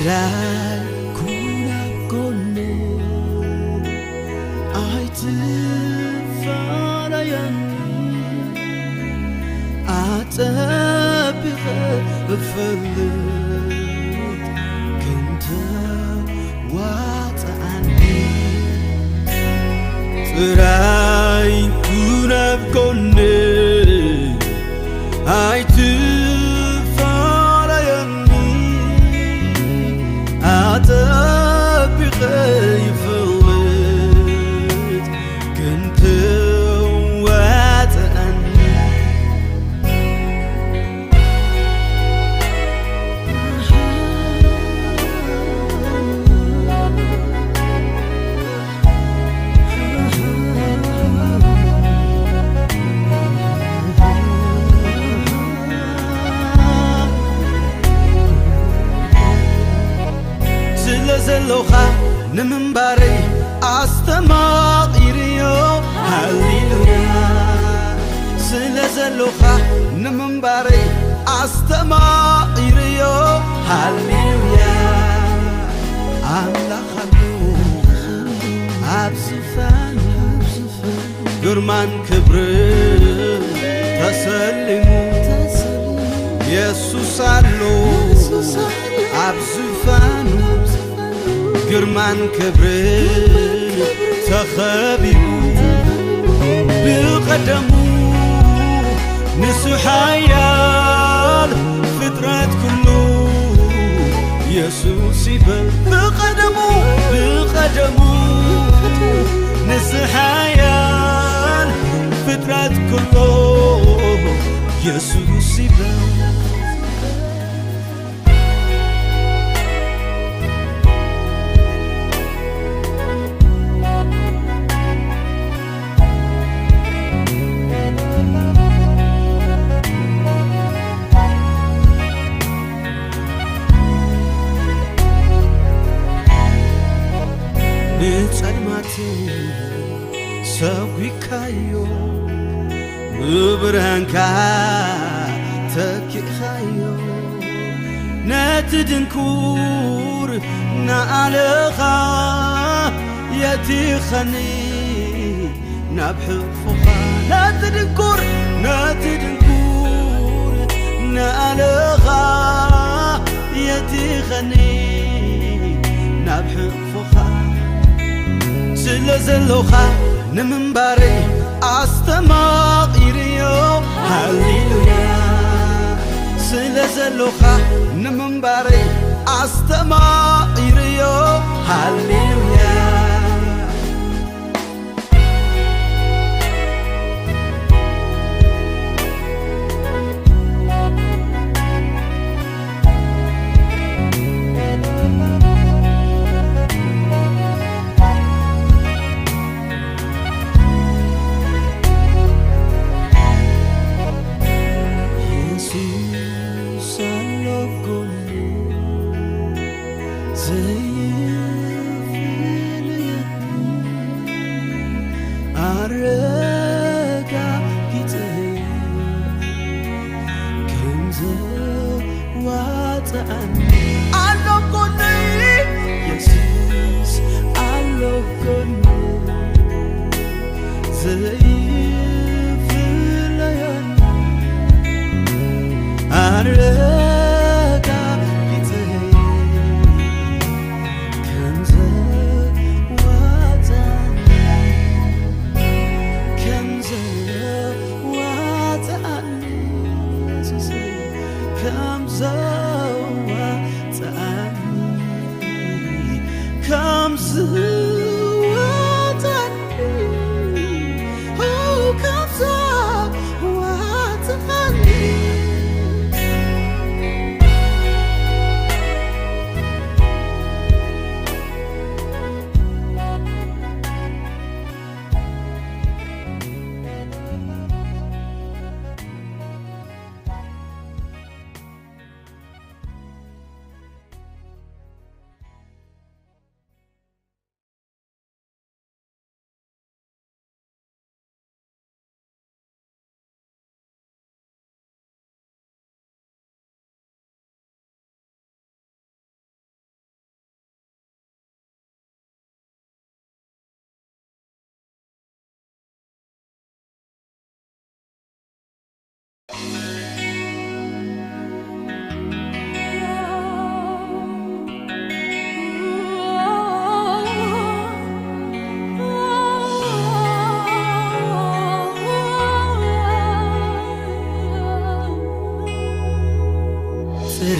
ዳይ ኩን ኣብ ጎነይ ኣይትፋለየኒ፣ ኣጸቢቐ እፈልጥ ክንተ ዋጽኣኒ። ጥራይ ኩን ኣብ ጎነይ ኣይትፋለየኒ፣ ኣጸቢቐ ይፈልጥ ክንተ ዋጽኣኒ። ስለ ዘሎኻ ንምንባረይ ኣስተማቒርዮ። ሃሌሉያ። ስለ ዘሎኻ ንምንባረይ ኣስተማቒርዮ። ሃሌሉያ። ኣምላኽ ኣሎ ኣብ ዝፋን፣ ግርማን ክብርን ተሰሊሙ። የሱስ ኣሎ ኣብ ዝፋኑ፣ ግርማን ክብርን ተኸቢቡ። ብቐደሙ ንሱ ሓያል፣ ፍጥረት ኩሉ የሱስ ይበል። ብቐደሙ፣ ብቐደሙ ንሱ ሓያል፣ ፍጥረት ኩሉ የሱስ ይበል። ንጸልማት ሰጒግካዮ፣ ብብርሃንካ ተኪእኻዮ። ነቲ ድንኩር ንኣለኻ የቲኸኒ ናብ ሕቕፎኻ። ነቲ ድንኩር፣ ነቲ ድንኩር ንኣለኻ የቲኸኒ ናብ ሕቕፎኻ። ስለ ዘሎኻ ንምንባረይ ኣስተማቒርዮ። ሃሌሉያ። ስለ ዘሎኻ ንምንባረይ ኣስተማቒርዮ። ሃሌሉያ። የሱስ ኣሎ ጎነይ፣ ዘይፍለየኒ፣ ኣረጋጊጸዮ ከም ዘዋጽኣኒ። ኣሎ ጎነይ፣ የሱስ ኣሎ ጎነይ፣ ዘይፍለየኒ፣ ኣረጋጊጸዮ ከም ዘዋጽኣኒ፣ ከም ዘዋጽኣኒ፣ የሱሰይ፣ ከም ዘዋጽኣኒ፣ ከም ዝዋጽኣኒ፣ ኦ፣ ከም ዝዋጽኣኒ።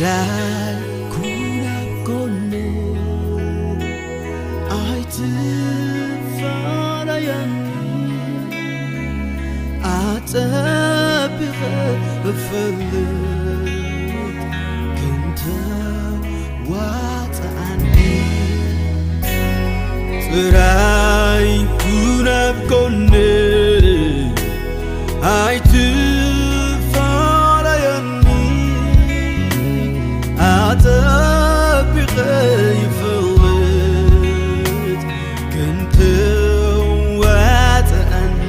ዳይ ኩን ኣብ ጎነይ ኣይትፋለየኒ፣ ኣጸቢቐ እፈልጥ ክንተ ዋጽኣኒ። ጥራይ ኩን ኣብ ጎነይ ኣይትፋለየኒ፣ ኣጸቢቐ ይፈልጥ ክንተ ዋጽኣኒ።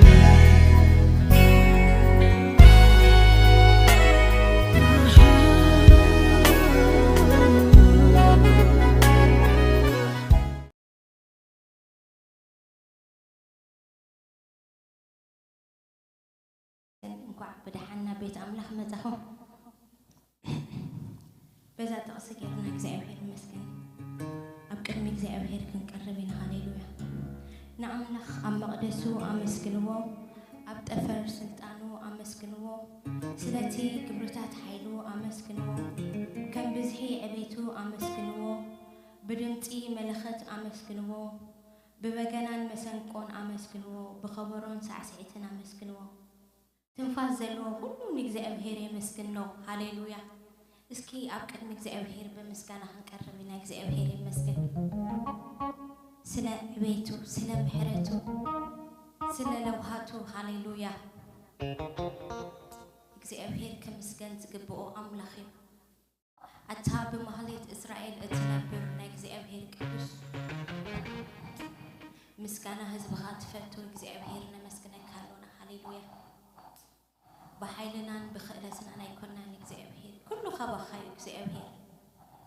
እንኳዕ ብደሓን ናብ ቤት ኣምላኽ መጻኹም። በዛ ጥቕሲ ጌርና እግዚኣብሔር ይመስገን ኣብ ቅድሚ እግዚኣብሔር ክንቀርብ ኢና። ሃሌሉያ። ንኣምላኽ ኣብ መቕደሱ ኣመስግንዎ፣ ኣብ ጠፈር ስልጣኑ ኣመስግንዎ፣ ስለቲ ግብርታት ሓይሉ ኣመስግንዎ፣ ከም ብዝሒ ዕቤቱ ኣመስግንዎ፣ ብድምጺ መለኸት ኣመስግንዎ፣ ብበገናን መሰንቆን ኣመስግንዎ፣ ብኸበሮን ሳዕስዒትን ኣመስግንዎ። ትንፋስ ዘለዎ ኩሉ ንእግዚኣብሔር የመስግኖ። ሃሌሉያ። እስኪ ኣብ ቅድሚ እግዚኣብሔር ብምስጋና ክንቀርብ ኢና። እግዚኣብሔር ይመስገን ስለ ዕቤቱ፣ ስለ ምሕረቱ፣ ስለ ለውሃቱ። ሃሌሉያ። እግዚኣብሔር ክምስገን ዝግብኦ ኣምላኽ እዩ። ኣታ ብማህሌት እስራኤል እትነብር ናይ እግዚኣብሔር ቅዱስ ምስጋና ህዝብኻ ትፈቱ እግዚኣብሔር ነመስግነካ ኣሎና። ሃሌሉያ። ብሓይልናን ብኽእለትናን ኣይኮናን እግዚኣብሔር፣ ኩሉ ካባኻ እዩ እግዚኣብሔር።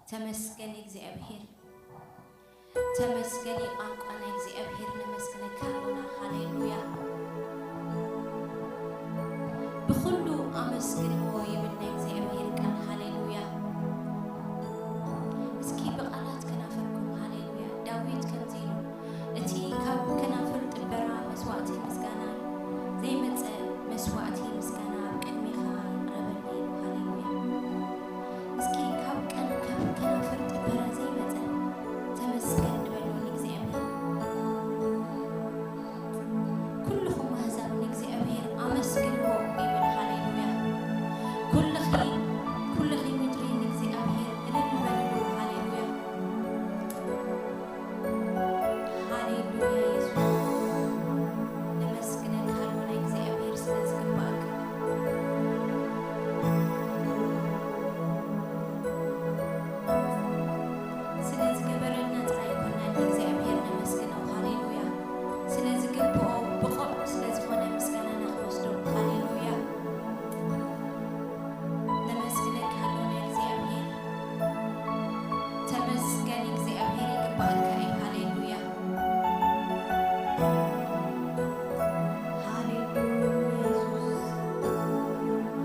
ተመስገን እግዚኣብሔር። ተመስገን እዩ ቋንቋ ናይ እግዚኣብሔር ነመስግነካ ኣሎና። ሃሌሉያ። ብኹሉ ኣመስግንዎ ይብል ናይ እግዚኣብሔር ቃል። ሃሌሉያ። እስኪ ብቓላት ከናፍርኩም ሃሌሉያ። ዳዊት ከምዚ ኢሉ፣ እቲ ካብ ከናፍር ጥበራ መስዋእቲ ምስጋና ዘይመጸ መስዋእቲ ምስጋና ኣብ ቅድሜኻ ይቕረበኒ። ሃሌሉያ። እስኪ ካብ ቀን ካብ ከናፍር ጥበራ ዘይመጸ ተመስገን ንበሎ ንእግዚኣብሔር። ኩልኹም ኣህዛብ ንእግዚኣብሔር ኣመስግንዎ ይብል። ሃሌሉያ። ኩልኺ ኩልኺ ምድሪ ንእግዚኣብሔር እልል በልሉ። ሃሌሉያ። ሃሌሉያ የሱስ። ነመስግነካ ኣሎና እግዚኣብሔር ስለ ዝግባኣካ። ስለ ዝገበረልና ጥራይ ኣይኮናን እግዚኣብሔር ነመስግኖ። ሃሌሉያ። ስለ ዝግብኦ ብቑዕ ስለ ዝኾነ ምስጋናና ክንወስዶ። ሃሌሉያ። ነመስግነካ ኣሎና እግዚኣብሔር። ተመስገን እግዚኣብሔር ይግባኣካ እዩ። ሃሌሉያ። ሃሌሉያ የሱስ።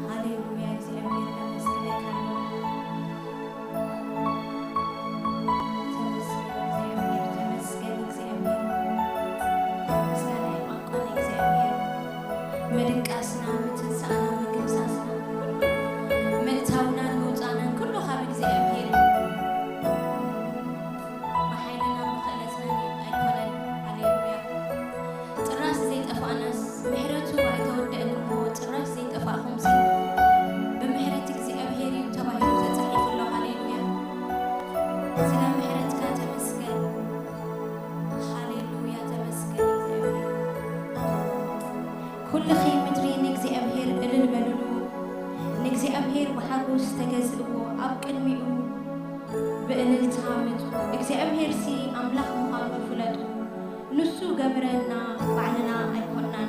ሃሌሉያ እግዚኣብሔር ነመስግነካ ኣሎና። ተመስገን እግዚኣብሔር፣ ተመስገን እግዚኣብሔር። ምስጋና ይቋንቋ ንእግዚኣብሔር። ምድቃስና፣ ምትንሳእና፣ ምድምሳስና፣ ምእታውናን ምውፃእናን ኩሉ ካብ እግዚኣብሔር እዩ። ብሓይልናን ብኽእለትናን ኣይኮነን። ሃሌሉያ። ጭራሽ ዘይጠፋእናስ ምሕረቱ ኣይተወደእን እሞ ጭራሽ ዘይጠፋእኹምሲ ብምሕረት እግዚኣብሔር እዩ ተባሂሉ ተጻሒፉ ኣሎ። ሃሌሉያ። ስለ ምሕረትካ ተመስገን። ሃሌሉያ ተመስገን እግዚኣብሔር። ኩልኺ ምድሪ ንእግዚኣብሔር እልል በልሉ። ንእግዚኣብሔር ብሓጎስ ተገዝእዎ፣ ኣብ ቅድሚኡ ብእልልታ ምጹ። እግዚኣብሔርሲ ኣምላኽ ምዃኑ ፍለጡ። ንሱ ገበረና፣ ባዕልና ኣይኮናን።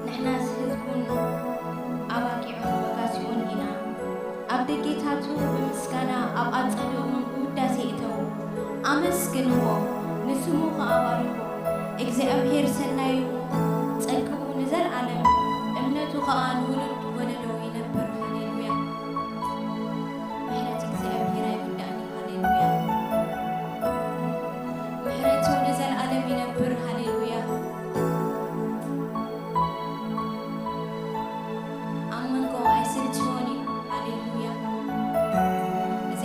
ንሕናስ ህዝቡን ኣባጊዑን ወጋሲኡን ኢና። ኣብ ደጌታቱ ብምስጋና፣ ኣብ ኣጸድኡ እውን ብውዳሴ እተዉ። ኣመስግንዎ፣ ንስሙ ኸኣ ባርኹ። እግዚኣብሔር ሰናይ እዩ፣ ጸግኡ ንዘለኣለም፣ እምነቱ ኸኣ ንውሉድ ወለዶ ይነብር። ሃሌሉያ። ምሕረት እግዚኣብሔር ኣይውዳእን እዩ። ሃሌሉያ። ምሕረቱ ንዘለኣለም ይነብር። ሃሌሉያ። ኣብ መንጎ ኣይስልችዎን እዩ። ሃሌሉያ። እዚ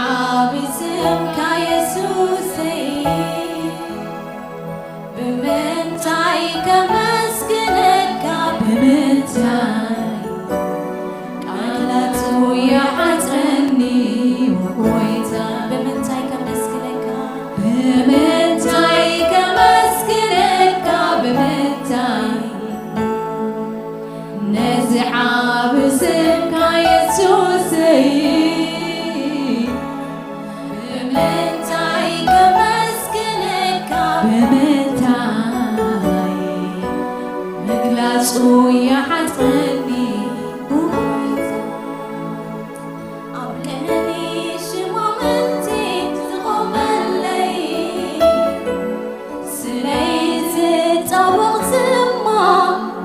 ዓቢ ስምካ የሱሰይ፣ ብምንታይ ከመስግነካ? ብምንታይ? ቃላቱ ይሓጽረኒ ጎይታ። ብምንታይ ከመስግነካ? ብምንታይ ከመስግነካ? ብምንታይ? ነዚ ዓቢ ስምካ የሱሰይ፣ ብምንታይ ከመስግነካ? ብምንታይ? ምግላጹ ይሓጽረኒ። ኣብ ቅድሚ ሽማምንቲ ዝቖመለይ፣ ስለይ ዝጣበቕ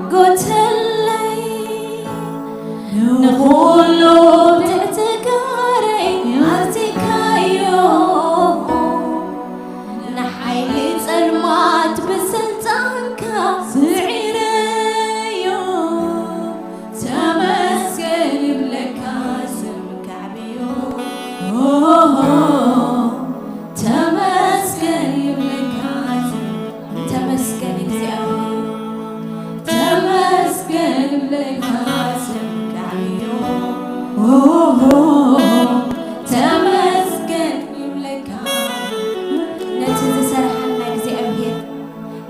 ዝማጎተለይ፣ ንኹሉ ትዕትጋረይ ኣርቲካዮ፣ ንሓይሊ ጸልማት ብስልጣንካ ስዒረዮ። ተመስገን ይብለካ ስምካ ዓብዮ። ኦሆ፣ ተመስገን ይብለካ ስም-፣ ተመስገን እግዚኣብሔር። ተመስገን ይብለካ ስምካ ዓብዮ። ኦሆ፣ ተመስገን ይብለካ ነቲ ዝሰርሓና እግዚኣብሔር።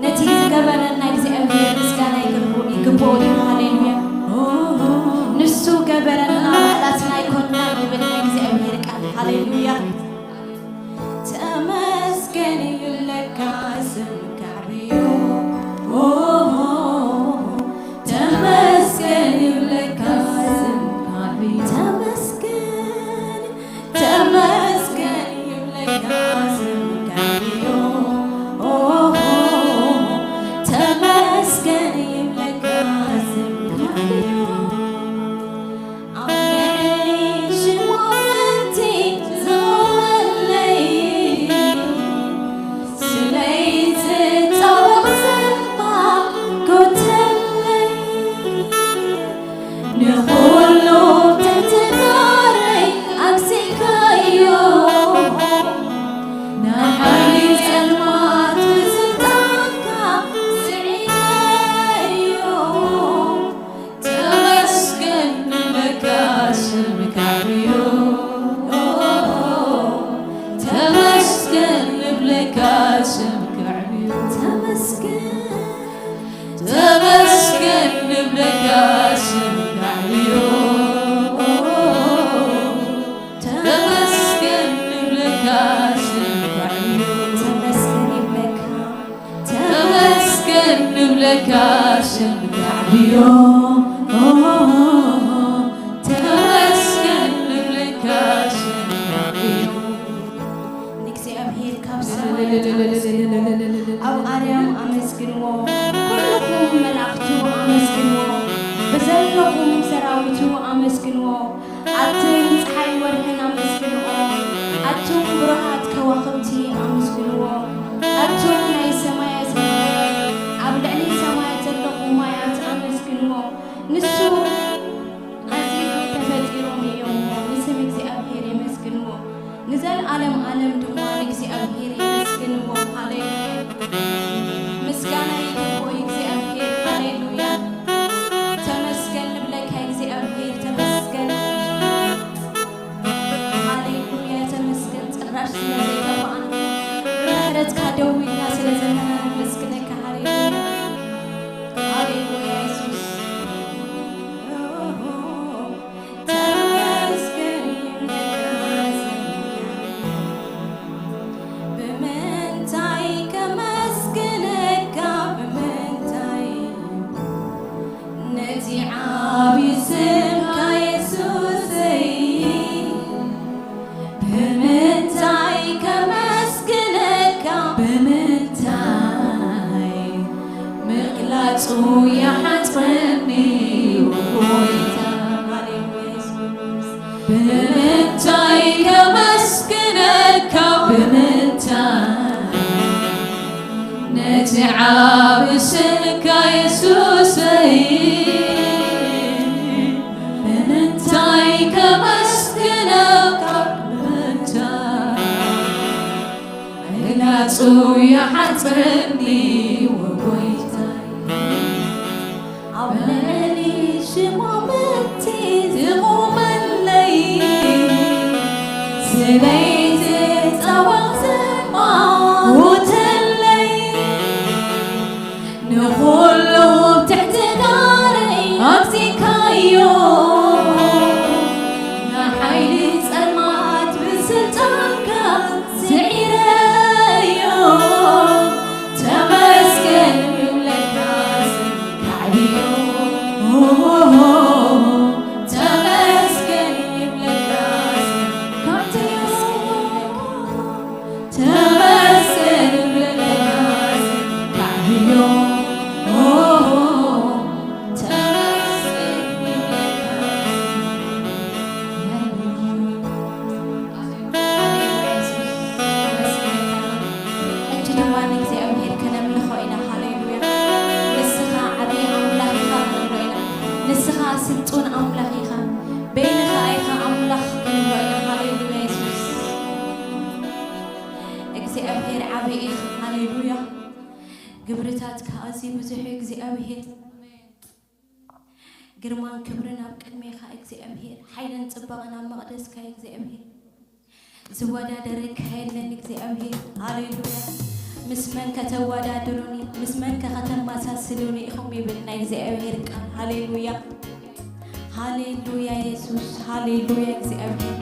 ነቲ ዝገበረና እግዚኣብሔር ምስጋና ይግብኡ-፣ ይግብኦ እዩ። ሃሌሉያ። ንሱ ገበረና፣ ባዕላትና ኣይኮንና ይብል ናይ እግዚኣብሔር ቃል። ሃሌሉያ። ተመስገን ይብለካ ስምካ ዓብዩ። ተመስገን ይብለካ ስምካ ዓብዩ። ተመስገን ተመስገን ይብለካ ስምካ ዓብዩ። ኦሆ፣ ተመስገን ይብለካ ስምካ ዓብዩ። ኣብ ልዕሊ ሽሞመንቲ ዝቖመለይ፣ ስለይ ዝጻወቕ ዘማ ጎተለይ። ንኹሉ ትሕትናረይ ኣግሲእካዮ፣ ንሓይሊ ጸልማት ብስልጣንካ ስዒረዮ። ተመስገን ንብለካ ስምካ ዓብዩ። ተመስገን ንብለካ ስምካ ዓብዩ። ተመስገን ተመስገን ንብለካ ስምካ ዓብዩ። ተመስገን ንብለካ ስምካ ዓብዩ። ተመስገን ይብለካ። ተመስገን ንብለካ ስምካ ዓብዩ። ተመስገን ንብለካ ስምካ ዓብዩ። ንእግዚኣብሔር ካብ ሰማያት ኣመስግንዎ፣ ኣብ ኣርያም ኣመስግንዎ፣ ኩልኹም መላእኽቱ ኣመስግንዎ፣ ብዘለኹም ሰራዊቱ ኣመስግንዎ፣ ኣቱም ጸሓይ ወርሕን ኣመስግንዎ፣ ኣቱም ብሩሃት ከዋኽብቲ ኣመስግንዎ፣ ኣቱም ናይ ሰማያት መለኸት፣ ኣብ ልዕሊ ሰማያት ዘለኹም ማያት ኣመስግንዎ። ንሱ ኣዝዩ ተፈጢሮም እዮም እሞ ንስም እግዚኣብሔር የመስግንዎ። ንዘለዓለም ዓለም ድማ ንእግዚኣብሔር የመስግንዎ። ሃሌሉያ። ምስጋና ይግብኦ እግዚኣብሔር። ሃሌሉያ። ተመስገን ንብለካ እግዚኣብሔር። ተመስገን። ሃሌሉያ። ተመስገን። ጭራሽ ስለ ዘይጠፋእና፣ ብምሕረትካ ደው ኢልና ስለ ዘለና ነመስግነካ። ሃሌሉያ። ሃሌሉያ የሱስ። ተመስገን ይብለካ ስምካ። ብምንታይ ከመስግነካ? ብምንታይ ነቲ ዓቢ ስምካ የሱሰይ? ብምንታይ ከመስግነካ? ብምንታይ ምግላጹ ይሓጽረኒ ጎይታ። ብምንታይ ከመስግነካ? ብምንታይ ነቲ ዓቢ ስምካ የሱሰይ? ብምንታይ ከመስግነካ? ብምንታይ ናጹ ይሓጽረኒ ወጎይታይ፣ ኣብ ልዕሊ ሽማምቲ ዝቑመለይ፣ ስለይቲ ጸዋቕ ዝማውተለይ፣ ንኹሉ ብትሕቲ ጋረይ ኣግዚእካዮ፣ ንሓይሊ ጸልማት ብስልጣንካ ስዒረዮ። ተመስገን ይብለካ ስምካ ዕብዮ። ተመስገን ይብለካ ስምካ ዕብዮ። ተመስገን ይብለካ ስምካ ዕብዮ። ተመስገን ይብለካ ስምካ ዕብዮ። ሕጂ ድማ ንእግዚኣብሔር ከነምልኾ ኢና። ሃሌሉያ። ንስኻ ዓብዪ ኣምላኽ ኢኻ ክንብሎ ኢና። ንስኻ ስልጡን ኣምላኽ ኢኻ። በይንኻ ኢኻ ኣምላኽ ክንብሎ ኢና። ሃሌሉያ የሱስ። እግዚኣብሔር ዓብዪ ኢኻ። ሃሌሉያ። ግብርታትካ ኣዝዩ ብዙሕ እዩ እግዚኣብሔር። ግርማን ክብርን ኣብ ቅድሜኻ እግዚኣብሔር፣ ሓይልን ጽባቕን ኣብ መቕደስካ እግዚኣብሔር። ዝወዳደረካ የለን እግዚኣብሔር። ሃሌሉያ። ምስ መን ከተወዳድሩኒ፣ ምስ መን ከ ከተመሳስሉኒ ኢኹም ይብል ናይ እግዚኣብሔር ቃል። ሃሌሉያ፣ ሃሌሉያ የሱስ፣ ሃሌሉያ እግዚኣብሔር።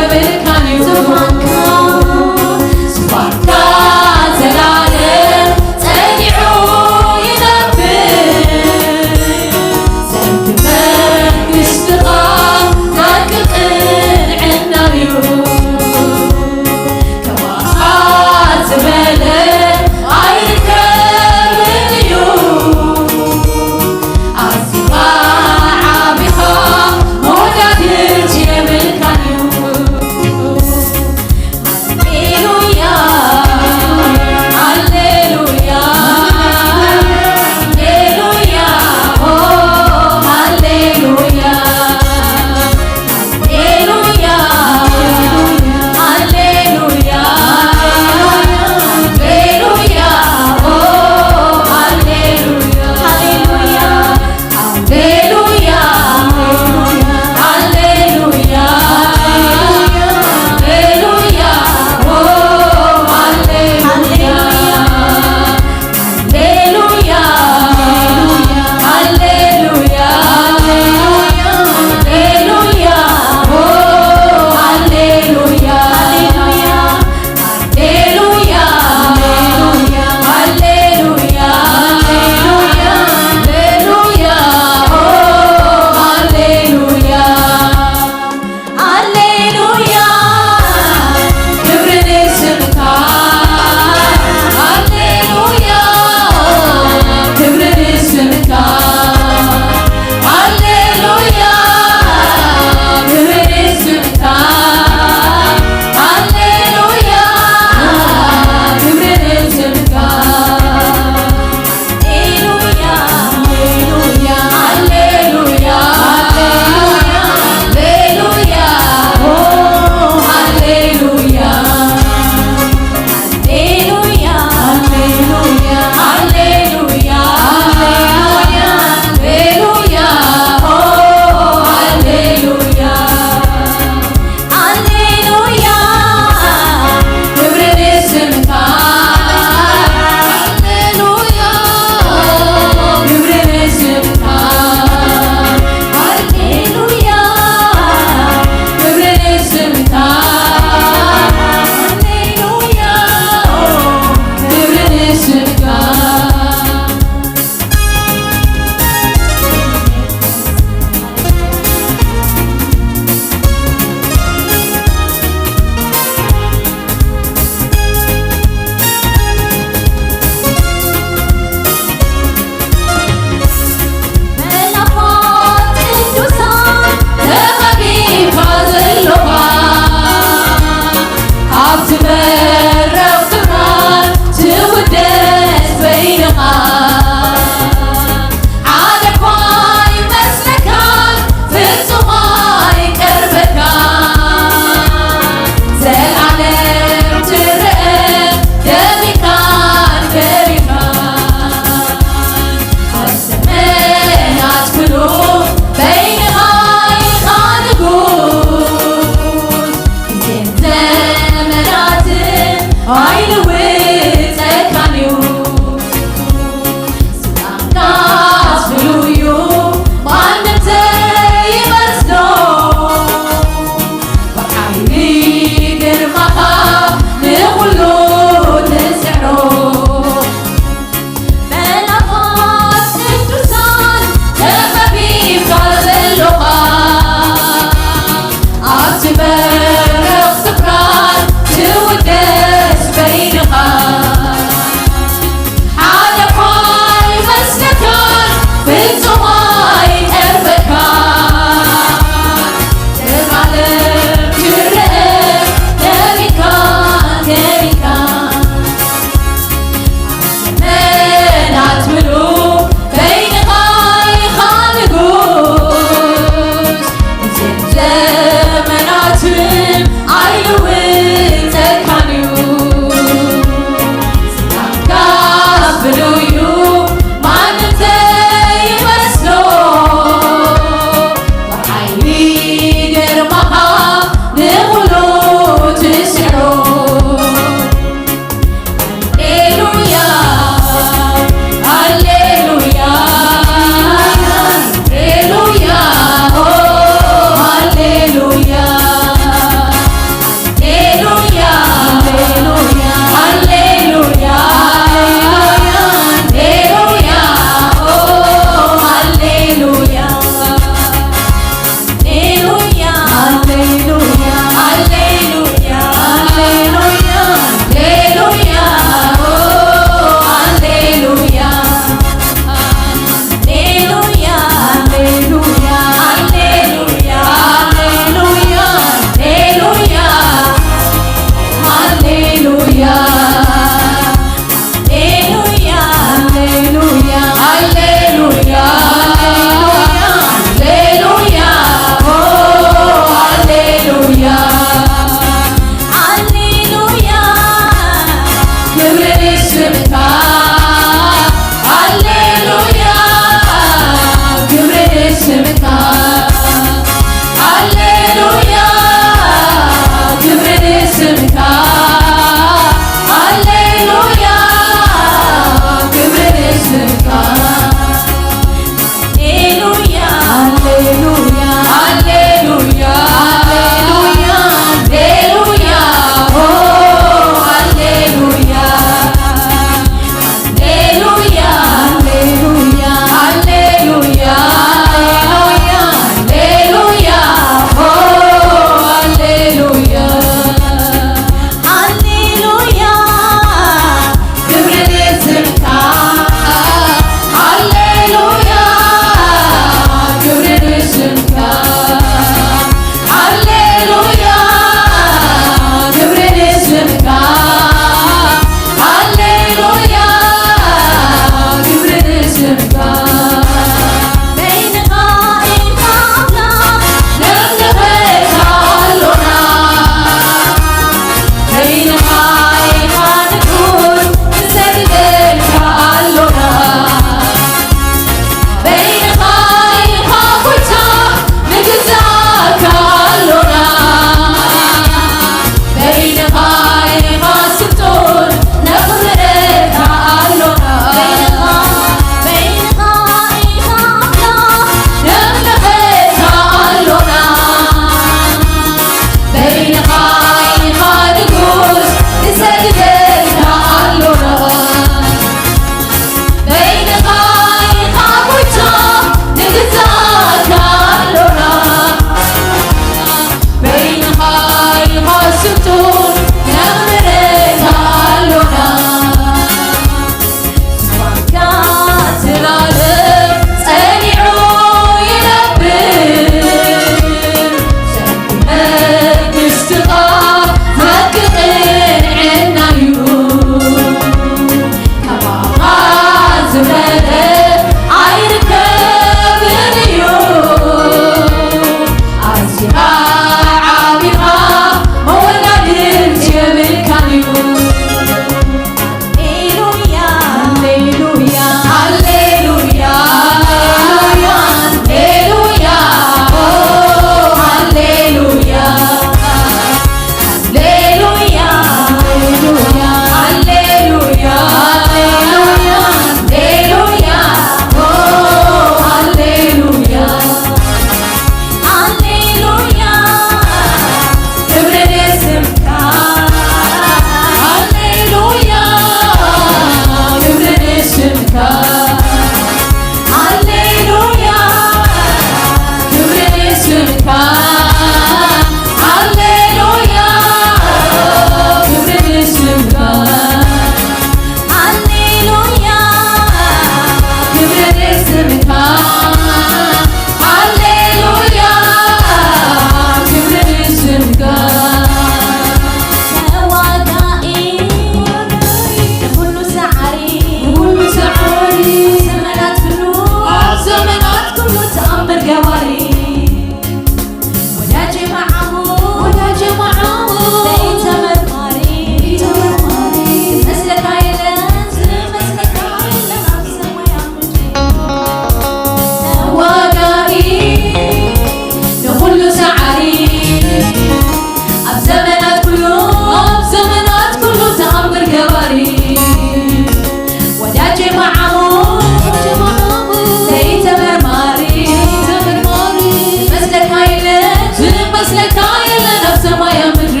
የለን ኣብ ሰማይ ኣብ ምድሪ።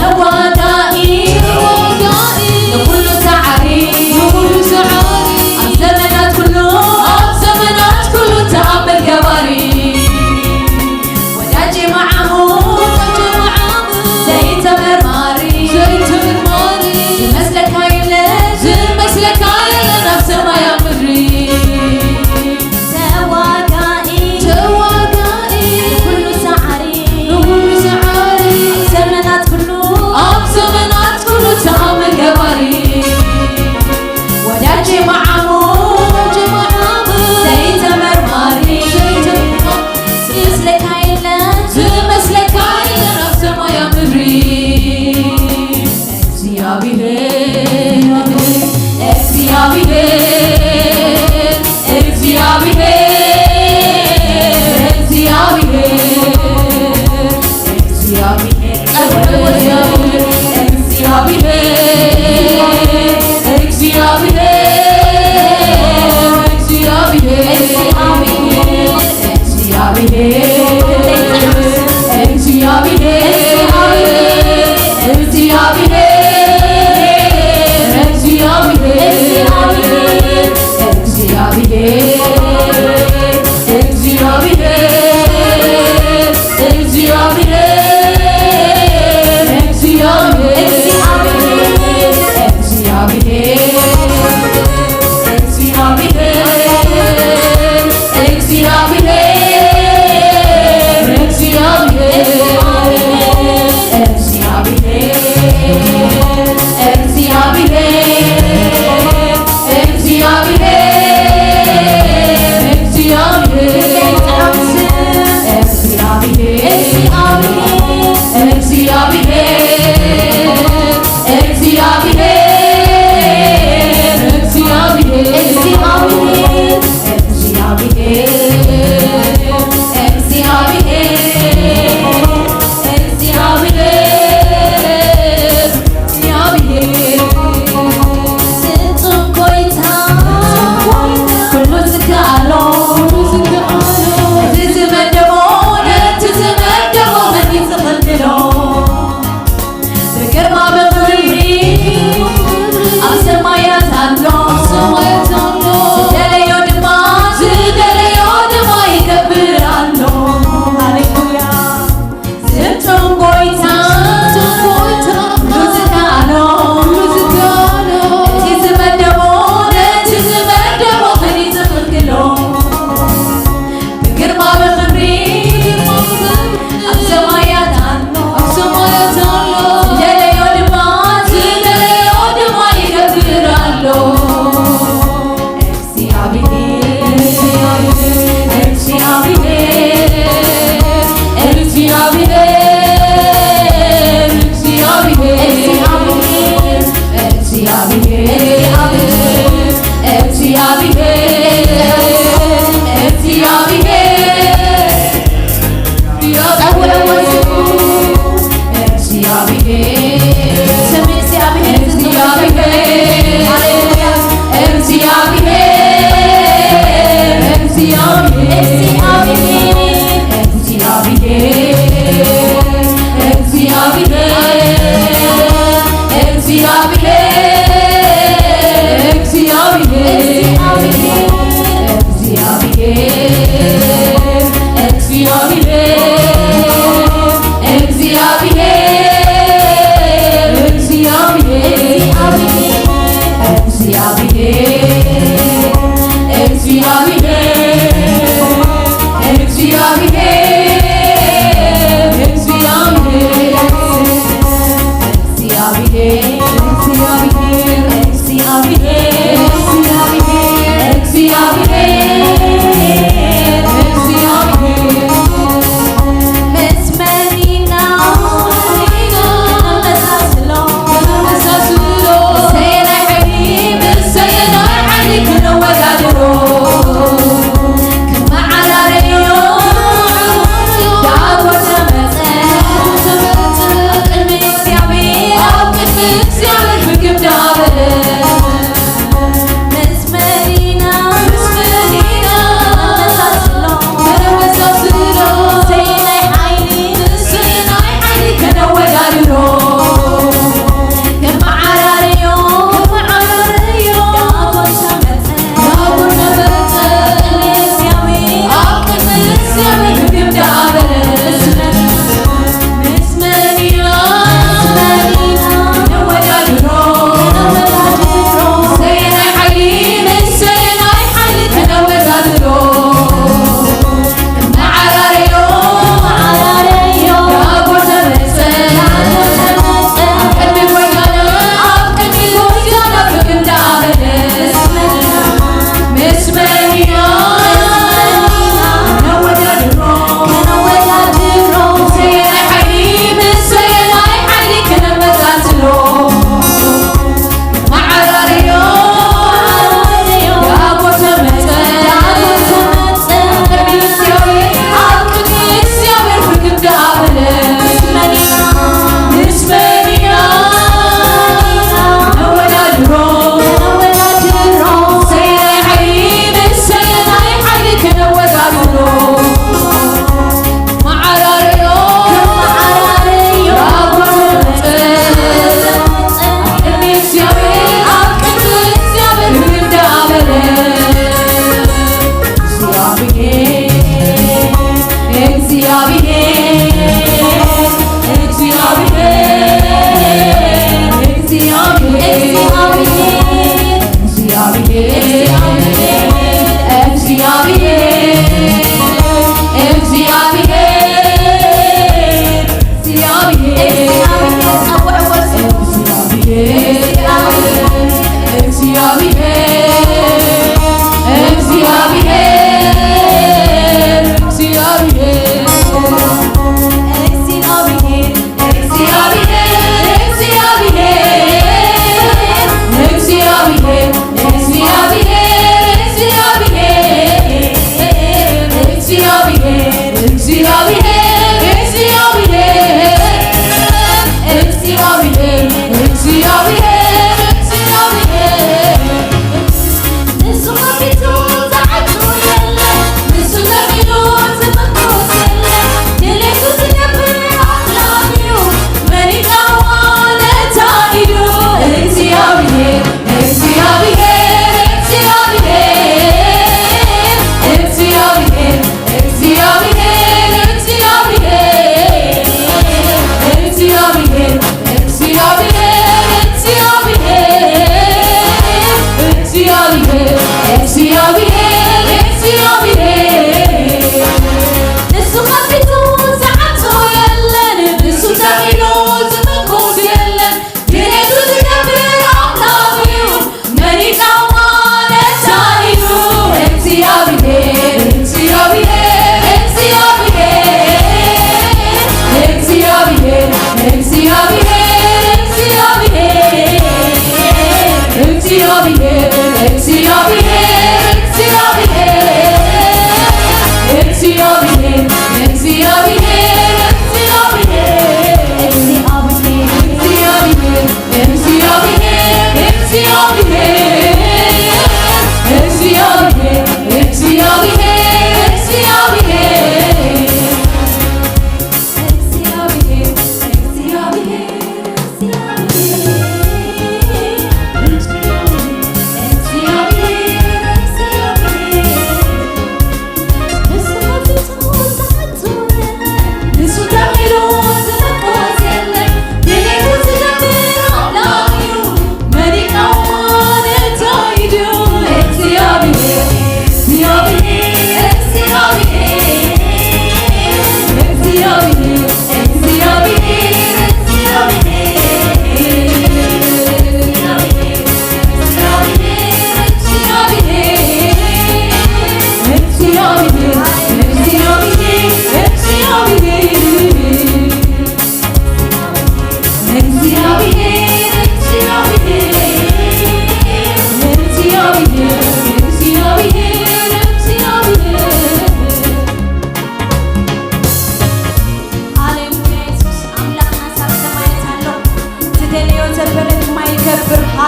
ተዋጋኢ፣ ተዋጋኢ፣ ንኹሉ ሰዓሪ፣ ንኹሉ ሰዓሪ፣ ኣብ ዘመናት ኩሉ፣ ኣብ ዘመናት ኩሉ ተኣምር ገባሪ። ወዳጄ መዓሙ፣ ወዳጄ መዓሙ፣ ዘይተመርማሪ፣ ዘይተመርማሪ፣ ዝመስለካ የለን፣ ዝመስለካ የለን ኣብ ሰማይ ኣብ ምድሪ። ተዋጋኢ፣ ተዋጋኢ፣ ንኹሉ ሰዓሪ፣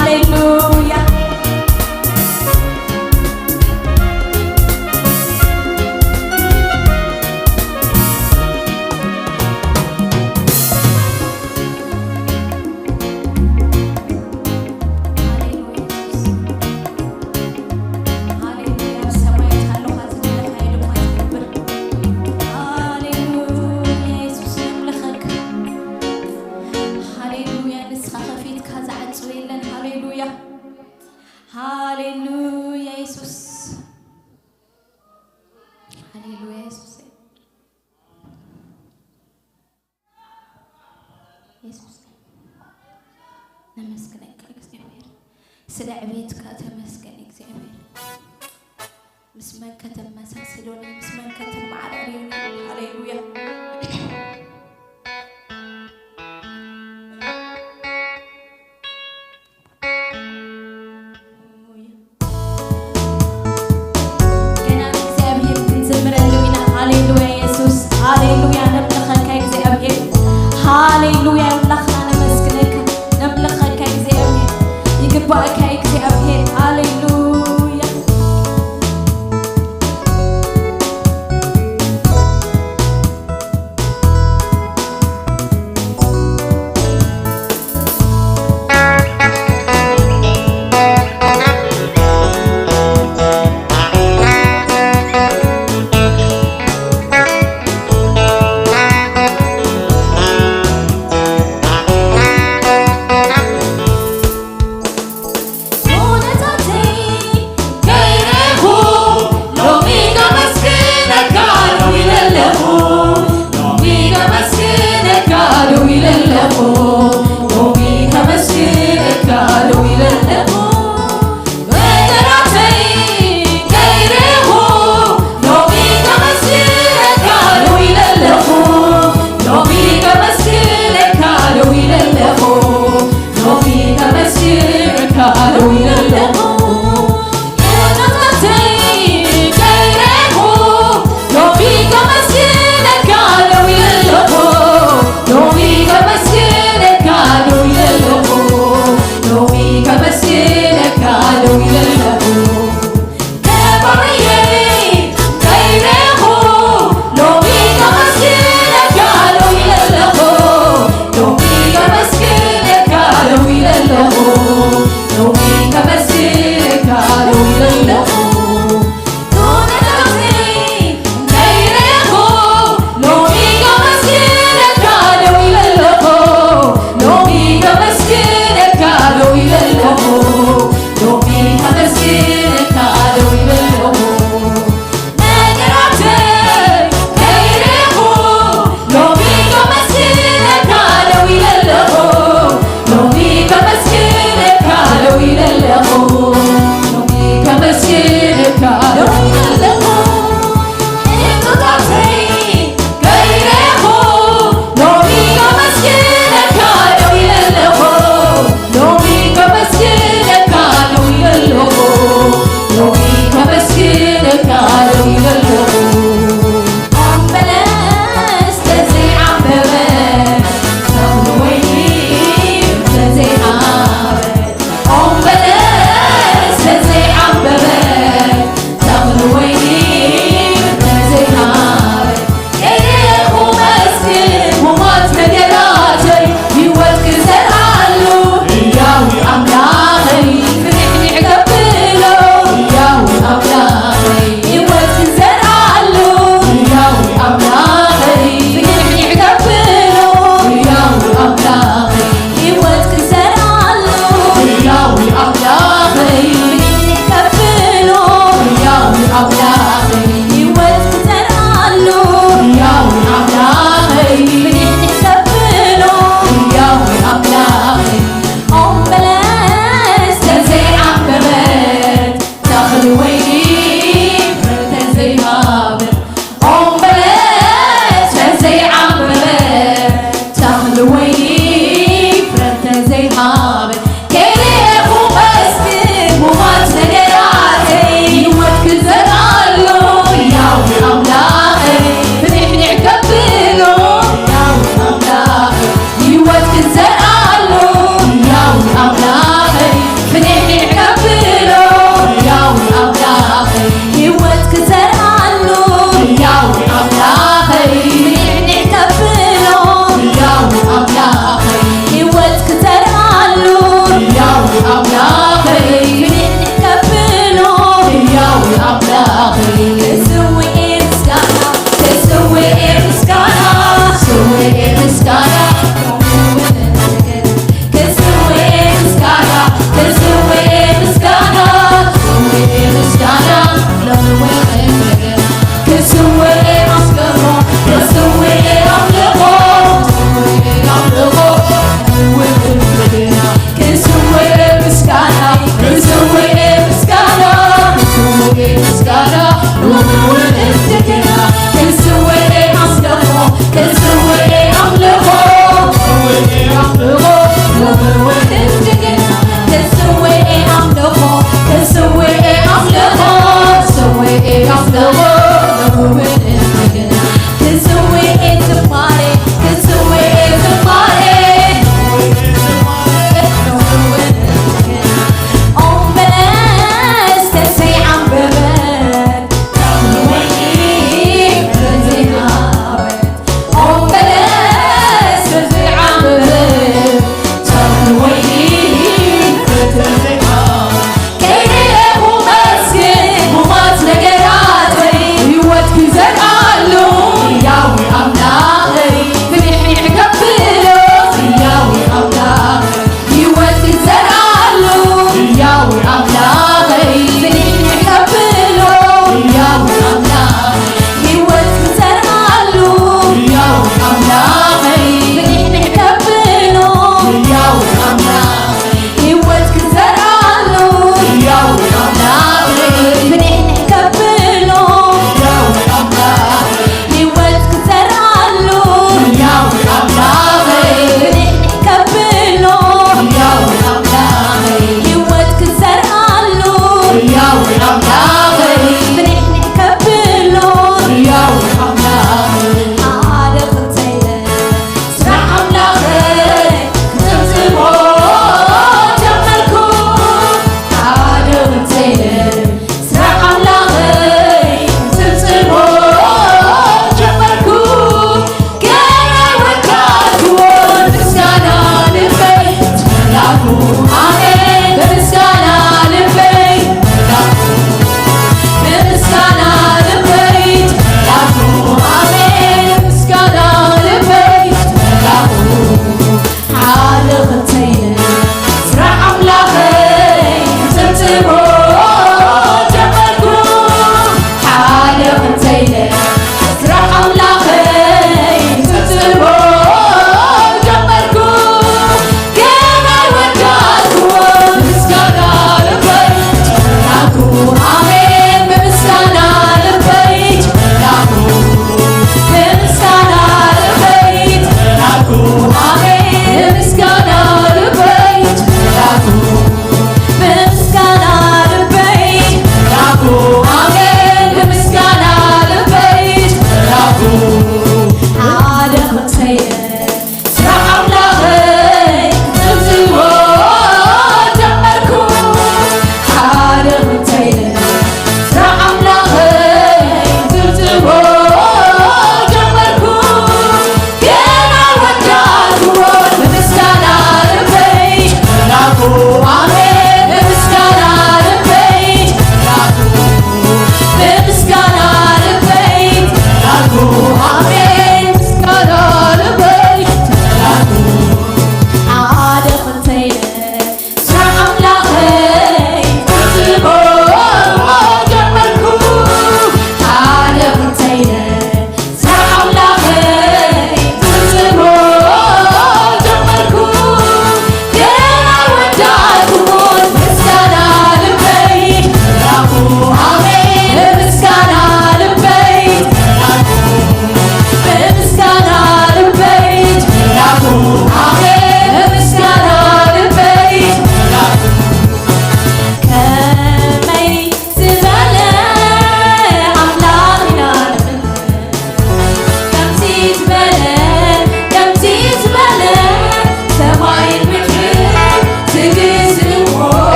ሃሌሉያ። ሃሌሉያ። ሃሌሉያ። ኣብ ሰማያት ኣለኻ ዝደለኻዮ ድማ ትገብር። ሃሌሉያ። የሱስ ነምልኸካ። ሃሌሉያ። ንስኻ ከፊትካ ዝዓጽው የለን። ሃሌሉያ። ሃሌሉያ የሱስ። ሃሌሉያ የሱስ። የሱስ ነመስግነካ እግዚኣብሔር። ስለ ዕቤትካ ተመስገን እግዚኣብሔር። ምስ መን ከተመሳስሎኒ፣ ምስ መን ከተመዓራርዮኒ? ሃሌሉያ። ገና ንእግዚኣብሔር ክንዝምረሉ ኢና። ሃሌሉያ የሱስ፣ ሃሌሉያ ነምልኸካ እግዚኣብሔር፣ ሃሌሉያ ኣምላኽና ነመስግነካ፣ ነምልኸካ እግዚኣብሔር፣ ይግባእካ እግዚኣብሔር፣ ሃሌሉያ።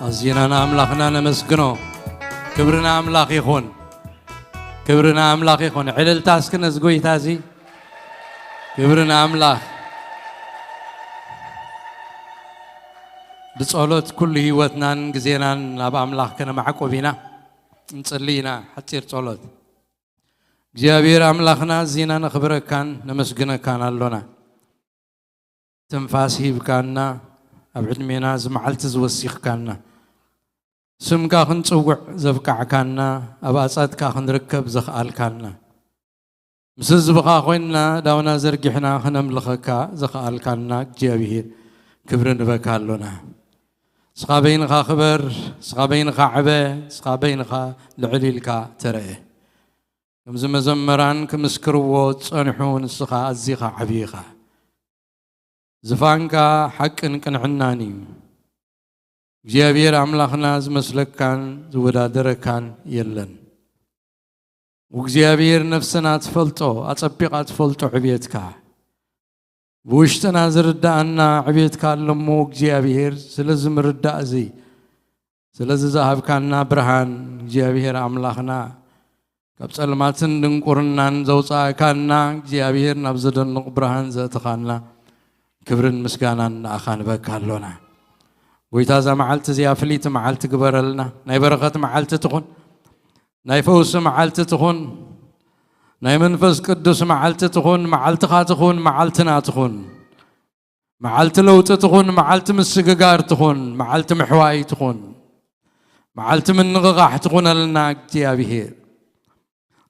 ኣዚና ንኣምላኽና ነመስግኖ። ክብሪ ንኣምላኽ ይኹን። ክብሪ ንኣምላኽ ይኹን። ዕልልታ እስኪ ነዚ ጎይታ እዚ። ክብሪ ንኣምላኽ። ብጸሎት ኩሉ ህይወትናን ግዜናን ናብ ኣምላኽ ከነማዕቁብ ኢና። እንጽሊ ኢና ሓጺር ጸሎት። እግዚኣብሔር ኣምላኽና፣ ኣዚና ነኽብረካን ነመስግነካን ኣሎና። ትንፋስ ሂብካና፣ ኣብ ዕድሜና እዚ መዓልቲ ዝወሲኽካና፣ ስምካ ክንጽውዕ ዘብቃዕካና፣ ኣብ ኣጻድካ ክንርከብ ዘኽኣልካና፣ ምስ ህዝብኻ ኮይንና ዳውና ዘርጊሕና ክነምልኸካ ዘኽኣልካና እግዚኣብሔር፣ ክብሪ ንበካ ኣሎና። ንስኻ በይንኻ ክበር፣ ንስኻ በይንኻ ዕበ፣ ንስኻ በይንኻ ልዕል ኢልካ ተረአ። ከምዚ መዘመራን ክምስክርዎ ዝጸንሑ፣ ንስኻ ኣዚኻ ዓብዪ ኢኻ። ዝፋንካ ሓቅን ቅንዕናን እዩ። እግዚኣብሔር ኣምላኽና ዝመስለካን ዝወዳደረካን የለን። እግዚኣብሔር ነፍስና ትፈልጦ፣ ኣጸቢቓ ትፈልጦ ዕብየትካ። ብውሽጥና ዝርድኣና ዕብየትካ ኣሎ እሞ እግዚኣብሔር፣ ስለዚ ምርዳእ እዚ፣ ስለዚ ዝሃብካና ብርሃን እግዚኣብሔር ኣምላኽና፣ ካብ ጸልማትን ድንቁርናን ዘውጻእካና እግዚኣብሔር፣ ናብ ዘደንቕ ብርሃን ዘእተኻና፣ ክብርን ምስጋናን ንኣኻ ንበካ ኣሎና። ጎይታ፣ እዛ መዓልቲ እዚኣ ፍልይቲ መዓልቲ ግበረልና። ናይ በረኸት መዓልቲ ትኹን፣ ናይ ፈውሲ መዓልቲ ትኹን፣ ናይ መንፈስ ቅዱስ መዓልቲ ትኹን፣ መዓልትኻ ትኹን፣ መዓልትና ትኹን፣ መዓልቲ ለውጢ ትኹን፣ መዓልቲ ምስግጋር ትኹን፣ መዓልቲ ምሕዋይ ትኹን፣ መዓልቲ ምንቕቓሕ ትኹነልና እግዚኣብሔር።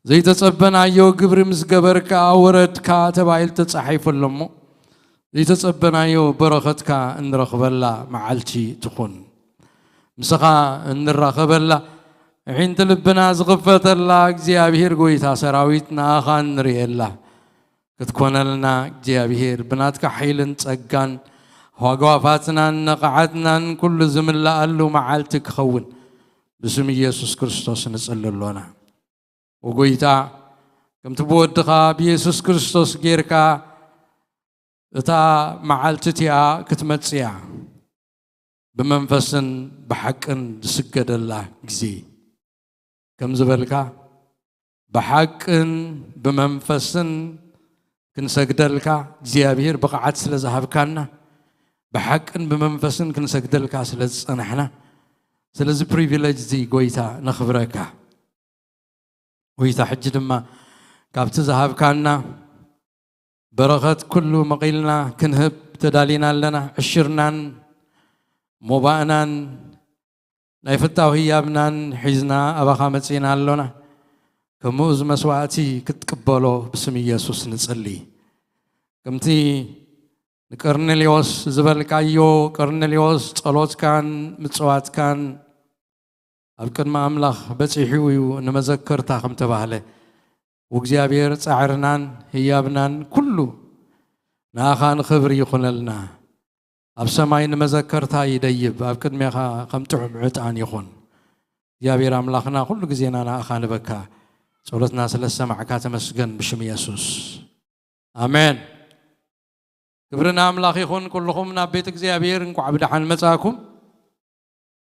ዘይተጸበናዮ ግብሪ ምስ ገበርካ ወረድካ ተባሂሉ ተጻሒፉ ኣሎ እሞ፣ ዘይተጸበናዮ በረኸትካ እንረኽበላ መዓልቲ ትኹን። ምስኻ እንራኸበላ፣ ኣዒንቲ ልብና ዝኽፈተላ እግዚኣብሔር፣ ጎይታ ሰራዊት፣ ንኣኻ እንርእየላ ክትኮነልና እግዚኣብሔር፣ ብናትካ ሓይልን ጸጋን፣ ሃጓፋትናን ነቕዓትናን ኩሉ ዝምልኣሉ መዓልቲ ክኸውን ብስም ኢየሱስ ክርስቶስ ንጽሊ ኣሎና። ወጎይታ፣ ከምቲ ብወድኻ ብየሱስ ክርስቶስ ጌርካ እታ መዓልቲ እቲኣ ክትመጽእ እያ፣ ብመንፈስን ብሓቅን ዝስገደላ ግዜ። ከም ዝበልካ፣ ብሓቅን ብመንፈስን ክንሰግደልካ እግዚኣብሔር ብቕዓት ስለ ዝሃብካና፣ ብሓቅን ብመንፈስን ክንሰግደልካ ስለ ዝጸናሕና፣ ስለዚ ፕሪቪለጅ እዚ ጎይታ ነኽብረካ። ጎይታ፣ ሕጂ ድማ ካብቲ ዝሃብካና በረኸት ኩሉ መቒልና ክንህብ ተዳሊና ኣለና። ዕሽርናን ሞባእናን ናይ ፍታው ህያብናን ሒዝና ኣባኻ መጺና ኣሎና። ከም ምኡዝ መስዋእቲ ክትቅበሎ ብስም ኢየሱስ ንጽሊ። ከምቲ ንቀርኔሌዎስ ዝበልካዮ፣ ቀርኔሌዎስ ጸሎትካን ምጽዋትካን ኣብ ቅድሚ ኣምላኽ በጺሑ እዩ፣ ንመዘከርታ ከም ተባህለ፣ ወእግዚኣብሔር ጻዕርናን ህያብናን ኩሉ ንኣኻ ንኽብሪ ይኹነልና። ኣብ ሰማይ ንመዘከርታ ይደይብ፣ ኣብ ቅድሜኻ ከም ጥዑም ዕጣን ይኹን። እግዚኣብሔር ኣምላኽና፣ ኩሉ ግዜና ንኣኻ ንበካ። ጸሎትና ስለ ዝሰማዕካ ተመስገን፣ ብሽም የሱስ። ኣሜን። ክብሪ ንኣምላኽ ይኹን። ኩልኹም ናብ ቤት እግዚኣብሔር እንቋዕ ብደሓን መጻእኩም።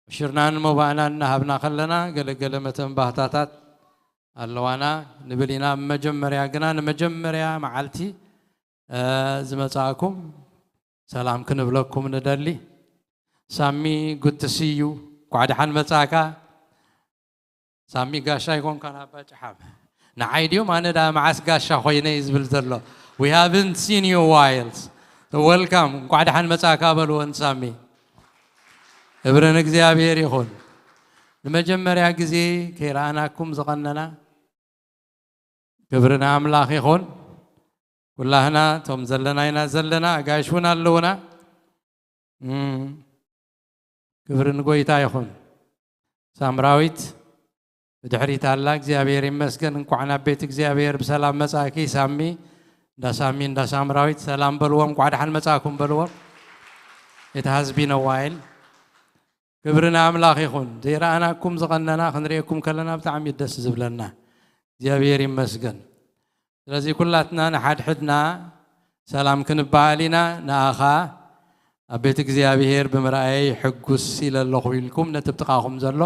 ዕሽርናን መባእናን እናሃብና ከለና፣ ገለ ገለ መተንባህታታት ኣለዋና ንብል ኢና። ኣብ መጀመርያ ግና፣ ንመጀመርያ መዓልቲ፣ እ፣ ዝመጻእኩም ሰላም ክንብለኩም ንደሊ። ሳሚ፣ ጉድ ቱ ሲ ዩ። እንቋዕ ደሓን መጻእካ። ሳሚ፣ ጋሻ ኣይኮንካን ኣባ ጭሓም። ንዓይ ድዮም፣ ኣነ ደኣ መዓስ ጋሻ ኮይነ እዩ ዝብል ዘሎ። We haven't seen you whiles. Welcome. እንቋዕ ደሓን መጻእካ በልዎ ንሳሚ። ክብሪ ንእግዚኣብሔር ይኹን። ንመጀመርያ ግዜ ከይረኣናኩም ዝቐነና ክብሪ ንኣምላኽ ይኹን። ኩላህና እቶም ዘለና ኢና ዘለና፣ ኣጋይሽ እውን ኣለውና። እም፣ ክብሪ ንጎይታ ይኹን። ሳምራዊት ብድሕሪት ኣላ፣ እግዚኣብሔር ይመስገን። እንኳዕ ናብ ቤት እግዚኣብሔር ብሰላም መጻእኪ ሳሚ። እንዳ ሳሚ፣ እንዳ ሳምራዊት ሰላም በልዎም፣ እንኳዕ ደሓን መጻእኩም በልዎም። It has been a while. ክብሪ ንኣምላኽ ይኹን። ዘይረኣናኩም ዝቐነና ክንርእየኩም ከለና ብጣዕሚ እዩ ደስ ዝብለና። እግዚኣብሔር ይመስገን። ስለዚ ኩላትና ንሓድሕድና ሰላም ክንበሃል ኢና። ንኣኻ ኣብ ቤት እግዚኣብሔር ብምርኣየይ ሕጉስ ኢለ ኣለኹ ኢልኩም ነቲ ብጥቓኹም ዘሎ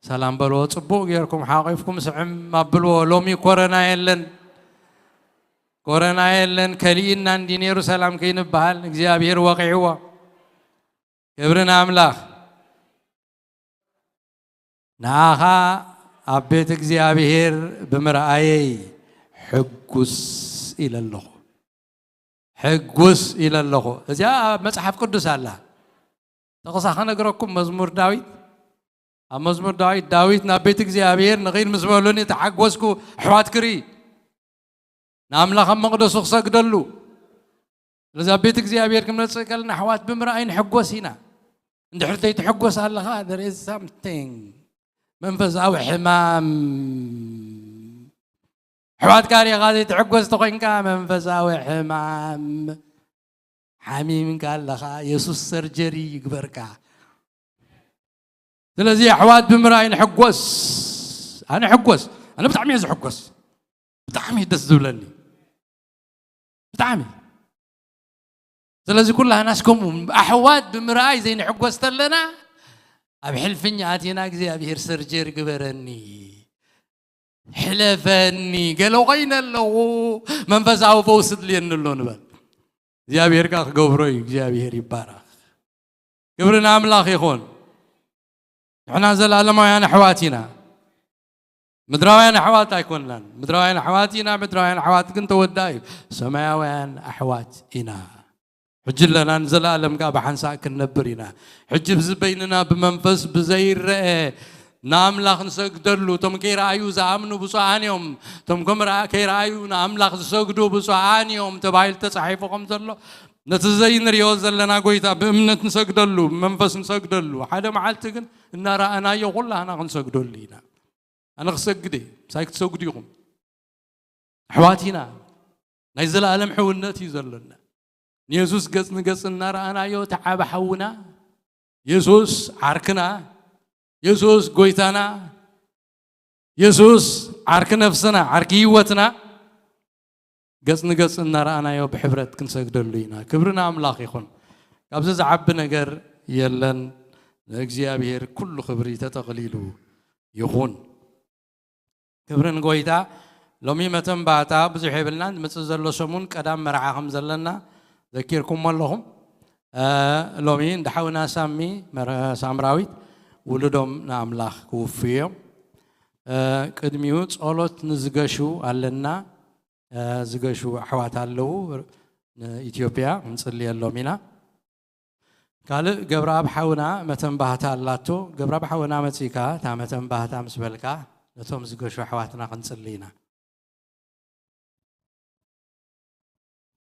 ሰላም በልዎ። ጽቡቕ ጌርኩም ሓቒፍኩም ስዕም ኣብልዎ። ሎሚ ኮረና የለን፣ ኮረና የለን። ከሊእና እንዲ ነይሩ ሰላም ከይንበሃል እግዚኣብሔር ወቒዕዎ። ክብሪ ንኣምላኽ። ንኣኻ ኣብ ቤት እግዚኣብሔር ብምርኣየይ ሕጉስ ኢለ ኣለኹ። ሕጉስ ኢለ ኣለኹ። እዚኣ ኣብ መጽሓፍ ቅዱስ ኣላ። ጥቕሳ ከነግረኩም፣ መዝሙር ዳዊት። ኣብ መዝሙር ዳዊት፣ ዳዊት ናብ ቤት እግዚኣብሔር ንኺድ ምስ በሉኒ ተሓጎስኩ፣ ኣሕዋት ክርኢ። ንኣምላኽ ኣብ መቕደሱ ክሰግደሉ። ስለዚ ኣብ ቤት እግዚኣብሔር ክንመጽእ ከለና ኣሕዋት ብምርኣይ ንሕጎስ ኢና። እንድሕር ዘይትሕጎስ ኣለኻ፣ there is something። መንፈሳዊ ሕማም። ኣሕዋትካ ሪኢኻ ዘይትሕጎስ ተኾይንካ፣ መንፈሳዊ ሕማም። ሓሚምካ ኣለኻ፣ የሱስ ሰርጀሪ ይግበርካ። ስለዚ ኣሕዋት ብምርኣይ ንሕጎስ። ኣነ ሕጎስ። ኣነ ብጣዕሚ እየ ዝሕጎስ። ብጣዕሚ ደስ ዝብለኒ። ብጣዕሚ። ስለዚ ኩላህናስ ከምኡ ኣሕዋት ብምርኣይ ዘይንሕጎስ ተለና፣ ኣብ ሕልፍኛ ኣቲና እግዚኣብሔር ሰርጀሪ ግበረኒ፣ ሕለፈኒ፣ ገለ ኮይነ ኣለኹ፣ መንፈሳዊ ፈውሲ ድልየኒ ኣሎ ንበል። እግዚኣብሔር ከኣ ክገብሮ እዩ። እግዚኣብሔር ይባረኽ። ክብሪ ንኣምላኽ ይኹን። ንሕና ዘለኣለማውያን ኣሕዋት ኢና። ምድራውያን ኣሕዋት ኣይኮንናን። ምድራውያን ኣሕዋት ኢና። ምድራውያን ኣሕዋት ግን ተወዳእ እዩ። ሰማያውያን ኣሕዋት ኢና። ሕጂ ኣለና፣ ንዘለኣለም ከኣ ብሓንሳእ ክንነብር ኢና። ሕጂ ብዚ በይንና ብመንፈስ ብዘይረአ ንኣምላኽ ንሰግደሉ፣ እቶም ከይረኣዩ ዝኣምኑ ብፁዓን እዮም፣ እቶም ከም ረኣ-፣ ከይረኣዩ ንኣምላኽ ዝሰግዱ ብፁዓን እዮም ተባሂሉ ተጻሒፉ ከም ዘሎ፣ ነቲ ዘይንሪኦ ዘለና ጎይታ ብእምነት ንሰግደሉ፣ ብመንፈስ ንሰግደሉ፣ ሓደ መዓልቲ ግን እናረኣናዮ ኩላህና ክንሰግደሉ ኢና። ኣነ ክሰግድ እየ፣ ምሳይ ክትሰግዱ ኢኹም። ኣሕዋት ኢና። ናይ ዘለኣለም ሕውነት እዩ ዘሎና። ንየሱስ ገጽ ንገጽ እናረኣናዮ፣ እቲ ዓቢ ሓውና፣ የሱስ ዓርክና፣ የሱስ ጎይታና፣ የሱስ ዓርኪ ነፍስና፣ ዓርኪ ህይወትና፣ ገጽ ንገጽ እናረኣናዮ ብሕብረት ክንሰግደሉ ኢና። ክብሪ ንኣምላኽ ይኹን። ካብዚ ዝዓቢ ነገር የለን። ንእግዚኣብሔር ኩሉ ክብሪ ተጠቕሊሉ ይኹን። ክብሪ ንጎይታ። ሎሚ መተንባታ ብዙሕ የብልናን። ዝመጽእ ዘሎ ሰሙን ቀዳም መርዓ ከም ዘለና ዘኪርኩሞ ኣለኹም። እ፣ ሎሚ እንዳ ሓውና ሳሚ መረ-፣ ሳምራዊት ውሉዶም ንኣምላኽ ክውፍዩ እዮም። እ፣ ቅድሚኡ ጸሎት ንዝገሹ ኣለና። እ፣ ዝገሹ ኣሕዋት ኣለዉ ንኢትዮጵያ፣ ክንጽልየሎም ኢና። ካልእ ገብረኣብ ሓውና መተንባህታ ኣላቶ። ገብረኣብ ሓውና መጺእካ፣ እታ መተንባህታ ምስ በልካ፣ ነቶም ዝገሹ ኣሕዋትና ክንጽሊ ኢና።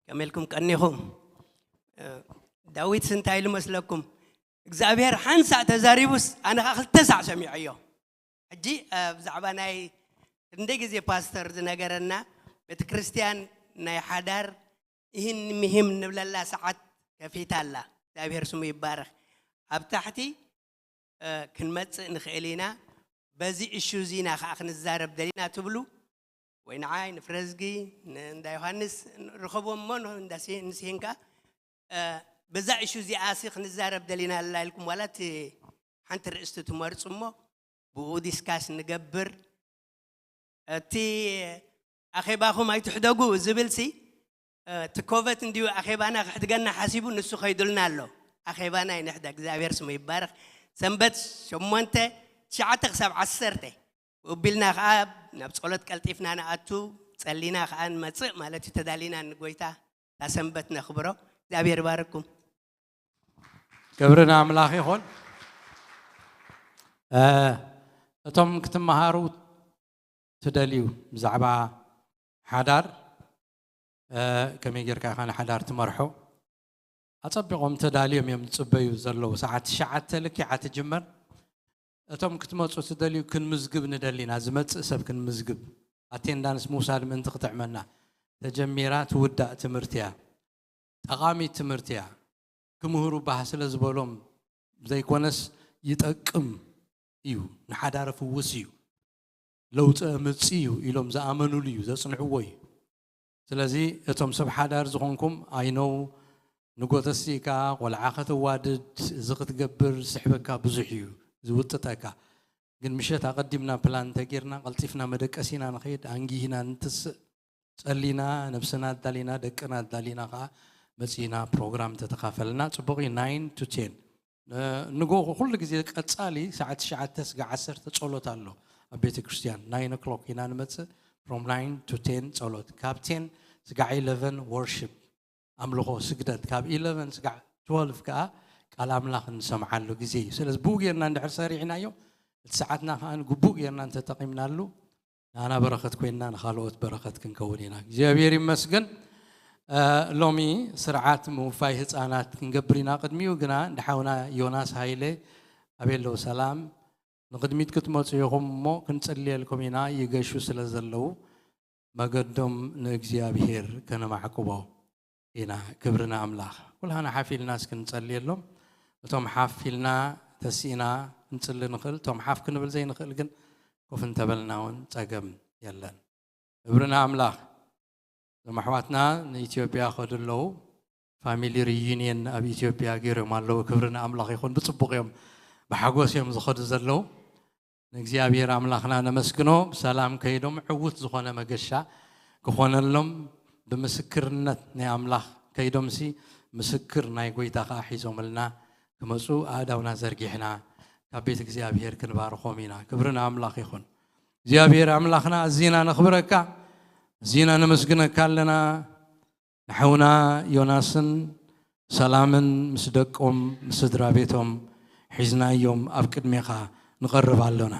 ከመይ ኢልኩም ቀኒኹም? እ፣ ዳዊትስ እንታይ ኢሉ መስለኩም? እግዚኣብሔር ሓንሳእ ተዛሪቡስ፣ ኣነ ኸኣ ክልተ ሳዕ ሰሚዐዮ። ሕጂ፣ እ፣ ብዛዕባ ናይ ክንደይ ግዜ ፓስተር ዝነገረና፣ ቤተ ክርስቲያን ናይ ሓዳር ይህን ምሂም ንብለላ ሰዓት ከፊታ ኣላ። እግዚኣብሔር ስሙ ይባረኽ። ኣብ ታሕቲ፣ እ፣ ክንመጽእ ንኽእል ኢና። በዚ እሹ እዚ ኢና ኸዓ ክንዛረብ ደሊና ትብሉ፣ ወይ ንዓይ፣ ንፍረዝጊ፣ ንእንዳ ዮሃንስ፣ ርኸቦም እሞ ን-፣ እንዳ ሲ-፣ ንስሂንካ፣ እ፣ በዛ እሹ እዚኣ ሲ ክንዛረብ ደሊና ኣላ ኢልኩም ዋላ እቲ ሓንቲ ርእስቲ ትመርጹ እሞ ብኡ ዲስካስ ንገብር። እቲ ኣኼባኹም ኣይትሕደጉ ዝብል ሲ፣ እ፣ እቲ ኮቨት እንድዩ ኣኼባና ክሕድገና ሓሲቡ ንሱ ከይዱልና ኣሎ። ኣኼባና ይንሕደግ፣ እግዚኣብሔር ስሙ ይባረኽ። ሰንበት ሸሞንተ፣ ትሽዓተ ክሳብ ዓሰርተ። ብኡ ቢልና ኸዓ ናብ ጸሎት ቀልጢፍና ንኣቱ፣ ጸሊና ኸዓ ንመጽእ ማለት እዩ። ተዳሊና ንጎይታ እታ ሰንበት ነኽብሮ። እግዚኣብሔር ይባርኩም። ክብሪ ንኣምላኽ ይኹን። እ፣ እቶም ክትመሃሩ ትደልዩ ብዛዕባ ሓዳር፣ እ፣ ከመይ ጌርካ ኢኻ ንሓዳር ትመርሖ? ኣጸቢቖም ተዳልዮም እዮም ዝጽበዩ ዘለዉ። ሰዓት ትሽዓተ ልኪዓ ትጅመር። እቶም ክትመጹ ትደልዩ ክንምዝግብ ንደሊና፣ ዝመጽእ ሰብ ክንምዝግብ፣ ኣቴንዳንስ ምውሳድ ምእንቲ ክጥዕመና። ተጀሚራ ትውዳእ ትምህርቲ እያ። ጠቓሚት ትምህርቲ እያ። ክምህሩ ባህ ስለ ዝበሎም ዘይኮነስ ይጠቅም እዩ፣ ንሓዳር ፍውስ እዩ፣ ለውጢ ኣምጽእ እዩ ኢሎም ዝኣመኑሉ እዩ፣ ዘጽንዕዎ እዩ። ስለዚ እቶም ሰብ ሓዳር ዝኾንኩም፣ I know ንጎ ተሲእካ ቆልዓ ከተዋድድ፣ እዚ ክትገብር ዝስሕበካ ብዙሕ እዩ ዝውጥጠካ። ግን ምሸት ኣቐዲምና ፕላን እንተጌርና፣ ቀልጢፍና መደቀሲና ንኸይድ፣ ኣንጊህና ንትስእ፣ ጸሊና፣ ነብስና ኣዳሊና፣ ደቅና ኣዳሊና ከኣ መጺና ፕሮግራም ተተኻፈልና። ጽቡቕ እዩ። Nine to ten ንጎ ኩሉ ግዜ ቀጻሊ ሰዓት ትሽዓተ ስጋዕ ዓሰርተ ጸሎት ኣሎ ኣብ ቤተ ክርስቲያን። Nine o'clock ኢና ንመጽእ። From nine to ten ጸሎት፣ ካብ ten ስጋዕ eleven worship፣ ኣምልኾ ስግደት፣ ካብ eleven ስጋዕ twelve ከኣ ቃል ኣምላኽ እንሰምዓሉ ግዜ እዩ። ስለዚ ብኡ ጌርና እንድሕር ሰሪዕናዮ፣ እቲ ሰዓትና ከኣ ግቡእ ጌርና እንተጠቒምናሉ፣ ንኣና በረኸት ኮይንና ንኻልኦት በረኸት ክንከውን ኢና። እግዚኣብሔር ይመስገን። ሎሚ ስርዓት ምውፋይ ህፃናት ክንገብር ኢና። ቅድሚኡ ግና ንሓውና ዮናስ ሃይለ ኣበይ ኣለዉ? ሰላም፣ ንቕድሚት ክትመፁ ኢኹም እሞ ክንፅልየልኩም ኢና። ይገሹ ስለ ዘለዉ መገዶም ንእግዚኣብሔር ከነማዕቅቦ ኢና። ክብሪ ንኣምላኽ። ኩላህና ሓፍ ኢልና እስኪ ንጸልየሎም። እቶም ሓፍ ኢልና ተሲእና ክንጽሊ ንኽእል፣ እቶም ሓፍ ክንብል ዘይንኽእል ግን ኮፍ እንተበልና እውን ጸገም የለን። ክብሪ ንኣምላኽ። እዞም ኣሕዋትና ንኢትዮጵያ ከዱ ኣለዉ። ፋሚሊ ሪዩኒየን ኣብ ኢትዮጵያ ገይሮም ኣለዉ። ክብሪ ንኣምላኽ ይኹን። ብጽቡቕ እዮም፣ ብሓጎስ እዮም ዝኸዱ ዘለዉ። ንእግዚኣብሔር ኣምላኽና ነመስግኖ። ብሰላም ከይዶም ዕዉት ዝኾነ መገሻ ክኾነሎም፣ ብምስክርነት ናይ ኣምላኽ ከይዶምሲ ምስክር ናይ ጎይታ ኸዓ ሒዞምልና ክመፁ ኣእዳውና ዘርጊሕና ካብ ቤት እግዚኣብሔር ክንባርኾም ኢና። ክብሪ ንኣምላኽ ይኹን። እግዚኣብሔር ኣምላኽና ኣዚና ነኽብረካ፣ ኣዚና ነመስግነካ ኣለና። ንሓውና ዮናስን ሰላምን ምስ ደቆም ምስ ስድራ ቤቶም ሒዝናዮም ኣብ ቅድሜኻ ንቐርብ ኣሎና።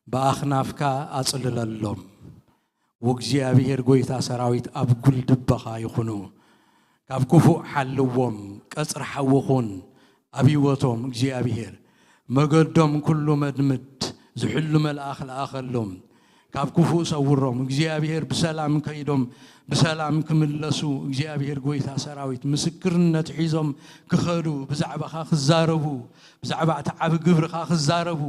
ብኣኽናፍካ ኣጽልለሎም። ወእግዚኣብሔር ጎይታ ሰራዊት ኣብ ጉልድበኻ ይኹኑ። ካብ ክፉእ ሓልዎም፣ ቀጽሪ ሓዊ ኹን ኣብ ህይወቶም እግዚኣብሔር። መገዶም ኩሉ መድምድ፣ ዝሕሉ መልኣኽ ለኣኸሎም። ካብ ክፉእ ሰውሮም። እግዚኣብሔር ብሰላም ከይዶም ብሰላም ክምለሱ እግዚኣብሔር ጎይታ ሰራዊት ምስክርነት ሒዞም ክኸዱ፣ ብዛዕባኻ ክዛረቡ፣ ብዛዕባ እቲ ዓቢ ግብርኻ ክዛረቡ፣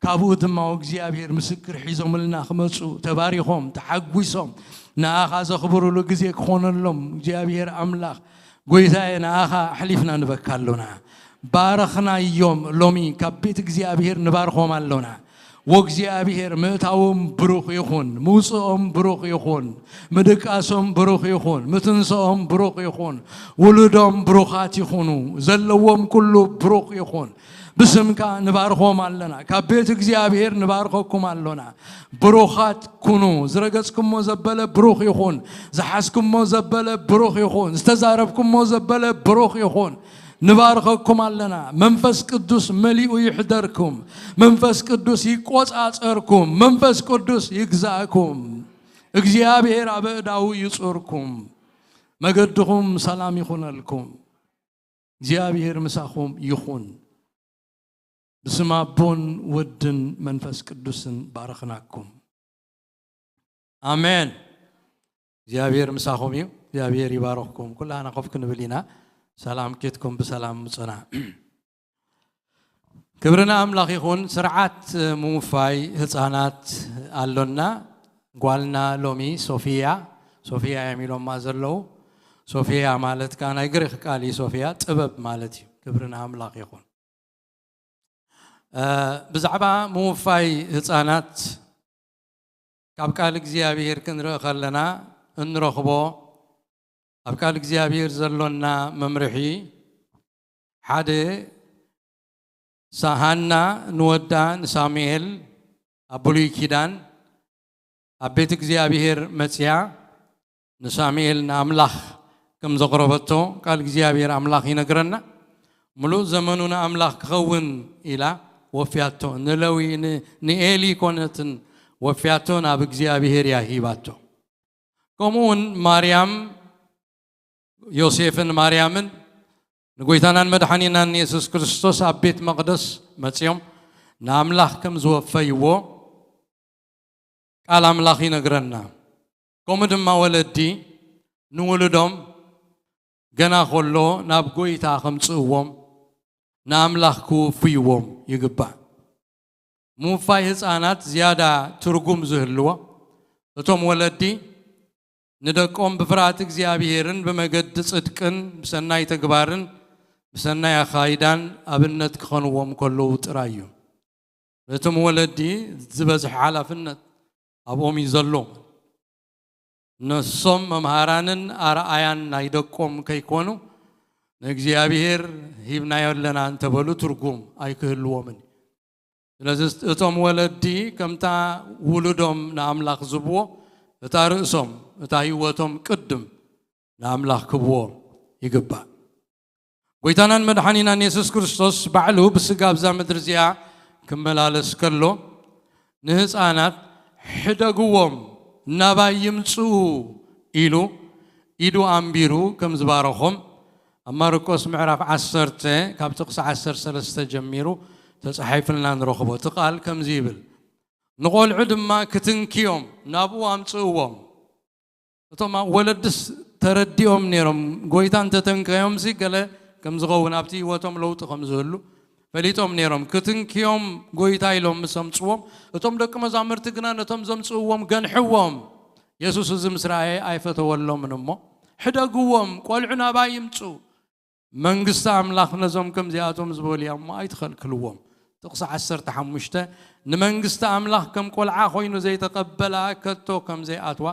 ካብኡ ድማ እግዚኣብሔር ምስክር ሒዞምልና ክመጹ ተባሪኾም ተሓጒሶም ንኣኻ ዘኽብሩሉ ግዜ ክኾነሎም እግዚኣብሔር ኣምላኽ ጎይታዬ ንኣኻ ኣሕሊፍና ንበካ ኣሎና። ባረኽናዮም። ሎሚ ካብ ቤት እግዚኣብሔር ንባርኾም ኣሎና። ወእግዚኣብሔር ምእታዎም ብሩኽ ይኹን፣ ምውፅኦም ብሩኽ ይኹን፣ ምድቃሶም ብሩኽ ይኹን፣ ምትንስኦም ብሩኽ ይኹን፣ ውሉዶም ብሩኻት ይኹኑ፣ ዘለዎም ኩሉ ብሩኽ ይኹን። ብስምካ ንባርኾም ኣለና። ካብ ቤት እግዚኣብሔር ንባርኸኩም ኣሎና። ብሩኻት ኩኑ። ዝረገጽኩሞ ዘበለ ብሩኽ ይኹን፣ ዝሓዝኩሞ ዘበለ ብሩኽ ይኹን፣ ዝተዛረብኩሞ ዘበለ ብሩኽ ይኹን። ንባርኸኩም ኣለና። መንፈስ ቅዱስ መሊኡ ይሕደርኩም። መንፈስ ቅዱስ ይቆጻጸርኩም። መንፈስ ቅዱስ ይግዛእኩም። እግዚኣብሔር ኣብ ኣእዳዉ ይጹርኩም። መገድኹም ሰላም ይኹነልኩም። እግዚኣብሔር ምሳኹም ይኹን። ብስም ኣቦን ወድን መንፈስ ቅዱስን ባረኽናኩም። ኣሜን። እግዚኣብሔር ምሳኹም እዩ። እግዚኣብሔር ይባረኽኩም። ኩላህና ኮፍ ክንብል ኢና። ሰላም ኬትኩም ብሰላም ምጹና። ክብሪ ንኣምላኽ ይኹን። ስርዓት ምውፋይ ህፃናት ኣሎና። ጓልና ሎሚ ሶፊያ፣ ሶፊያ እዮም ኢሎማ ዘለዉ። ሶፊያ ማለት ከዓ ናይ ግሪክ ቃል እዩ። ሶፊያ ጥበብ ማለት እዩ። ክብሪ ንኣምላኽ ይኹን። እ፣ ብዛዕባ ምውፋይ ህፃናት ካብ ቃል እግዚኣብሔር ክንርኢ ከለና እንረኽቦ፣ ኣብ ቃል እግዚኣብሔር ዘሎና መምርሒ፣ ሓደ፣ ሳ-፣ ሃና ንወዳ ንሳሙኤል ኣብ ብሉይ ኪዳን ኣብ ቤት እግዚኣብሔር መጽያ ንሳሙኤል ንኣምላኽ ከም ዘቕረበቶ ቃል እግዚኣብሔር ኣምላኽ ይነግረና። ምሉእ ዘመኑ ንኣምላኽ ክኸውን ኢላ ወፍያቶ። ንለዊ፣ ን-፣ ንኤሊ ኮነትን ወፍያቶ፣ ናብ እግዚኣብሔር እያ ሂባቶ። ከምኡ እውን ማርያም፣ ዮሴፍን ማርያምን ንጎይታናን መድሓኒናን ንየሱስ ክርስቶስ ኣብ ቤት መቕደስ መጺኦም ንኣምላኽ ከም ዝወፈይዎ ቃል ኣምላኽ ይነግረና። ከምኡ ድማ ወለዲ ንውሉዶም ገና ከሎ ናብ ጎይታ ከምጽእዎም ንኣምላኽ ክውፍይዎም ይግባእ። ምውፋይ ህፃናት ዝያዳ ትርጉም ዝህልዎ እቶም ወለዲ ንደቆም ብፍርሃት እግዚኣብሔርን ብመገዲ ጽድቅን ብሰናይ ተግባርን ብሰናይ ኣኻይዳን ኣብነት ክኾንዎም ከለዉ ጥራይ እዩ። እቶም ወለዲ ዝበዝሕ ሓላፍነት ኣብኦም እዩ ዘሎ። ነሶም መምሃራንን ኣርኣያን ናይ ደቆም ከይኮኑ፣ ንእግዚኣብሔር ሂብናዮ ኣለና እንተበሉ ትርጉም ኣይክህልዎምን። ስለዚ እቶም ወለዲ ከምታ ውሉዶም ንኣምላኽ ዝብዎ፣ እታ ርእሶም፣ እታ ህይወቶም ቅድም ንኣምላኽ ክብዎ ይግባእ። ጎይታናን መድሓኒናን የሱስ ክርስቶስ ባዕሉ ብስጋ ኣብዛ ምድሪ እዚኣ ክመላለስ ከሎ፣ ንህፃናት ሕደግዎም፣ ናባይ ይምፅኡ ኢሉ ኢዱ ኣንቢሩ ከም ዝባረኾም ኣብ ማርቆስ ምዕራፍ ዓሰርተ ካብ ጥቕሲ ዓሰርተ ሰለስተ ጀሚሩ ተፃሒፍልና ንረኽቦ። እቲ ቃል ከምዚ ይብል፣ ንቖልዑ ድማ ክትንክዮም ናብኡ ኣምፅእዎም። እቶም ወለድስ ተረዲኦም ነይሮም፣ ጎይታ እንተተንከዮምሲ ገለ ከም ዝኸውን፣ ኣብቲ ህይወቶም ለውጢ ከም ዝህሉ ፈሊጦም ነይሮም። ክትንክዮም ጎይታ ኢሎም ምስ ኣምፅዎም፣ እቶም ደቂ መዛሙርቲ ግና ነቶም ዘምፅእዎም ገንሕዎም። የሱስ እዚ ምስ ረኣየ ኣይፈተወሎምን እሞ፣ ሕደግዎም፣ ቆልዑ ናባይ ይምፁ፣ መንግስቲ ኣምላኽ ነዞም ከምዚኣቶም ዝበሉ እያ እሞ ኣይትኸልክልዎም። ጥቕሲ ዓሰርተ ሓሙሽተ፣ ንመንግስቲ ኣምላኽ ከም ቆልዓ ኮይኑ ዘይተቐበላ ከቶ ከም ዘይኣትዋ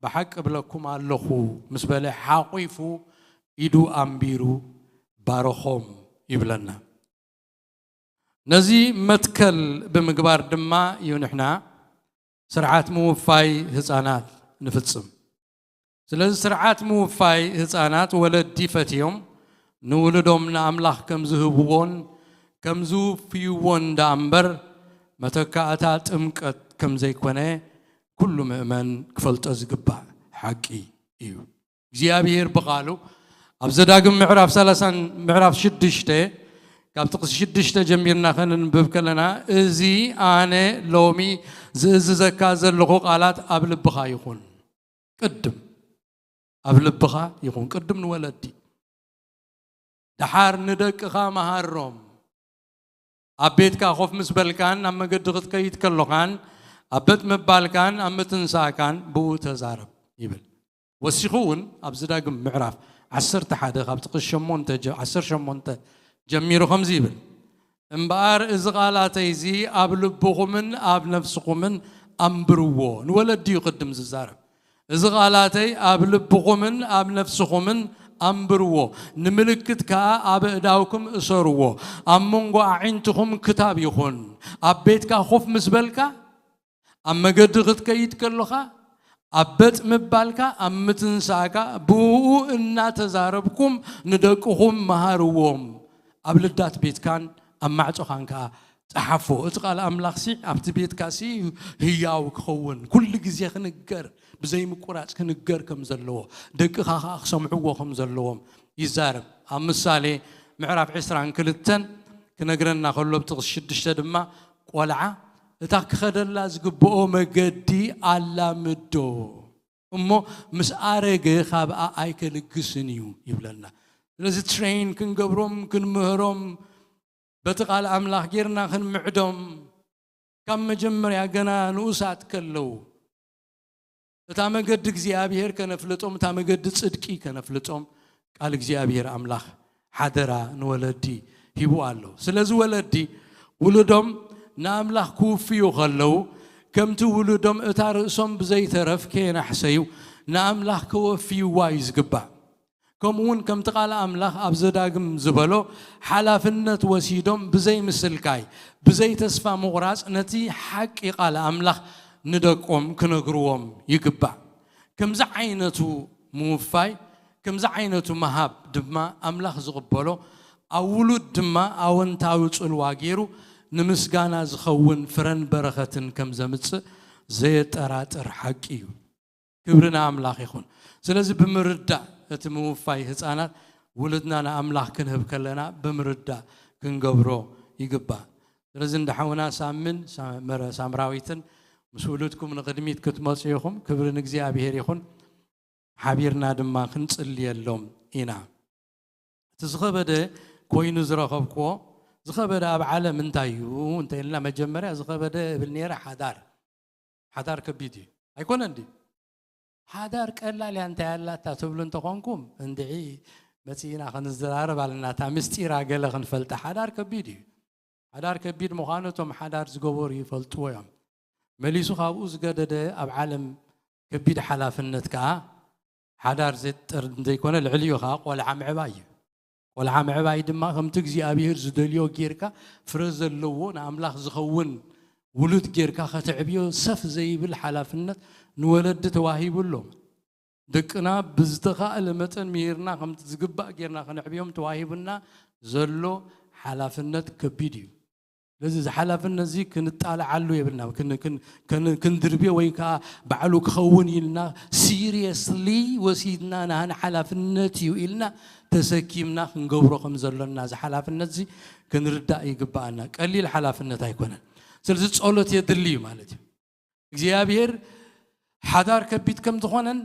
ብሓቂ እብለኩም ኣለኹ ምስ በለ ሓቑፉ ኢዱ ኣንቢሩ ባረኾም ይብለና። ነዚ መትከል ብምግባር ድማ እዩ ንሕና ስርዓት ምውፋይ ህፃናት ንፍፅም። ስለዚ ስርዓት ምውፋይ ህፃናት ወለዲ ፈትዮም ንውሉዶም ንኣምላኽ ከም ዝህብዎን ከም ዝውፍይዎን ደኣ እምበር መተካእታ ጥምቀት ከም ዘይኮነ ኩሉ ምእመን ክፈልጦ ዝግባእ ሓቂ እዩ። እግዚኣብሔር ብቓሉ ኣብ ዘዳግም ምዕራፍ ሰላሳን ምዕራፍ ሽዱሽተ ካብ ጥቕሲ ሽዱሽተ ጀሚርና ከነንብብ ከለና፣ እዚ ኣነ ሎሚ ዝእዝዘካ ዘለኹ ቃላት ኣብ ልብኻ ይኹን። ቅድም ኣብ ልብኻ ይኹን፣ ቅድም ንወለዲ፣ ደሓር ንደቅኻ መሃሮም። ኣብ ቤትካ ኮፍ ምስ በልካን ኣብ መገዲ ክትከይድ ከሎኻን ኣብ በጥ ምባልካን ኣብ ምትንሳእካን ብኡ ተዛረብ ይብል። ወሲኹ እውን ኣብዚ ዳግም ምዕራፍ ዓሰርተ ሓደ ካብ ጥቕሲ ሸሞንተ ጀ-፣ ዓሰርተ ሸሞንተ ጀሚሩ ከምዚ ይብል፣ እምበኣር እዚ ቓላተይ እዚ ኣብ ልብኹምን ኣብ ነፍስኹምን ኣንብርዎ። ንወለዲ እዩ ቅድም ዝዛረብ። እዚ ቓላተይ ኣብ ልብኹምን ኣብ ነፍስኹምን ኣንብርዎ፣ ንምልክት ከኣ ኣብ ኣእዳውኩም እሰርዎ፣ ኣብ መንጎ ኣዒንትኹም ክታብ ይኹን። ኣብ ቤትካ ኮፍ ምስ በልካ፣ ኣብ መገዲ ክትከይድ ከሎኻ፣ ኣብ በጥ ምባልካ፣ ኣብ ምትንሳእካ፣ ብእኡ እናተዛረብኩም ንደቅኹም መሃርዎም። ኣብ ልዳት ቤትካን ኣብ ማዕጾኻን ከኣ ጸሓፎ። እቲ ቃል ኣምላኽሲ ኣብቲ ቤትካሲ ህያው ክኸውን፣ ኩሉ ግዜ ክንገር፣ ብዘይምቁራጽ ክንገር ከም ዘለዎ፣ ደቅኻ ከኣ ክሰምዕዎ ከም ዘለዎም ይዛረብ። ኣብ ምሳሌ ምዕራፍ ዕስራን ክልተን ክነግረና ከሎ፣ ኣብ ጥቕሲ ሽዱሽተ ድማ፣ ቆልዓ እታ ክኸደላ ዝግብኦ መገዲ ኣላምዶ፣ እሞ ምስ ኣረገ ካብኣ ኣይከልግስን እዩ ይብለና። ስለዚ ትሬን ክንገብሮም፣ ክንምህሮም፣ በቲ ቃል ኣምላኽ ጌርና ክንምዕዶም፣ ካብ መጀመርያ ገና ንኡሳት ከለዉ፣ እታ መገዲ እግዚኣብሔር ከነፍልጦም፣ እታ መገዲ ጽድቂ ከነፍልጦም፣ ቃል እግዚኣብሔር ኣምላኽ ሓደራ ንወለዲ ሂቡ ኣሎ። ስለዚ ወለዲ ውሉዶም ንኣምላኽ ክውፍዩ ከለዉ፣ ከምቲ ውሉዶም እታ ርእሶም ብዘይተረፍ ከየናሕሰዩ ንኣምላኽ ከወፍይዋ እዩ ዝግባእ። ከምኡ እውን ከምቲ ቃል ኣምላኽ ኣብ ዘዳግም ዝበሎ፣ ሓላፍነት ወሲዶም ብዘይ ምስልካይ፣ ብዘይ ተስፋ ምቑራጽ ነቲ ሓቂ ቃል ኣምላኽ ንደቆም ክነግርዎም ይግባእ። ከምዚ ዓይነቱ ምውፋይ፣ ከምዚ ዓይነቱ ምሃብ ድማ ኣምላኽ ዝቕበሎ፣ ኣብ ውሉድ ድማ ኣወንታዊ ጽልዋ ገይሩ ንምስጋና ዝኸውን ፍረን በረኸትን ከም ዘምጽእ ዘየጠራጥር ሓቂ እዩ። ክብሪ ንኣምላኽ ይኹን። ስለዚ ብምርዳእ እቲ ምውፋይ ህፃናት ውሉድና ንኣምላኽ ክንህብ ከለና ብምርዳእ ክንገብሮ ይግባእ። ስለዚ እንዳ ሓውና ሳምን፣ ሳ-፣ መረ-፣ ሳምራዊትን ምስ ውሉድኩም ንቕድሚት ክትመፁ ኢኹም። ክብሪ ንእግዚኣብሔር ይኹን። ሓቢርና ድማ ክንጽልየሎም ኢና። እቲ ዝኸበደ ኮይኑ ዝረኸብክዎ፣ ዝኸበደ ኣብ ዓለም እንታይ እዩ እንተ ኢልና፣ መጀመርያ ዝኸበደ እብል ነይረ ሓዳር። ሓዳር ከቢድ እዩ። ኣይኮነን ድዩ? ሓዳር ቀላል እያ እንታይ ኣላታ ትብሉ እንተኾንኩም፣ እንድዒ መጺእና ክንዘራረብ ኣለና። እታ ምስጢራ ገለ ክንፈልጣ። ሓዳር ከቢድ እዩ። ሓዳር ከቢድ ምዃኑ እቶም ሓዳር ዝገበሩ ይፈልጥዎ እዮም። መሊሱ ካብኡ ዝገደደ ኣብ ዓለም ከቢድ ሓላፍነት ከኣ ሓዳር ዘጠር ዘይኮነ ልዕሊኡ ከኣ ቆልዓ ምዕባይ እዩ። ቆልዓ ምዕባይ ድማ ከምቲ እግዚኣብሔር ዝደልዮ ጌርካ ፍረ ዘለዎ ንኣምላኽ ዝኸውን ውሉድ ጌርካ ከተዕብዮ ሰፍ ዘይብል ሓላፍነት ንወለዲ ተዋሂቡ ኣሎ። ደቅና ብዝተኻእለ መጠን ምሂርና ከምቲ ዝግባእ ጌርና ከነዕብዮም ተዋሂቡና ዘሎ ሓላፍነት ከቢድ እዩ። ስለዚ እዚ ሓላፍነት እዚ ክንጣልዓሉ የብልና። ክን- ክን- ክን- ክንድርብዮ ወይ ከዓ ባዕሉ ክኸውን ኢልና ሲሪየስሊ ወሲድና ናህና ሓላፍነት እዩ ኢልና ተሰኪምና ክንገብሮ ከም ዘሎና እዚ ሓላፍነት እዚ ክንርዳእ ይግባኣና። ቀሊል ሓላፍነት ኣይኮነን። ስለዚ ጸሎት የድሊ እዩ ማለት እዩ። እግዚኣብሔር ሓዳር ከቢድ ከም ዝኾነን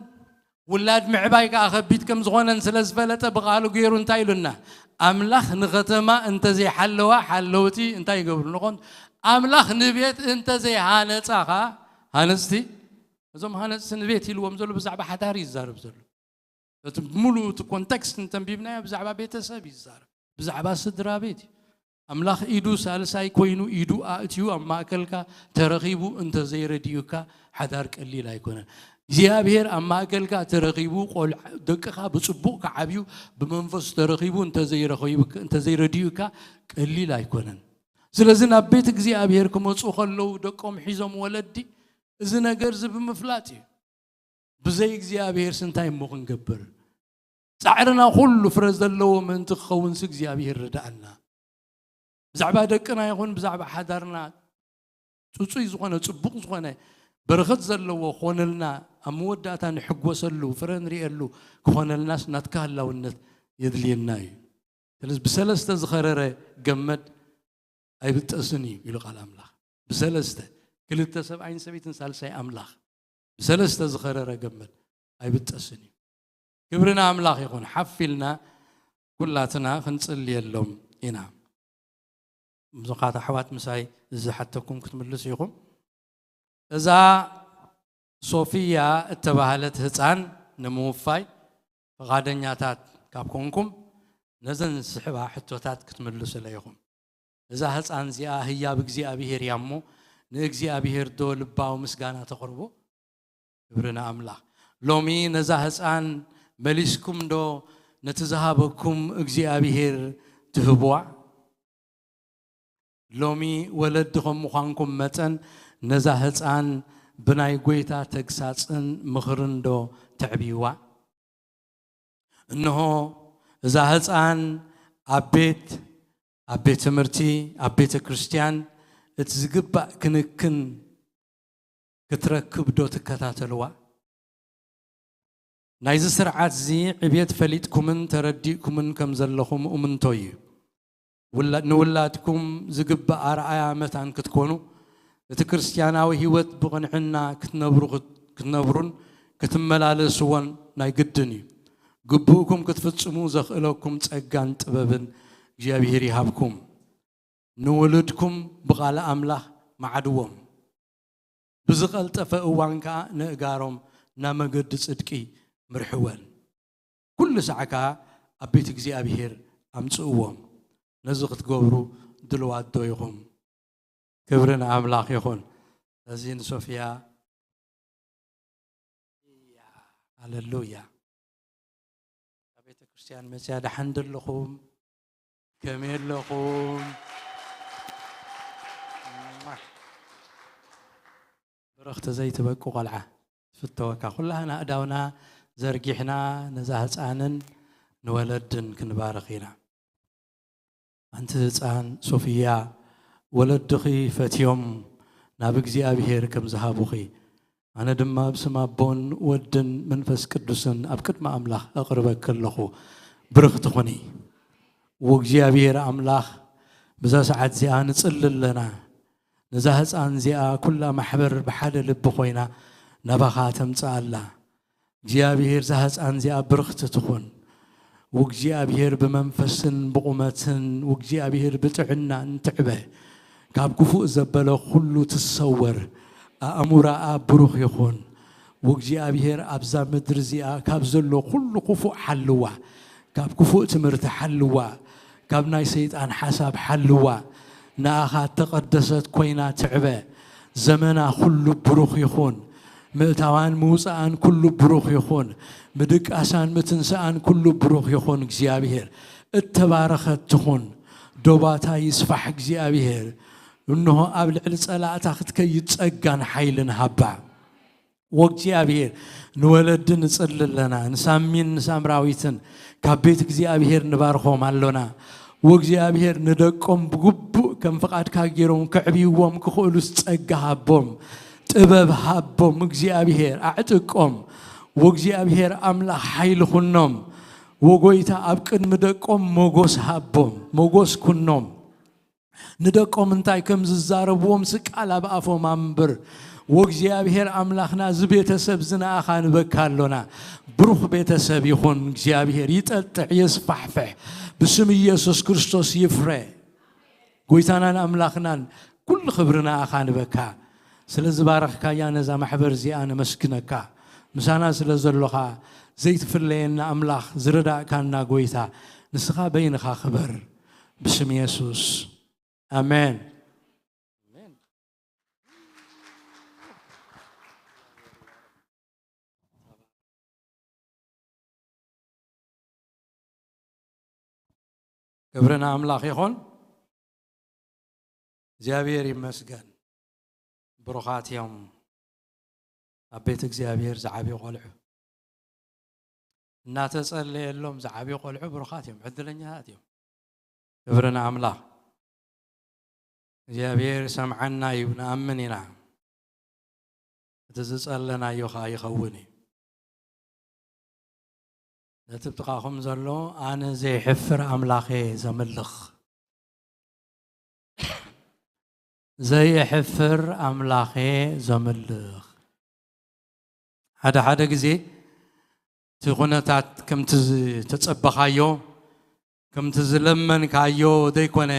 ውላድ ምዕባይ ከዓ ከቢድ ከም ዝኾነን ስለ ዝፈለጠ ብቓሉ ገይሩ እንታይ ኢሉና? ኣምላኽ ንኸተማ እንተዘይሓለዋ ሓለውቲ እንታይ ይገብሩ ንኾን? ኣምላኽ ንቤት እንተዘይሃነጻ ከዓ ሃነጽቲ፣ እዞም ሃነጽቲ ንቤት ኢልዎም ዘሎ ብዛዕባ ሓዳር ይዛረብ ዘሎ። እቲ ሙሉ እቲ ኮንቴክስት እንተንቢብናዮ ብዛዕባ ቤተሰብ ይዛረብ፣ ብዛዕባ ስድራ ቤት እዩ። ኣምላኽ ኢዱ ሳልሳይ ኮይኑ ኢዱ ኣእትዩ ኣብ ማእከልካ ተረኺቡ እንተዘይረድዩካ ሓዳር ቀሊል ኣይኮነን። እግዚኣብሔር ኣብ ማእከልካ ተረኺቡ ቆልዓ ደቅኻ ብጽቡቕ ክዓብዩ ብመንፈስ ተረኺቡ እንተዘይረኺቡ እንተዘይረድዩካ ቀሊል ኣይኮነን። ስለዚ ናብ ቤት እግዚኣብሔር ክመጹ ከለዉ ደቆም ሒዞም ወለዲ እዚ ነገር እዚ ብምፍላጥ እዩ። ብዘይ እግዚኣብሔር ስንታይ እሞ ክንገብር? ጻዕርና ኩሉ ፍረ ዘለዎ ምእንቲ ክኸውንስ እግዚኣብሔር ርድኣና። ብዛዕባ ደቅና ይኹን ብዛዕባ ሓዳርና ጽጹይ ዝኾነ ጽቡቕ ዝኾነ በረኸት ዘለዎ ክኾነልና ኣብ መወዳእታ ንሕጎሰሉ ፍረ ንርእየሉ ክኾነልናስ ናትካ ህላውነት የድልየና እዩ። ስለዚ ብሰለስተ ዝኸረረ ገመድ ኣይብጠስን እዩ ኢሉ ቃል ኣምላኽ። ብሰለስተ፣ ክልተ ሰብኣይን ሰበይትን ሳልሳይ ኣምላኽ። ብሰለስተ ዝኸረረ ገመድ ኣይብጠስን እዩ። ክብሪ ንኣምላኽ ይኹን። ሓፍ ኢልና ኩላትና ክንጽልየሎም ኢና። ብዙኻት ኣሕዋት ምሳይ ዝሓተኩም ክትምልሱ ኢኹም። እዛ ሶፊያ እተባህለት ህፃን ንምውፋይ ፈቓደኛታት ካብ ኮንኩም ነዘን ዝስሕባ ሕቶታት ክትምልሱለ ኢኹም። እዛ ህፃን እዚኣ ህያብ እግዚኣብሔር እያ እሞ ንእግዚኣብሔር ዶ ልባዊ ምስጋና ተቕርቡ? ክብሪ ንኣምላኽ። ሎሚ ነዛ ህፃን መሊስኩም ዶ ነቲ ዝሃበኩም እግዚኣብሔር ትህብዋ? ሎሚ ወለዲ ከም ምዃንኩም መጠን ነዛ ህፃን ብናይ ጎይታ ተግሳፅን ምኽርን ዶ ተዕብይዋ? እንሆ እዛ ህፃን ኣብ ቤት ኣብ ቤት ትምህርቲ ኣብ ቤተ ክርስቲያን እቲ ዝግባእ ክንክን ክትረክብ ዶ ትከታተልዋ? ናይዚ ስርዓት እዚ ዕብየት ፈሊጥኩምን ተረዲእኩምን ከም ዘለኹም እምንቶ እዩ። ውላ- ንውላድኩም ዝግባእ ኣርኣያ መታን ክትኮኑ እቲ ክርስትያናዊ ህይወት ብቕንዕና ክትነብሩ ክትነብሩን ክትመላለስዎን ናይ ግድን እዩ። ግቡእኩም ክትፍጽሙ ዘኽእለኩም ጸጋን ጥበብን እግዚኣብሔር ይሃብኩም። ንውሉድኩም ብቓል ኣምላኽ መዓድዎም። ብዝቐልጠፈ እዋን ከኣ ነእጋሮም ናብ መገዲ ጽድቂ ምርሕወን። ኩሉ ሳዕ ከኣ ኣብ ቤት እግዚኣብሔር ኣምጽእዎም። ነዚ ክትገብሩ ድልዋት ዶ ኢኹም? ክብሪ ንኣምላኽ ይኹን። እዚ ንሶፍያ ሃሌሉያ። ኣብ ቤተ ክርስቲያን መፅያ ደሓን ደለኹም? ከመይ ኣለኹም? ብርኽቲ ዘይትበቁ ቆልዓ ትፍተወካ። ኩላህና ኣእዳውና ዘርጊሕና ነዛ ህፃንን ንወለድን ክንባርኽ ኢና። ኣንቲ ህፃን ሶፍያ ወለድኺ ፈትዮም ናብ እግዚኣብሔር ከም ዝሃቡኺ ኣነ ድማ ብስም ኣቦን ወድን መንፈስ ቅዱስን ኣብ ቅድሚ ኣምላኽ ኣቕርበኪ ኣለኹ። ብርኽቲ ኹኒ። ወእግዚኣብሔር ኣምላኽ ብዛ ሰዓት እዚኣ ንጽሊ ኣለና። ነዛ ህፃን እዚኣ ኩላ ማሕበር ብሓደ ልቢ ኮይና ናባኻ ተምፅኣ ኣላ። እግዚኣብሔር እዛ ህፃን እዚኣ ብርኽቲ ትኹን። ወእግዚኣብሔር ብመንፈስን ብቑመትን ወእግዚኣብሔር ብጥዕናን ትዕበ። ካብ ክፉእ ዘበለ ኩሉ ትሰወር። ኣእምሮኣ ብሩኽ ይኹን። ወእግዚኣብሔር ኣብዛ ምድሪ እዚኣ ካብ ዘሎ ኩሉ ክፉእ ሓልዋ፣ ካብ ክፉእ ትምህርቲ ሓልዋ፣ ካብ ናይ ሰይጣን ሓሳብ ሓልዋ። ንኣኻ እተቐደሰት ኮይና ትዕበ። ዘመና ኩሉ ብሩኽ ይኹን። ምእታዋን ምውፃኣን ኩሉ ብሩኽ ይኹን። ምድቃሳን ምትንስኣን ኩሉ ብሩኽ ይኹን። እግዚኣብሔር እተባረኸት ትኹን። ዶባታ ይስፋሕ እግዚኣብሔር። እንሆ ኣብ ልዕሊ ጸላእታ ክትከይድ ጸጋን ሓይልን ሃባ። ወእግዚኣብሔር ንወለዲ ንጽሊ ኣለና፣ ንሳሚን ንሳምራዊትን ካብ ቤት እግዚኣብሔር ንባርኾም ኣሎና። ወእግዚኣብሔር ንደቆም ብግቡእ ከም ፍቓድካ ገይሮም ከዕብይዎም ክኽእሉስ ጸጋ ሃቦም፣ ጥበብ ሃቦም፣ እግዚኣብሔር ኣዕጥቀም። ወእግዚኣብሔር ኣምላኽ ሓይሊ ኩኖም። ወጎይታ ኣብ ቅድሚ ደቆም ሞጎስ ሃቦም፣ ሞጎስ ኩኖም። ንደቆም እንታይ ከም ዝዛረብዎም ቃል ኣብ ኣፎም ኣንብር። ወእግዚኣብሔር ኣምላኽና እዚ ቤተሰብ እዚ ንኣኻ ንበካ ኣሎና። ብሩኽ ቤተሰብ ይኹን። እግዚኣብሔር ይጠጥዕ የስፋሕፍሕ። ብስም ኢየሱስ ክርስቶስ ይፍረ። ጎይታናን ኣምላኽናን ኩሉ ክብሪ ንኣኻ ንበካ። ስለ ዝባረኽካያ ነዛ ማሕበር እዚኣ ነመስግነካ። ምሳና ስለ ዘሎኻ ዘይትፍለየና ኣምላኽ ዝረዳእካና ጎይታ ንስኻ በይንኻ ክበር። ብስም የሱስ። ኣሜን። ክብሪ ንኣምላኽ ይኹን። እግዚኣብሔር ይመስገን። ብሩኻት እዮም ኣብ ቤት እግዚኣብሔር ዝዓብዩ ቆልዑ። እናተጸለየሎም ዝዓብዩ ቆልዑ ብሩኻት እዮም፣ ዕድለኛታት እዮም። ክብሪ ንኣምላኽ። እግዚኣብሔር ይሰምዓና እዩ፣ ንኣምን ኢና። እቲ ዝጸለናዮ ኸኣ ይኸውን እዩ። ነቲ ብጥቓኹም ዘሎ ኣነ ዘይሕፍር ኣምላኽ እየ ዘምልኽ። ዘይሕፍር ኣምላኽ እየ ዘምልኽ። ሓደ ሓደ ግዜ እቲ ኩነታት ከምቲ ዝተጸበኻዮ፣ ከምቲ ዝለመንካዮ ዘይኮነ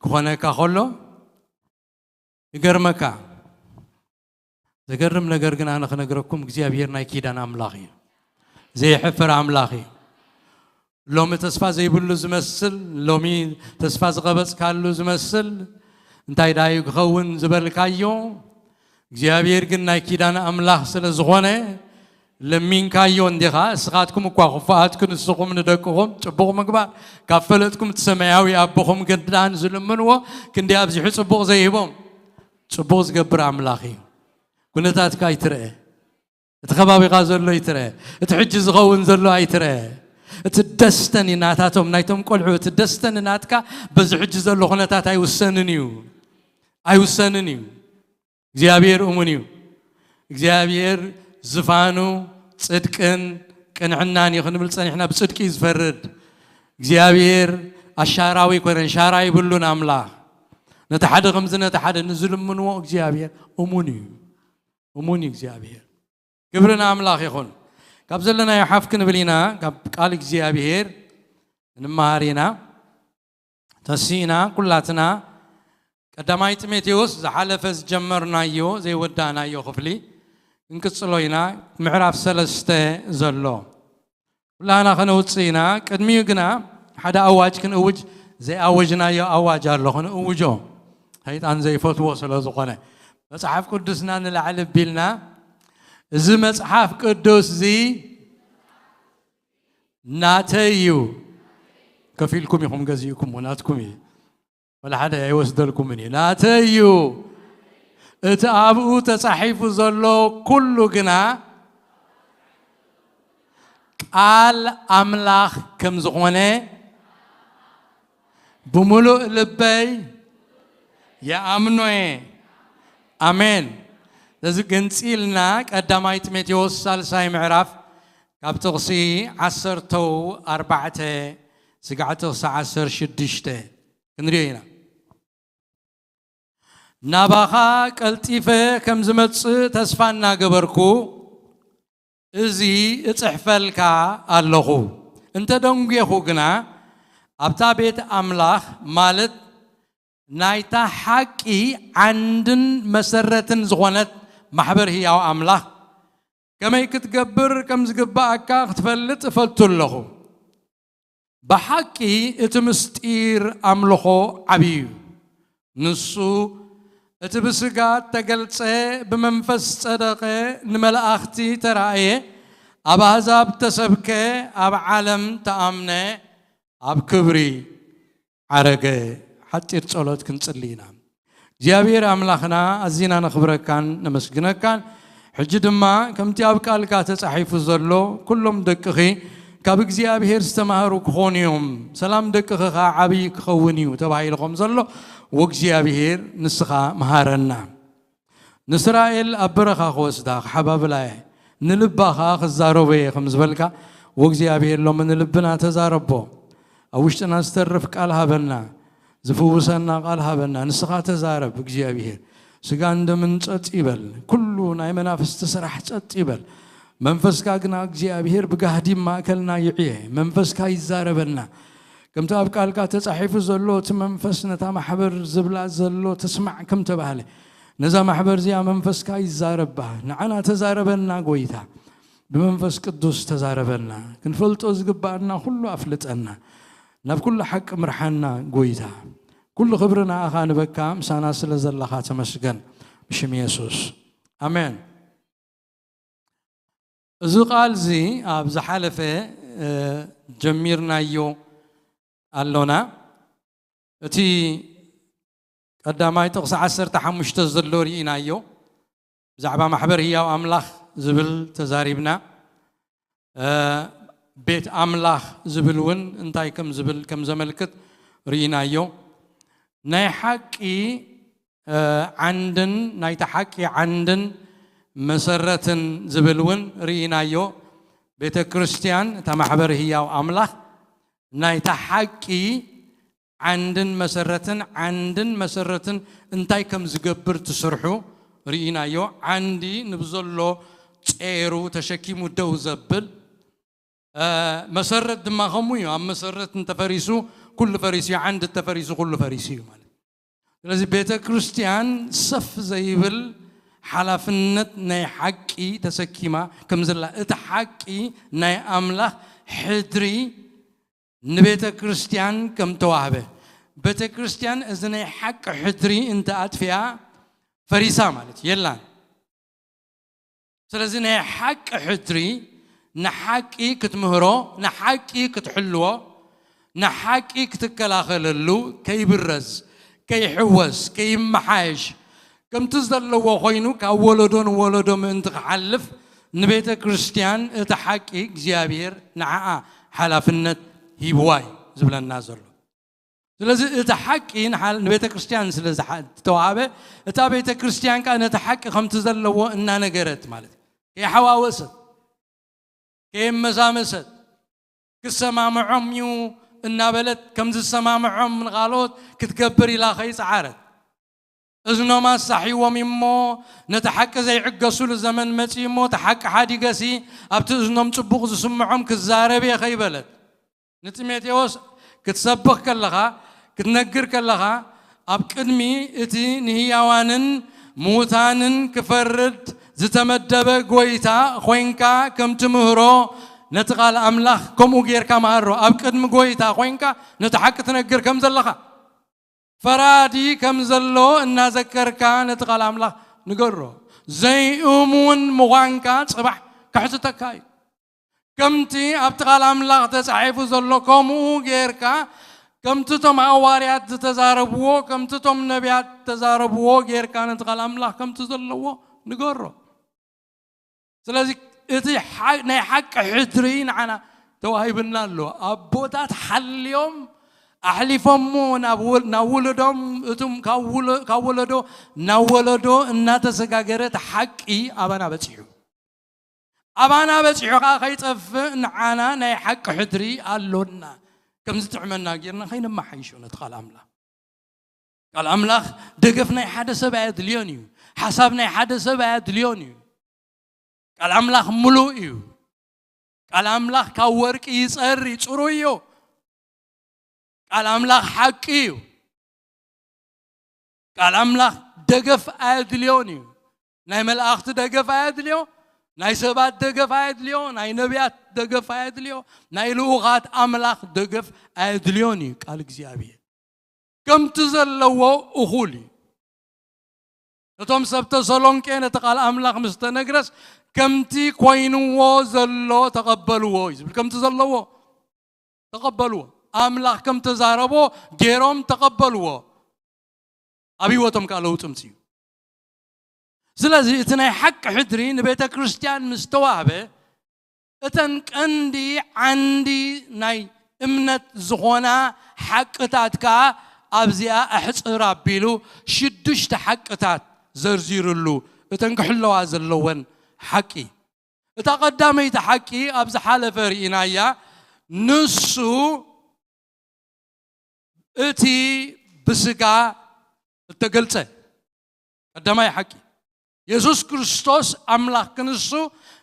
ክኾነካ ከሎ ይገርመካ። ዘገርም ነገር ግን ኣነ ክነግረኩም፣ እግዚኣብሔር ናይ ኪዳን ኣምላኽ እዩ። ዘይሕፍር ኣምላኽ እዩ። ሎሚ ተስፋ ዘይብሉ ዝመስል፣ ሎሚ ተስፋ ዝቐበጽካሉ ዝመስል፣ እንታይ ዳዩ ክኸውን ዝበልካዮ፣ እግዚኣብሔር ግን ናይ ኪዳን ኣምላኽ ስለ ዝኾነ፣ ለሚንካዮ እንዲኻ። እስኻትኩም እኳ ክፉኣት ክንስኹም ንደቅኹም ጽቡቕ ምግባር ካብ ፈለጥኩም፣ እቲ ሰማያዊ ኣቦኹም ግን ዳን ዝልምንዎ ክንደይ ኣብዚሑ ጽቡቕ ዘይህቦም። ጽቡቕ ዝገብር ኣምላኽ እዩ። ኩነታትካ ኣይትርአ። እቲ ከባቢኻ ዘሎ ኣይትርአ። እቲ ሕጂ ዝኸውን ዘሎ ኣይትርአ። እቲ ደስተኒ ናታቶም፣ ናይቶም ቆልዑ፣ እቲ ደስተኒ ናትካ በዚ ሕጂ ዘሎ ኩነታት ኣይውሰንን እዩ። ኣይውሰንን እዩ። እግዚኣብሔር እሙን እዩ። እግዚኣብሔር ዝፋኑ ጽድቅን ቅንዕናን እዩ ክንብል ጸኒሕና። ብጽድቂ እዩ ዝፈርድ። እግዚኣብሔር ኣሻራዊ ኣይኮነን፣ ሻራ ይብሉን ኣምላኽ። ነቲ ሓደ ከምዚ ነቲ ሓደ ንዝልምንዎ እግዚኣብሔር እሙን እዩ። እሙን እዩ እግዚኣብሔር። ክብሪ ንኣምላኽ ይኹን። ካብ ዘለናዮ ሓፍ ክንብል ኢና፣ ካብ ቃል እግዚኣብሔር ንምሃር ኢና። ተሲእና ኩላትና ቀዳማይ ጢሞቴዎስ ዝሓለፈ ዝጀመርናዮ ዘይወዳእናዮ ክፍሊ ክንቅጽሎ ኢና። ምዕራፍ ሰለስተ ዘሎ ኩላና ከነውጽእ ኢና። ቅድሚኡ ግና ሓደ ኣዋጅ ክንእውጅ ዘይኣወጅናዮ ኣዋጅ ኣሎ፣ ክንእውጆ። ሰይጣን ዘይፈትዎ ስለ ዝኾነ መጽሓፍ ቅዱስና ንላዕሊ ኣቢልና፣ እዚ መጽሓፍ ቅዱስ እዚ ናተይ እዩ። ከፊልኩም ኢኹም ገዚእኩምዎ፣ ናትኩም እዩ። ወላ ሓደ ኣይወስደልኩምን እዩ። ናተይ እዩ። እቲ ኣብኡ ተጻሒፉ ዘሎ ኩሉ ግና ቃል ኣምላኽ ከም ዝኾነ ብምሉእ ልበይ ይኣምኖ እየ። ኣሜን። ስለዚ ገንጺልና ቀዳማይ ጢሞቴዎስ ሳልሳይ ምዕራፍ ካብ ጥቕሲ ዓሰርተው ኣርባዕተ ስጋዕ ጥቕሲ ዓሰርተ ሽዱሽተ ክንሪኦ ኢና። ናባኻ ቀልጢፈ ከም ዝመጽእ ተስፋ እናገበርኩ፣ እዚ እጽሕፈልካ ኣለኹ። እንተ ደንጒኹ ግና፣ ኣብታ ቤት ኣምላኽ፣ ማለት ናይታ ሓቂ ዓንድን መሰረትን ዝኾነት ማሕበር ህያው ኣምላኽ ከመይ ክትገብር ከም ዝግብኣካ ክትፈልጥ እፈቱ ኣለኹ። ብሓቂ እቲ ምስጢር ኣምልኾ ዓብዪ እዩ። ንሱ እቲ ብስጋ እተገልጸ፣ ብመንፈስ ዝጸደቐ፣ ንመላእኽቲ ተራእየ፣ ኣብ ኣህዛብ ተሰብከ፣ ኣብ ዓለም ተኣምነ፣ ኣብ ክብሪ ዓረገ። ሓጺር ጸሎት ክንጽሊ ኢና። እግዚኣብሔር ኣምላኽና ኣዚና ነኽብረካን ነመስግነካን። ሕጂ ድማ ከምቲ ኣብ ቃልካ ተጻሒፉ ዘሎ፣ ኩሎም ደቅኺ ካብ እግዚኣብሔር ዝተማህሩ ክኾኑ እዮም፣ ሰላም ደቅኺ ኸዓ ዓብዪ ክኸውን እዩ ተባሂሉ ከም ዘሎ፣ ወእግዚኣብሔር ንስኻ መሃረና። ንእስራኤል ኣብ በረኻ ክወስዳ ክሓባብላ እየ፣ ንልባ ኸዓ ክዛረቦ እየ ከም ዝበልካ፣ ወእግዚኣብሔር ሎሚ ንልብና ተዛረቦ። ኣብ ውሽጥና ዝተርፍ ቃል ሃበና፣ ዝፍውሰና ቃል ሃበና። ንስኻ ተዛረብ እግዚኣብሔር። ስጋን ደምን ጸጥ ይበል፣ ኩሉ ናይ መናፍስቲ ስራሕ ጸጥ ይበል። መንፈስካ ግና እግዚኣብሔር ብጋህዲ ማእከልና ይዕየ። መንፈስካ ይዛረበና። ከምቲ ኣብ ቃልካ ተጻሒፉ ዘሎ፣ እቲ መንፈስ ነታ ማሕበር ዝብላ ዘሎ ትስማዕ ከም ተባህለ፣ ነዛ ማሕበር እዚኣ መንፈስካ ይዛረባ። ንዓና ተዛረበና ጎይታ፣ ብመንፈስ ቅዱስ ተዛረበና። ክንፈልጦ ዝግባኣና ኩሉ ኣፍልጠና። ናብ ኩሉ ሓቂ ምርሓና ጎይታ። ኩሉ ክብሪ ንኣኻ ንበካ፣ ምሳና ስለ ዘለኻ ተመስገን። ብሽም የሱስ። ኣሜን። እዚ ቃል እዚ ኣብ ዝሓለፈ፣ እ፣ ጀሚርናዮ ኣሎና። እቲ ቀዳማይ ጥቕሲ ዓሰርተ ሓሙሽተ ዘሎ ርኢናዮ። ብዛዕባ ማሕበር ህያው ኣምላኽ ዝብል ተዛሪብና። እ፣ ቤት ኣምላኽ ዝብል እውን እንታይ ከም ዝብል፣ ከም ዘመልክት ርኢናዮ። ናይ ሓቂ፣ እ፣ ዓንድን፣ ናይታ ሓቂ ዓንድን መሰረትን ዝብል እውን ርኢናዮ። ቤተ ክርስቲያን፣ እታ ማሕበር ህያው ኣምላኽ፣ ናይታ ሓቂ ዓንድን መሰረትን፣ ዓንድን መሰረትን እንታይ ከም ዝገብር ትስርሑ ርኢናዮ። ዓንዲ ንብዘሎ ጼሩ ተሸኪሙ ደው ዘብል፣ እ፣ መሰረት ድማ ከምኡ እዩ። ኣብ መሰረት እንተፈሪሱ፣ ኩሉ ፈሪሱ እዩ። ዓንዲ እንተፈሪሱ፣ ኩሉ ፈሪሱ እዩ ማለት። ስለዚ ቤተ ክርስቲያን ሰፍ ዘይብል ሓላፍነት ናይ ሓቂ ተሰኪማ ከም ዘላ፣ እቲ ሓቂ ናይ ኣምላኽ ሕድሪ ንቤተ ክርስቲያን ከም ተዋህበ፣ ቤተ ክርስቲያን እዚ ናይ ሓቂ ሕድሪ እንተ ኣጥፊኣ፣ ፈሪሳ ማለት እዩ፣ የላን። ስለዚ ናይ ሓቂ ሕድሪ ንሓቂ ክትምህሮ፣ ንሓቂ ክትሕልዎ፣ ንሓቂ ክትከላኸለሉ፣ ከይብረዝ፣ ከይሕወስ፣ ከይመሓየሽ፣ ከምቲ ዘለዎ ኮይኑ ካብ ወለዶ ንወለዶ ምእንቲ ክሓልፍ፣ ንቤተ ክርስቲያን እቲ ሓቂ እግዚኣብሔር ንዓኣ ሓላፍነት ሂብዋ እዩ ዝብለና ዘሎ። ስለዚ እቲ ሓቂ ንሓል-፣ ንቤተ ክርስቲያን ስለ ዝሓ-፣ ዝተዋሃበ፣ እታ ቤተ ክርስቲያን ከኣ ነቲ ሓቂ ከምቲ ዘለዎ እናነገረት ማለት እዩ። ከይሓዋወሰት፣ ከየመሳመሰት፣ ክሰማምዖም እዩ እናበለት ከም ዝሰማምዖም ንኻልኦት ክትገብር ኢላ ከይጸዓረት፣ እዝኖም ኣሳሕይዎም እሞ ነቲ ሓቂ ዘይዕገሱሉ ዘመን መጺኡ እሞ እቲ ሓቂ ሓዲገሲ ኣብቲ እዝኖም ጽቡቕ ዝስምዖም ክዛረብ እየ ከይበለት፣ ንጢሞቴዎስ ክትሰብኽ ከለኻ፣ ክትነግር ከለኻ፣ ኣብ ቅድሚ እቲ ንህያዋንን ምዉታንን ክፈርድ ዝተመደበ ጐይታ ኾይንካ ከም ትምህሮ ነቲ ቃል ኣምላኽ ከምኡ ጌርካ መሃሮ። ኣብ ቅድሚ ጐይታ ኾይንካ ነቲ ሓቂ ትነግር ከም ዘለኻ፣ ፈራዲ ከም ዘሎ እናዘከርካ ነቲ ቃል ኣምላኽ ንገሮ። ዘይእሙን ምዃንካ ጽባሕ ከሕትተካ እዩ። ከምቲ ኣብቲ ቃል ኣምላኽ ተጻሒፉ ዘሎ ከምኡ ጌርካ፣ ከምቲ እቶም ሃዋርያት ዝተዛረብዎ፣ ከምቲ እቶም ነቢያት ዝተዛረብዎ ጌርካ ነቲ ቃል ኣምላኽ ከምቲ ዘለዎ ንገሮ። ስለዚ እቲ ሓ-፣ ናይ ሓቂ ሕድሪ ንዓና ተዋሂብና ኣሎ። ኣቦታት ሓልዮም ኣሕሊፎሞ ናብ ወ-፣ ናብ ውሉዶም፣ እቶም ካብ ውሎ-፣ ካብ ወለዶ ናብ ወለዶ እናተሰጋገረ እቲ ሓቂ ኣባና በጺሑ። ኣባና በጺሑ ኸዓ ከይጠፍእ ንዓና ናይ ሓቂ ሕድሪ ኣሎና። ከም ዝጥዕመና ጌርና ከይነመሓይሾ ነቲ ቃል ኣምላኽ። ቃል ኣምላኽ ደገፍ ናይ ሓደ ሰብ ኣየድልዮን እዩ። ሓሳብ ናይ ሓደ ሰብ ኣየድልዮን እዩ። ቃል ኣምላኽ ምሉእ እዩ። ቃል ኣምላኽ ካብ ወርቂ ይጸሪ፣ ጽሩይ እዩ። ቃል ኣምላኽ ሓቂ እዩ። ቃል ኣምላኽ ደገፍ ኣየድልዮን እዩ። ናይ መላእኽቲ ደገፍ ኣየድልዮ፣ ናይ ሰባት ደገፍ ኣየድልዮ፣ ናይ ነቢያት ደገፍ ኣየድልዮ፣ ናይ ልኡኻት ኣምላኽ ደገፍ ኣየድልዮን እዩ ቃል እግዚኣብሔር። ከምቲ ዘለዎ እኹል እዩ። ነቶም ሰብ ተሰሎንቄ ነቲ ቃል ኣምላኽ ምስ ተነግረስ፣ ከምቲ ኮይንዎ ዘሎ ተቐበልዎ እዩ ዝብል። ከምቲ ዘለዎ ተቐበልዎ። ኣምላኽ ከም ተዛረቦ ገይሮም ተቐበልዎ። ኣብ ህይወቶም ከኣ ለውጢ ምጽኡ። ስለዚ እቲ ናይ ሓቂ ሕድሪ ንቤተ ክርስቲያን ምስ ተዋህበ፣ እተን ቀንዲ ዓንዲ ናይ እምነት ዝኾና ሓቅታት ከኣ ኣብዚኣ ኣሕጽር ኣቢሉ ሽዱሽተ ሓቅታት ዘርዚርሉ፣ እተን ክሕለዋ ዘለወን ሓቂ። እታ ቀዳመይቲ ሓቂ ኣብ ዝሓለፈ ርኢናያ፣ ንሱ እቲ ብስጋ እተገልጸ ቀዳማይ ሓቂ። የሱስ ክርስቶስ ኣምላኽ ክንሱ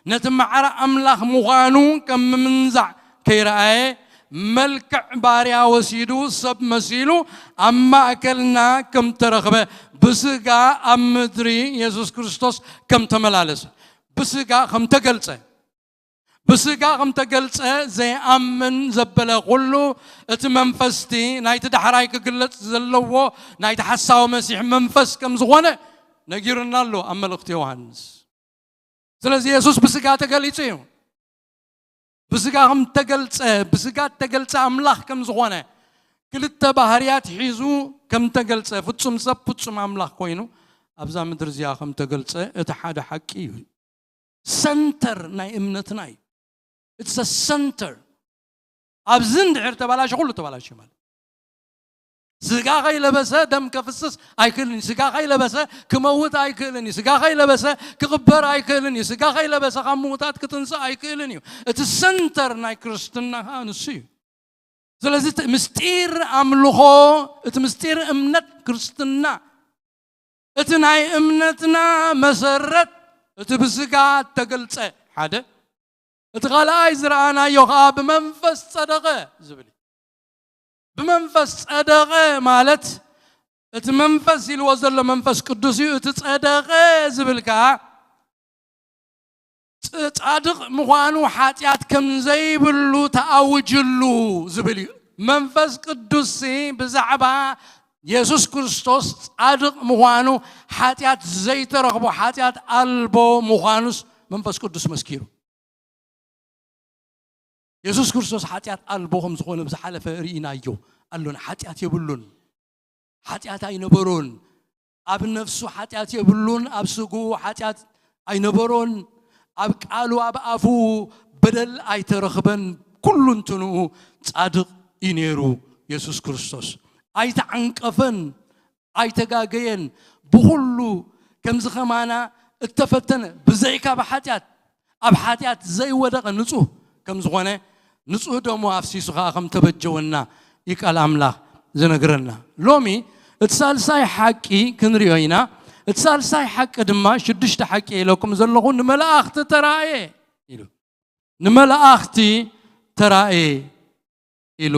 ነቲ ማዕረ ኣምላኽ ምዃኑ ከም ምምንዛዕ ከይረኣየ፣ መልክዕ ባርያ ወሲዱ ሰብ መሲሉ ኣብ ማእከልና ከም ተረኽበ፣ ብስጋ ኣብ ምድሪ የሱስ ክርስቶስ ከም ተመላለሰ፣ ብስጋ ከም ተገልጸ፣ ብስጋ ከም ተገልጸ ዘይኣምን ዘበለ ኩሉ፣ እቲ መንፈስቲ ናይቲ ዳሕራይ ክግለጽ ዘለዎ ናይቲ ሓሳዊ መሲሕ መንፈስ ከም ዝኾነ ነጊሩና ኣሎ ኣብ መልእኽቲ ዮሃንስ። ስለዚ የሱስ ብስጋ ተገሊጹ እዩ። ብስጋ ከም ተገልጸ፣ ብስጋ ተገልጸ ኣምላኽ ከም ዝኾነ፣ ክልተ ባህርያት ሒዙ ከም ተገልጸ፣ ፍጹም ሰብ ፍጹም ኣምላኽ ኮይኑ ኣብዛ ምድሪ እዚኣ ከም ተገልጸ እቲ ሓደ ሓቂ እዩ። ሰንተር ናይ እምነትና እዩ። It's a center። ኣብዚ እንድሕር ተባላሽ ኩሉ ተባላሽ ማለት። ስጋ ከይለበሰ ደም ከፍስስ ኣይክእልን እዩ። ስጋ ከይለበሰ ክመውት ኣይክእልን እዩ። ስጋ ከይለበሰ ክቕበር ኣይክእልን እዩ። ስጋ ከይለበሰ ካብ ምውታት ክትንስእ ኣይክእልን እዩ። እቲ ሰንተር ናይ ክርስትና ከዓ ንሱ እዩ። ስለዚ እቲ ምስጢር ኣምልኾ፣ እቲ ምስጢር እምነት ክርስትና፣ እቲ ናይ እምነትና መሰረት፣ እቲ ብስጋ ተገልጸ ሓደ፣ እቲ ካልኣይ ዝረኣናዮ ከዓ ብመንፈስ ጸደቐ ዝብል እዩ። ብመንፈስ ጸደቐ ማለት እቲ መንፈስ ኢልዎ ዘሎ መንፈስ ቅዱስ እዩ። እቲ ጸደቐ ዝብል ከዓ ጻድቕ ምዃኑ ሓጢኣት ከም ዘይብሉ ተኣውጅሉ ዝብል እዩ። መንፈስ ቅዱስ ብዛዕባ የሱስ ክርስቶስ ጻድቕ ምዃኑ፣ ሓጢኣት ዘይተረኽቦ፣ ሓጢኣት ኣልቦ ምዃኑስ መንፈስ ቅዱስ መስኪሩ። የሱስ ክርስቶስ ሓጢኣት ኣልቦ ከም ዝኾነ ብዝሓለፈ ርኢናዮ ኣሎና። ሓጢኣት የብሉን። ሓጢኣት ኣይነበሮን። ኣብ ነፍሱ ሓጢኣት የብሉን፣ ኣብ ስግኡ ሓጢኣት ኣይነበሮን። ኣብ ቃሉ፣ ኣብ ኣፉ በደል ኣይተረኽበን። ኩሉ እንትንኡ ጻድቕ እዩ ነይሩ። የሱስ ክርስቶስ ኣይተዓንቀፈን፣ ኣይተጋገየን። ብኹሉ ከምዚ ከማና እተፈተነ፣ ብዘይካ ብሓጢኣት፣ ኣብ ሓጢኣት ዘይወደቐ ንጹህ ከም ዝኾነ፣ ንጹህ ደሙ ኣፍሲሱ ኸዓ ከም ተበጀወና እዩ ቃል ኣምላኽ ዝነግረና። ሎሚ እቲ ሳልሳይ ሓቂ ክንሪኦ ኢና። እቲ ሳልሳይ ሓቂ ድማ፣ ሽዱሽተ ሓቂ ኢለኩም ዘለኹ፣ ንመላእኽቲ ተራእየ ኢሉ። ንመላእኽቲ ተራእየ ኢሉ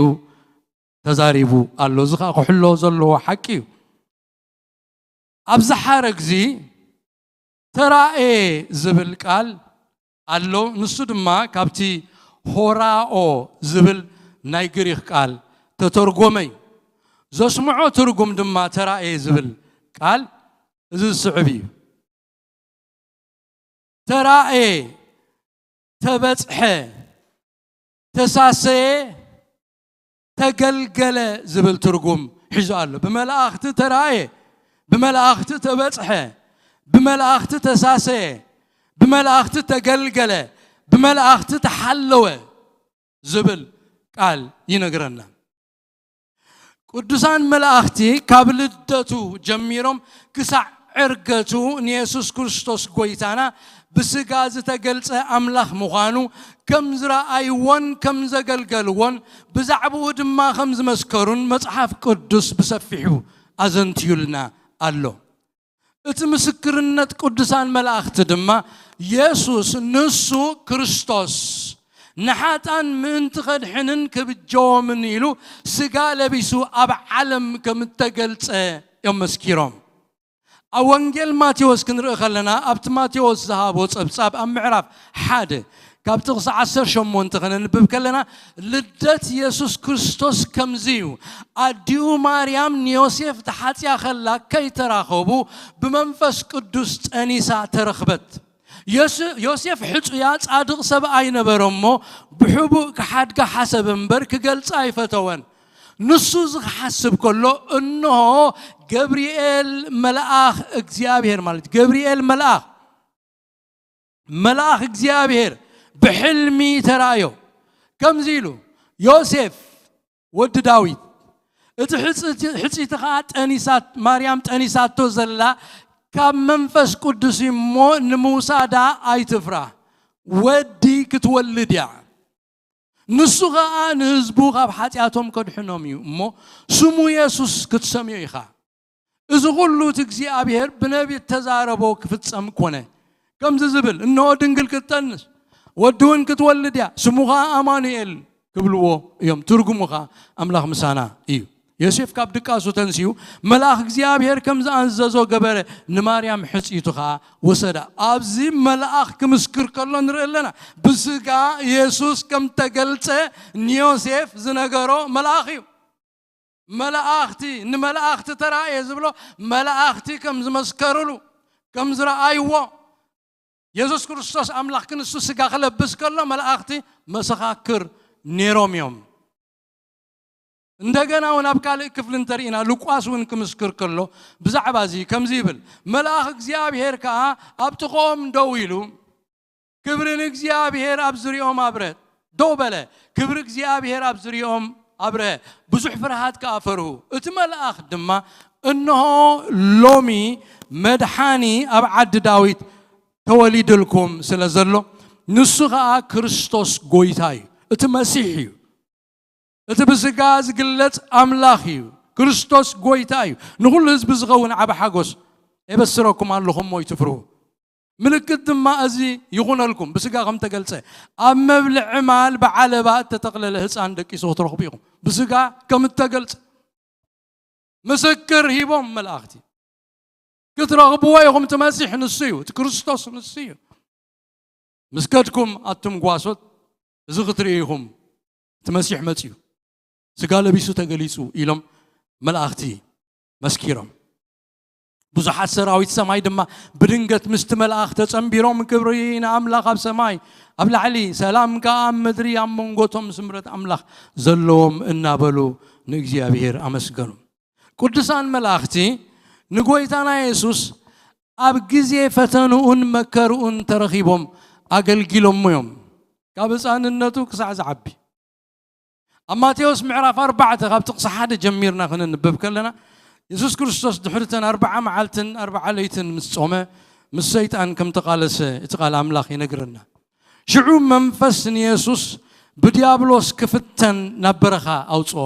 ተዛሪቡ ኣሎ። እዚ ኸዓ ክሕሎ ዘለዎ ሓቂ እዩ። ኣብዚ ሓረግ እዚ ተራእየ ዝብል ቃል ኣሎ። ንሱ ድማ ካብቲ ሆራኦ ዝብል ናይ ግሪኽ ቃል ተተርጎመ እዩ። ዘስምዖ ትርጉም ድማ ተራእየ ዝብል ቃል እዚ ዝስዕብ እዩ። ተራእየ፣ ተበጽሐ፣ ተሳሰየ፣ ተገልገለ ዝብል ትርጉም ሒዙ ኣሎ። ብመላእኽቲ ተራእየ፣ ብመላእኽቲ ተበጽሐ፣ ብመላእኽቲ ተሳሰየ፣ ብመላእኽቲ ተገልገለ፣ ብመላእኽቲ ተሓለወ ዝብል ቃል ይነግረና። ቅዱሳን መላእኽቲ ካብ ልደቱ ጀሚሮም ክሳዕ ዕርገቱ ንየሱስ ክርስቶስ ጐይታና ብስጋ ዝተገልጸ ኣምላኽ ምዃኑ ከም ዝረኣይዎን ከም ዘገልገልዎን ብዛዕባኡ ድማ ከም ዝመስከሩን መጽሓፍ ቅዱስ ብሰፊሑ ኣዘንትዩልና ኣሎ። እቲ ምስክርነት ቅዱሳን መላእኽቲ ድማ የሱስ ንሱ ክርስቶስ ንሓጣን ምእንቲ ከድሕንን ክብጀዎምን ኢሉ ስጋ ለቢሱ ኣብ ዓለም ከም እተገልጸ እዮም መስኪሮም። ኣብ ወንጌል ማቴዎስ ክንርኢ ከለና ኣብቲ ማቴዎስ ዝሃቦ ጸብጻብ ኣብ ምዕራፍ ሓደ ካብ ጥቕሲ ዓሰርተ ሸሞንተ ከነንብብ ከለና ልደት የሱስ ክርስቶስ ከምዚ እዩ። ኣዲኡ ማርያም ንዮሴፍ ተሓጽያ ከላ ከይተራኸቡ ብመንፈስ ቅዱስ ጸኒሳ ተረኽበት። ዮስ- ዮሴፍ ሕጹያ ጻድቕ ሰብ ኣይነበረ እሞ ብሕቡእ ክሓድጋ ሓሰብ እምበር ክገልጻ ኣይፈተወን። ንሱ እዚ ክሓስብ ከሎ እንሆ ገብርኤል መልኣኽ እግዚኣብሔር ማለት ገብርኤል መልኣኽ መልኣኽ እግዚኣብሔር ብሕልሚ ተራእዮ ከምዚ ኢሉ ዮሴፍ ወዲ ዳዊት እቲ ሕጽቲ- ሕጽይቲ ኸዓ ጠኒሳት ማርያም ጠኒሳቶ ዘላ ካብ መንፈስ ቅዱስ እዩ እሞ ንምውሳዳ ኣይትፍራ ወዲ ክትወልድ እያ ንሱ ኸዓ ንህዝቡ ካብ ሓጢኣቶም ከድሕኖም እዩ እሞ ስሙ የሱስ ክትሰምዮ ኢኻ እዚ ኹሉ እቲ እግዚኣብሔር ብነቢ እተዛረቦ ክፍጸም ኮነ። ከምዚ ዝብል፣ እንሆ ድንግል ክትጠንስ፣ ወዲ እውን ክትወልድ እያ፣ ስሙ ኸዓ ኣማኑኤል ክብልዎ እዮም። ትርጉሙ ኸዓ ኣምላኽ ምሳና እዩ። ዮሴፍ ካብ ድቃሱ ተንሲኡ፣ መልኣኽ እግዚኣብሔር ከም ዝኣዘዞ ገበረ፣ ንማርያም ሕጽይቱ ኸዓ ወሰዳ። ኣብዚ መልኣኽ ክምስክር ከሎ ንርኢ ኣለና። ብስጋ የሱስ ከም ተገልጸ ንዮሴፍ ዝነገሮ መልኣኽ እዩ። መላእኽቲ ንመላእኽቲ ተራእየ ዝብሎ መላእኽቲ ከም ዝመስከሩሉ ከም ዝረኣይዎ የሱስ ክርስቶስ ኣምላኽ ክንሱ ስጋ ክለብስ ከሎ መላእኽቲ መሰኻክር ነይሮም እዮም። እንደገና እውን ኣብ ካልእ ክፍሊ እንተርኢና ሉቃስ እውን ክምስክር ከሎ ብዛዕባ እዚ ከምዚ ይብል፣ መልኣኽ እግዚኣብሔር ከኣ ኣብ ጥቕኦም ደው ኢሉ ክብሪ ንእግዚኣብሔር ኣብ ዝርኦም ኣብረ ደው በለ። ክብሪ እግዚኣብሔር ኣብ ዝርኦም ኣብረ ብዙሕ ፍርሃት ከኣ ፈርሁ። እቲ መልኣኽ ድማ እንሆ ሎሚ መድሓኒ ኣብ ዓዲ ዳዊት ተወሊድልኩም ስለ ዘሎ ንሱ ኸኣ ክርስቶስ ጎይታ እዩ። እቲ መሲሕ እዩ። እቲ ብስጋ ዝግለጽ ኣምላኽ እዩ። ክርስቶስ ጎይታ እዩ። ንኹሉ ህዝቢ ዝኸውን ዓቢ ሓጎስ የበስረኩም ኣለኹ እሞ ይትፍርሁ። ምልክት ድማ እዚ ይኹነልኩም፣ ብስጋ ከም ተገልጸ፣ ኣብ መብልዒ ማል ብዓለባ እተጠቕለለ ህፃን ደቂሱ ክትረኽቡ ኢኹም። ብስጋ ከም እተገልጸ ምስክር ሂቦም መላእኽቲ። ክትረኽብዎ ኢኹም። እቲ መሲሕ ንሱ እዩ፣ እቲ ክርስቶስ ንሱ እዩ። ምስ ከድኩም ኣቱም ጓሶት እዚ ክትርእዩ ኢኹም። እቲ መሲሕ መጺኡ ስጋ ለቢሱ ተገሊጹ ኢሎም መላእኽቲ መስኪሮም። ብዙሓት ሰራዊት ሰማይ ድማ ብድንገት ምስቲ መልኣኽ ተጸንቢሮም ክብሪ ንኣምላኽ ኣብ ሰማይ ኣብ ላዕሊ ሰላም ከኣ ኣብ ምድሪ ኣብ መንጎቶም ስምረት ኣምላኽ ዘለዎም እናበሉ ንእግዚኣብሔር ኣመስገኑ። ቅዱሳን መላእኽቲ ንጎይታና የሱስ ኣብ ግዜ ፈተንኡን መከርኡን ተረኺቦም ኣገልጊሎሞ እዮም። ካብ ህፃንነቱ ክሳዕ ዝዓቢ ኣብ ማቴዎስ ምዕራፍ ኣርባዕተ ካብ ጥቕሲ ሓደ ጀሚርና ክነንብብ ከለና የሱስ ክርስቶስ ድሕሪ ተን ኣርብዓ መዓልትን ኣርብዓ ለይትን ምስ ጾመ ምስ ሰይጣን ከም ተቓለሰ እቲ ቃል ኣምላኽ ይነግረና። ሽዑ መንፈስ ንየሱስ ብድያብሎስ ክፍተን ናብ በረኻ ኣውጽኦ።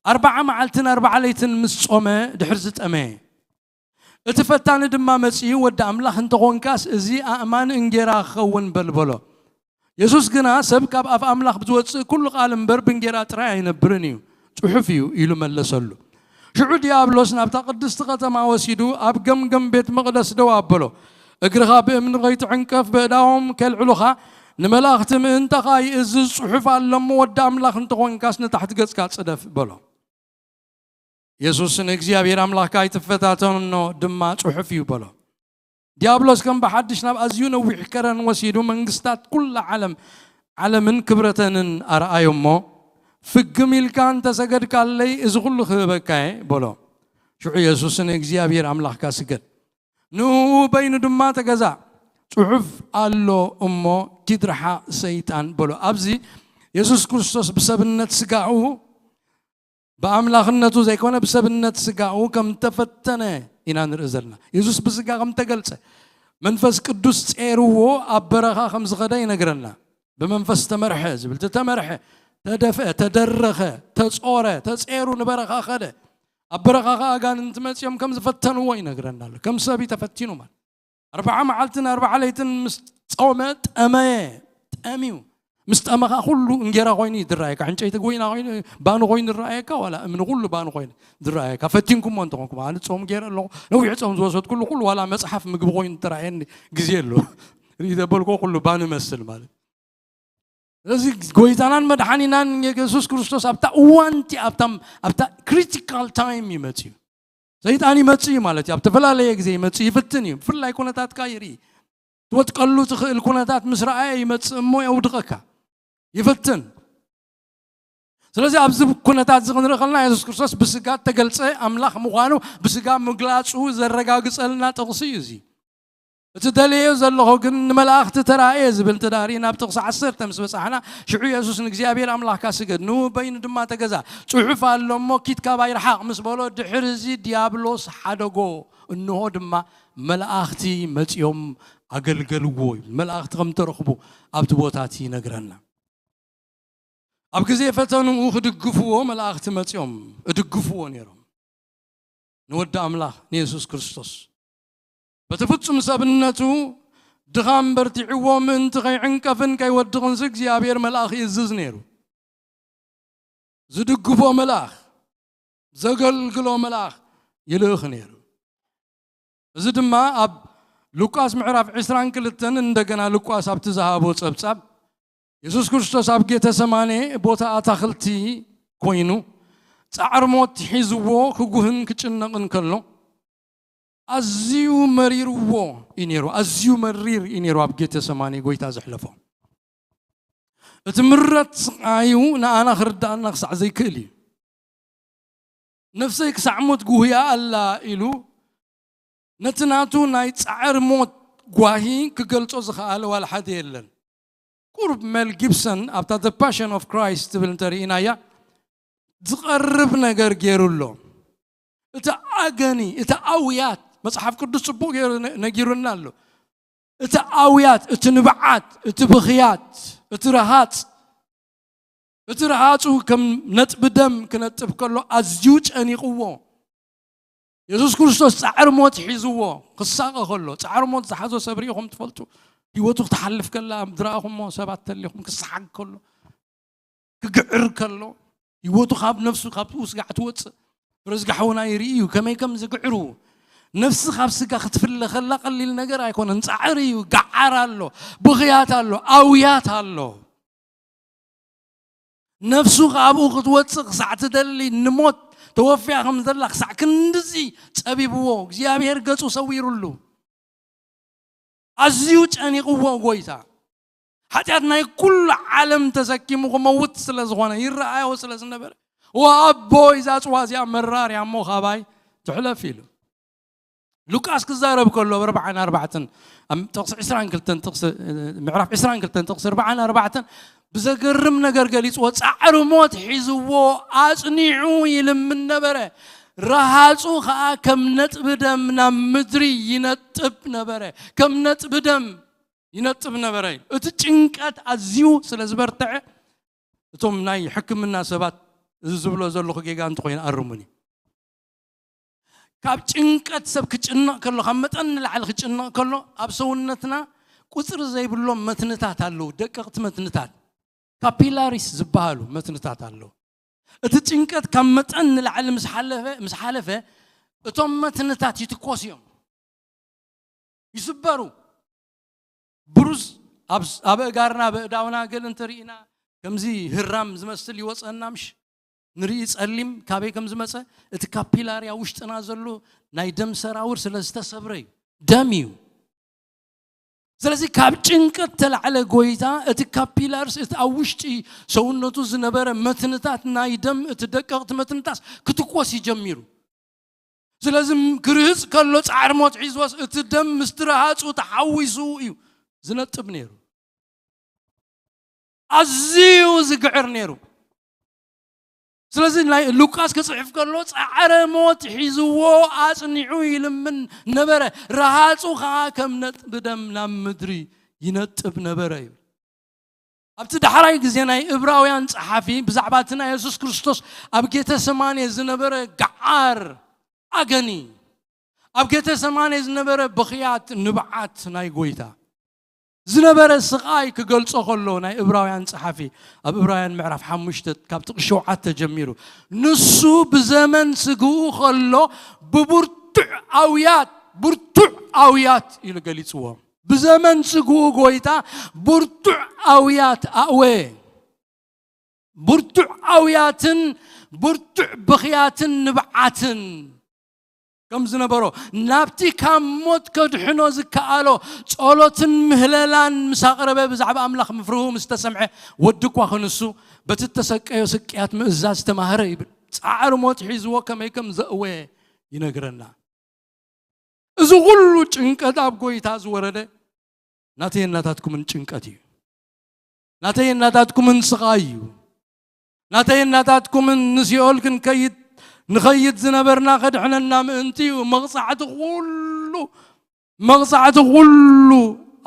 ኣርብዓ መዓልትን ኣርብዓ ለይትን ምስ ጾመ ድሕሪ ዝጠመየ እቲ ፈታኒ ድማ መጺኡ፣ ወዲ ኣምላኽ እንተ ኾንካስ፣ እዚ ኣእማን እንጌራ ክኸውን በል በሎ። የሱስ ግና፣ ሰብ ካብ ኣፍ ኣምላኽ ብዝወጽእ ኩሉ ቃል እምበር፣ ብእንጌራ ጥራይ ኣይነብርን እዩ፣ ጽሑፍ እዩ፣ ኢሉ መለሰሉ። ሽዑ ዲያብሎስ ናብታ ቅድስቲ ኸተማ ወሲዱ፣ ኣብ ገምገም ቤት መቕደስ ደው ኣበሎ። እግርኻ ብእምኒ ኸይትዕንቀፍ፣ በእዳዎም ኬልዕሉኻ፣ ንመላእኽቲ ምእንታኻ ይእዝዝ፣ ጽሑፍ ኣሎ እሞ፣ ወዲ ኣምላኽ እንተ ኾንካስ፣ ንታሕቲ ገጽካ ጽደፍ በሎ። የሱስ ንእግዚኣብሔር ኣምላኽካ ኣይትፈታተኖ ድማ ጽሑፍ እዩ በሎ። ዲያብሎስ ከም ብሓድሽ ናብ ኣዝዩ ነዊሕ ከረን ወሲዱ መንግስታት ኩላ ዓለም ዓለምን ክብረተንን ኣርኣዮ እሞ ፍግም ኢልካ እንተሰገድካለይ እዚ ኩሉ ክህበካ እየ በሎ። ሽዑ የሱስ ንእግዚኣብሔር ኣምላኽካ ስገድ፣ ንእኡ በይኑ ድማ ተገዛእ፣ ጽሑፍ ኣሎ እሞ ኪድ ርሓቕ ሰይጣን በሎ። ኣብዚ የሱስ ክርስቶስ ብሰብነት ስጋኡ ብኣምላኽነቱ ዘይኮነ ብሰብነት ስጋኡ ከም ተፈተነ ኢና ንርኢ ዘለና። የሱስ ብስጋ ከም ተገልጸ መንፈስ ቅዱስ ጼርዎ ኣብ በረኻ ከም ዝኸደ ይነግረና። ብመንፈስ ተመርሐ ዝብል እቲ ተመርሐ፣ ተደፍአ፣ ተደረኸ፣ ተጾረ፣ ተጼሩ ንበረኻ ኸደ። ኣብ በረኻ ኸኣ ኣጋንንቲ መጺኦም ከም ዝፈተንዎ ይነግረና ኣሎ። ከም ሰብ እዩ ተፈቲኑ ማለት። ኣርብዓ መዓልትን ኣርብዓ ለይትን ምስ ጾመ ጠመየ፣ ጠምዩ። ምስ ጠመኻ ኩሉ እንጌራ ኮይኑ እዩ ዝረኣየካ። ዕንጨይቲ ኮይና ኮይኑ፣ ባኒ ኮይኑ ዝረኣየካ፣ ዋላ እምኒ ኩሉ ባኒ ኮይኑ ዝረኣየካ። ፈቲንኩሞ እንተኾንኩም፣ ኣነ ጾም ገይረ ኣለኹ፣ ነዊሕ ጾም ዝወሰድኩሉ ኩሉ፣ ዋላ መጽሓፍ ምግቢ ኮይኑ ዝተረኣየኒ ግዜ ኣሎ። ርኢ ዘበልኮ ኩሉ ባኒ መስል ማለት። ስለዚ ጎይታናን መድሓኒናን የሱስ ክርስቶስ ኣብታ እዋንቲ ኣብታ ኣብታ ክሪቲካል ታይም ይመጽእ እዩ። ሰይጣን ይመጽእ እዩ ማለት እዩ። ኣብ ተፈላለየ ግዜ ይመጽእ፣ ይፍትን እዩ። ብፍላይ ኩነታትካ ይርኢ። ትወጥቀሉ ትኽእል ኩነታት ምስ ረኣየ ይመጽእ እሞ የውድቐካ፣ ይፍትን። ስለዚ ኣብዚ ኩነታት እዚ ክንርኢ ከለና የሱስ ክርስቶስ ብስጋ እተገልጸ ኣምላኽ ምዃኑ ብስጋ ምግላጹ ዘረጋግጸልና ጥቕሲ እዩ እዚ። እቲ ደልየዮ ዘለኹ ግን ንመላእኽቲ ተራእየ ዝብል ተዳሪ ናብ ጥቕሲ ዓሰርተ ምስ በጻሕና፣ ሽዑ የሱስ ንእግዚኣብሔር ኣምላኽካ ስገድ፣ ንበይኑ ድማ ተገዛ፣ ጽሑፍ ኣሎ እሞ ኪድ ካባይ ርሓቕ ምስ በሎ፣ ድሕሪ እዚ ዲያብሎስ ሓደጎ፣ እንሆ ድማ መላእኽቲ መጺኦም ኣገልገልዎ። መላእኽቲ ከም ተረኽቡ ኣብቲ ቦታ እቲ ይነግረና። ኣብ ግዜ ፈተንኡ ክድግፍዎ መላእኽቲ መጺኦም እድግፍዎ ነይሮም። ንወዲ ኣምላኽ ንየሱስ ክርስቶስ በቲ ፍጹም ሰብነቱ ድኻም በርቲዕዎ ምእንቲ ከይዕንቀፍን ከይወድቕንሲ እግዚኣብሔር መልኣኽ ይእዝዝ ነይሩ። ዝድግፎ መልኣኽ፣ ዘገልግሎ መልኣኽ ይልእኽ ነይሩ። እዚ ድማ ኣብ ሉቃስ ምዕራፍ ዕስራን ክልተን እንደገና ሉቃስ ኣብቲ ዝሃቦ ጸብጻብ የሱስ ክርስቶስ ኣብ ጌተሰማኔ ቦታ ኣታኽልቲ ኮይኑ ጻዕር ሞት ሒዝዎ ክጉህን ክጭነቕን ከሎ ኣዝዩ መሪርዎ እዩ ነይሩ። ኣዝዩ መሪር እዩ ነይሩ ኣብ ጌተሰማኔ ጎይታ ዘሕለፎ። እቲ ምረት ስቓዩ ንኣና ክርዳእና ክሳዕ ዘይክእል እዩ። ነፍሰይ ክሳዕ ሞት ጉህያ ኣላ ኢሉ ነቲ ናቱ ናይ ጻዕር ሞት ጓሂ ክገልጾ ዝኸኣለ ዋላ ሓደ የለን። ቁሩብ ሜል ጊብሰን ኣብታ The Passion of Christ ትብል እንተርኢናያ ዝቐርብ ነገር ገይሩ ኣሎ። እቲ ኣገኒ፣ እቲ ኣውያት መጽሓፍ ቅዱስ ጽቡቕ ገይሩ ነ- ነጊሩና ኣሎ። እቲ ኣውያት፣ እቲ ንብዓት፣ እቲ ብኽያት፣ እቲ ረሃጽ፣ እቲ ረሃጹ ከም ነጥቢ ደም ክነጥብ ከሎ ኣዝዩ ጨኒቕዎ። የሱስ ክርስቶስ ጻዕር ሞት ሒዝዎ ክሳቐ ከሎ፣ ጻዕር ሞት ዝሓዞ ሰብ ርኢኹም ትፈልጡ? ህይወቱ ክትሓልፍ ከላ ዝረኣኹሞ ሰባት ተሊኹም፣ ክሰሓግ ከሎ፣ ክግዕር ከሎ፣ ህይወቱ ካብ ነፍሱ ካብ ስጋዕ ትወጽእ። ብረዝጊ ሓውና ይርኢ እዩ ከመይ ከም ዝግዕሩ። ነፍሲ ካብ ስጋ ክትፍለ ከላ ቀሊል ነገር ኣይኮነን። ጻዕሪ እዩ፣ ገዓር ኣሎ፣ ብኽያት ኣሎ፣ ኣውያት ኣሎ። ነፍሱ ካብኡ ክትወጽእ ክሳዕ ትደሊ ንሞት ተወፊያ ከም ዘላ ክሳዕ ክንድዚ ጸቢብዎ እግዚኣብሔር ገጹ ሰዊሩሉ። ኣዝዩ ጨኒቕዎ ጎይታ። ሓጢኣት ናይ ኩሉ ዓለም ተሰኪሙ ክመውት ስለ ዝኾነ ይረኣዮ ስለ ዝነበረ፣ "ዋ ኣቦይ፣ እዛ ጽዋ እዚኣ መራር እያ እሞ ካባይ ትሕለፍ" ኢሉ። ሉቃስ ክዛረብ ከሎ ኣብ ኣርባዓን ኣርባዕተን ኣብ ጥቕሲ ዕስራን ክልተን ጥቕሲ ምዕራፍ ዕስራን ክልተን ጥቕሲ ኣርባዓን ኣርባዕተን ብዘገርም ነገር ገሊጽዎ። ጻዕሪ ሞት ሒዝዎ ኣጽኒዑ ይልምን ነበረ። ረሃጹ ኸኣ ከም ነጥቢ ደም ናብ ምድሪ ይነጥብ ነበረ። ከም ነጥቢ ደም ይነጥብ ነበረ። እቲ ጭንቀት ኣዝዩ ስለ ዝበርትዐ እቶም ናይ ሕክምና ሰባት እዚ ዝብሎ ዘለኹ ጌጋ እንተኾይኑ ኣርሙኒ። ካብ ጭንቀት ሰብ ክጭነቕ ከሎ፣ ካብ መጠን ንላዕሊ ክጭነቕ ከሎ ኣብ ሰውነትና ቁጽሪ ዘይብሎም መትንታት ኣለዉ። ደቀቕቲ መትንታት፣ ካፒላሪስ ዝበሃሉ መትንታት ኣለዉ። እቲ ጭንቀት ካብ መጠን ንላዕሊ ምስ ሓለፈ ምስ ሓለፈ እቶም መትንታት ይትኮስ እዮም፣ ይስበሩ። ብሩዝ ኣብ ኣብ ኣእጋርና ብእዳውና ገል እንተርኢና ከምዚ ህራም ዝመስል ይወፀና ምሽ ንርኢ ጸሊም ካበይ ከም ዝመፀ። እቲ ካፒላሪ ኣብ ውሽጥና ዘሎ ናይ ደም ሰራውር ስለ ዝተሰብረ እዩ። ደም እዩ። ስለዚ ካብ ጭንቀት ተላዕለ ጎይታ እቲ ካፒላርስ እቲ ኣብ ውሽጢ ሰውነቱ ዝነበረ መትንታት ናይ ደም እቲ ደቀቕቲ መትንታስ ክትኮስ ይጀሚሩ። ስለዚ ም- ክርህፅ ከሎ ጻዕር ሞት ሒዝዎስ እቲ ደም ምስቲ ረሃፁ ተሓዊሱ እዩ ዝነጥብ ነይሩ። ኣዝዩ ዝግዕር ነይሩ። ስለዚ ናይ ሉቃስ ክጽሕፍ ከሎ ጻዕረ ሞት ሒዝዎ ኣጽኒዑ ይልምን ነበረ፣ ረሃጹ ኸኣ ከም ነጥቢ ደም ናብ ምድሪ ይነጥብ ነበረ እዩ። ኣብቲ ዳሕራይ ግዜ ናይ እብራውያን ጸሓፊ ብዛዕባ እቲ ናይ የሱስ ክርስቶስ ኣብ ጌተሰማኔ ዝነበረ ገዓር ኣገኒ፣ ኣብ ጌተሰማኔ ዝነበረ ብኽያት ንብዓት ናይ ጎይታ ዝነበረ ስቓይ ክገልጾ ከሎ፣ ናይ እብራውያን ጸሓፊ ኣብ እብራውያን ምዕራፍ ሓሙሽተ ካብ ጥቕሲ ሸውዓተ ጀሚሩ፣ ንሱ ብዘመን ስግኡ ከሎ ብብርቱዕ ኣውያት፣ ብርቱዕ ኣውያት ኢሉ ገሊጽዎ። ብዘመን ስግኡ ጎይታ ብርቱዕ ኣውያት ኣእወ። ብርቱዕ ኣውያትን ብርቱዕ ብኽያትን ንብዓትን ከም ዝነበሮ፣ ናብቲ ካብ ሞት ከድሕኖ ዝከኣሎ ጸሎትን ምህለላን ምስ ኣቕረበ፣ ብዛዕባ ኣምላኽ ምፍርሁ ምስ ተሰምዐ፣ ወዲ እኳ ክንሱ በቲ እተሰቀዮ ስቅያት ምእዛዝ ተማህረ ይብል። ጻዕሪ ሞት ሒዝዎ ከመይ ከም ዘእወየ ይነግረና። እዚ ኩሉ ጭንቀት ኣብ ጎይታ ዝወረደ ናተይ ናታትኩምን ጭንቀት እዩ። ናተይ ናታትኩምን ስቓይ እዩ። ናተይ ናታትኩምን ንሲኦል ክንከይድ፣ ንኸይድ ዝነበርና ከድሕነና ምእንቲ እዩ። መቕጻዕቲ ኩሉ፣ መቕጻዕቲ ኩሉ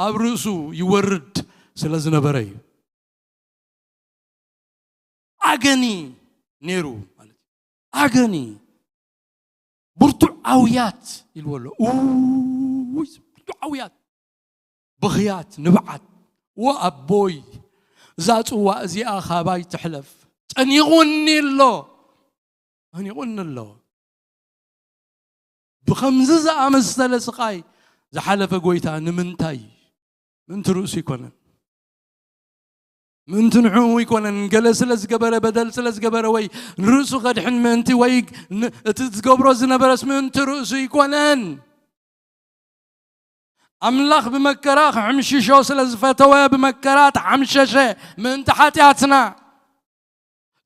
ኣብ ርእሱ ይወርድ ስለ ዝነበረ እዩ። ኣገኒ ነይሩ ማለት እዩ። ኣገኒ፣ ብርቱዕ ኣውያት ኢልዎ ኣሎ። ውይ፣ ብርቱዕ ኣውያት፣ ብኽያት፣ ንብዓት። ወ ኣቦይ፣ እዛ ጽዋእ እዚኣ ካባይ ትሕለፍ፣ ጨኒቑኒ ኣሎ፣ ጨኒቑኒ ኣሎ። ብኸምዚ ዝኣመሰለ ስቓይ ዝሓለፈ ጎይታ ንምንታይ? ምእንቲ ርእሱ ኣይኮነን። ምእንቲ ንዕኡ ኣይኮነን። ገለ ስለ ዝገበረ፣ በደል ስለ ዝገበረ፣ ወይ ንርእሱ ከድሕን ምእንቲ፣ ወይ ን-፣ እቲ ዝገብሮ ዝነበረስ ምእንቲ ርእሱ ኣይኮነን። ኣምላኽ ብመከራ ክሕምሽሾ ስለ ዝፈተወ፣ ብመከራ ተሓምሸሸ። ምእንቲ ሓጢኣትና፣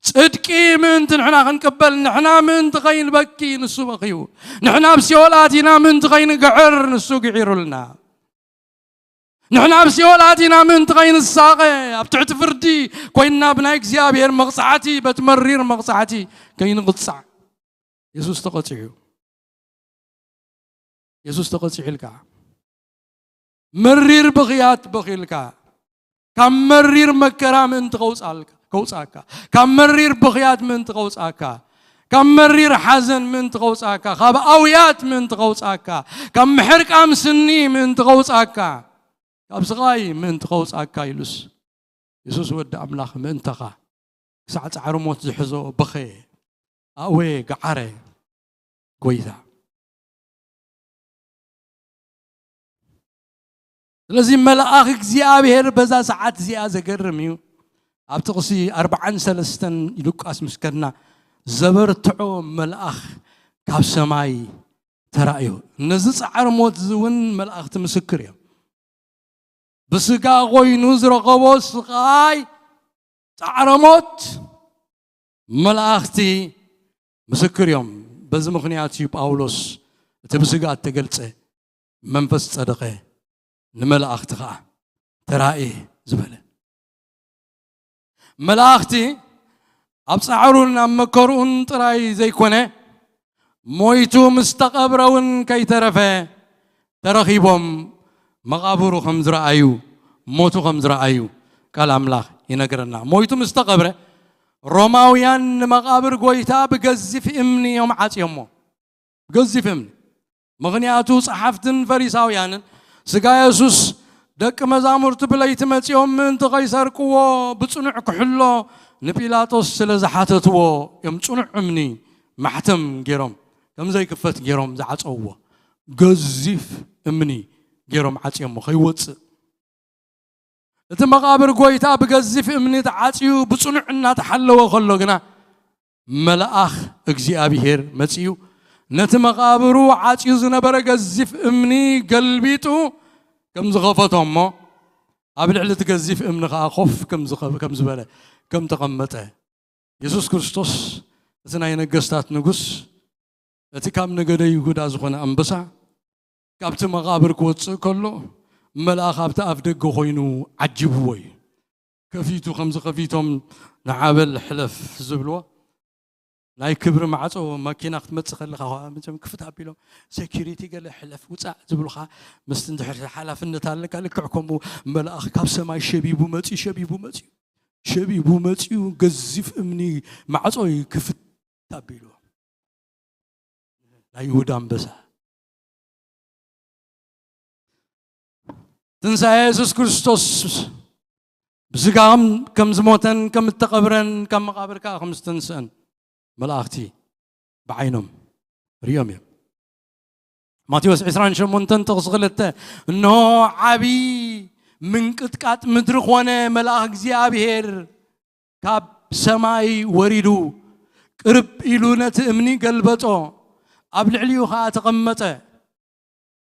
ጽድቂ ምእንቲ ንሕና ክንቅበል፣ ንሕና ምእንቲ ከይንበኪ ንሱ በኽዩ። ንሕና ኣብ ሲኦል ኣቲና ምእንቲ ከይንግዕር ንሱ ግዒሩልና። ንሕና ኣብ ሲኦል ኣቲና ምእንቲ ከይንሳቐ፣ ኣብ ትሕቲ ፍርዲ ኮይንና ብናይ እግዚኣብሔር መቕጻዕቲ፣ በቲ መሪር መቕጻዕቲ ከይንቕጻዕ። የሱስ ተቐጺዑ። የሱስ ተቐጺዑ ኢልካ፣ መሪር ብኽያት በኺልካ፣ ካብ መሪር መከራ ምእንቲ ከውጻልካ-፣ ከውጻካ፣ ካብ መሪር ብኽያት ምእንቲ ከውጻካ፣ ካብ መሪር ሓዘን ምእንቲ ከውጻካ፣ ካብ ኣውያት ምእንቲ ከውጻካ፣ ካብ ምሕርቃም ስኒ ምእንቲ ከውጻካ፣ ካብ ስቓይ ምእንቲ ከውጻካ ኢሉስ፣ የሱስ ወዲ ኣምላኽ ምእንታኻ ክሳዕ ጻዕሪ ሞት ዝሕዞ በኸየ፣ ኣእወየ፣ ገዓረ ጎይታ። ስለዚ መልኣኽ እግዚኣብሔር በዛ ሰዓት እዚኣ፣ ዘገርም እዩ። ኣብ ጥቕሲ ኣርብዓን ሰለስተን ሉቃስ ምስ ከድና፣ ዘበርትዖ መልኣኽ ካብ ሰማይ ተራእዮ። ነዚ ጻዕሪ ሞት እዚ እውን መላእኽቲ ምስክር እዮም። ብስጋ ኮይኑ ዝረኸቦ ስቓይ፣ ጻዕረ ሞት፣ መላእኽቲ ምስክር እዮም። በዚ ምኽንያት እዩ ጳውሎስ እቲ ብስጋ እተገልጸ መንፈስ ጸደቐ፣ ንመላእኽቲ ኸኣ ተራእየ ዝበለ። መላእኽቲ ኣብ ጻዕሩን ኣብ መከርኡን ጥራይ ዘይኮነ፣ ሞይቱ ምስ ተቐብረ እውን ከይተረፈ ተረኺቦም መቓብሩ ከም ዝረኣዩ፣ ሞቱ ከም ዝረኣዩ ቃል ኣምላኽ ይነግረና። ሞይቱ ምስ ተቐብረ፣ ሮማውያን ንመቓብር ጐይታ ብገዚፍ እምኒ እዮም ዓጽዮሞ። ገዚፍ እምኒ። ምኽንያቱ ጸሓፍትን ፈሪሳውያንን ስጋ የሱስ ደቂ መዛሙርቲ ብለይቲ መጺኦም ምእንቲ ኸይሰርቅዎ ብጽኑዕ ክሕሎ ንጲላጦስ ስለ ዝሓተትዎ እዮም ጽኑዕ እምኒ ማሕተም ገይሮም ከም ዘይክፈት ገይሮም ዝዓጸውዎ። ገዚፍ እምኒ ገይሮም ዓጽዮሞ ኸይወጽእ። እቲ መቓብር ጐይታ ብገዚፍ እምኒ ተዓጽዩ ብጽኑዕ እናተሓለወ ኸሎ ግና፣ መልኣኽ እግዚኣብሄር መጺኡ፣ ነቲ መቓብሩ ዓጽዩ ዝነበረ ገዚፍ እምኒ ገልቢጡ ከም ዝኸፈቶ እሞ፣ ኣብ ልዕሊ እቲ ገዚፍ እምኒ ኸኣ ኮፍ ከም ዝኸ-፣ ከም ዝበለ፣ ከም ተቐመጠ። የሱስ ክርስቶስ፣ እቲ ናይ ነገስታት ንጉስ፣ እቲ ካብ ነገደ ይሁዳ ዝኾነ ኣንበሳ፣ ካብቲ መቓብር ክወጽእ ከሎ፣ መልኣኽ ኣብቲ ኣፍ ደገ ኮይኑ ዓጂብዎ እዩ። ከፊቱ፣ ከምዚ ከፊቶም ንዓበል ሕለፍ ዝብልዎ፣ ናይ ክብሪ ማዕጾ መኪና ክትመጽእ ከለኻ፣ መቸም ክፍት ኣቢሎም፣ ሴኪሪቲ ገለ ሕለፍ ውጻእ ዝብሉኻ፣ ምስቲ እንድሕር ሓላፍነት ኣለካ፣ ልክዕ ከምኡ መልኣኽ ካብ ሰማይ ሸቢቡ መጺኡ፣ ሸቢቡ መጺኡ፣ ሸቢቡ መጺኡ፣ ገዚፍ እምኒ ማዕጾ እዩ ክፍት ኣቢልዎ። ናይ ይሁዳ ኣንበሳ። ትንሳኤ የሱስ ክርስቶስ ብስጋ ከም ዝሞተን ከም እተቐብረን ካብ መቓብር ከዓ ከም ዝተንስአን መላእኽቲ ብዓይኖም ርእዮም እዮም። ማቴዎስ ዕስራን ሸሞንተን ጥቕሲ ክልተ፣ እንሆ ዓቢ ምንቅጥቃጥ ምድሪ ኾነ፣ መልኣኽ እግዚኣብሔር ካብ ሰማይ ወሪዱ ቅርብ ኢሉ ነቲ እምኒ ገልበጦ፣ ኣብ ልዕሊኡ ኸዓ ተቐመጠ።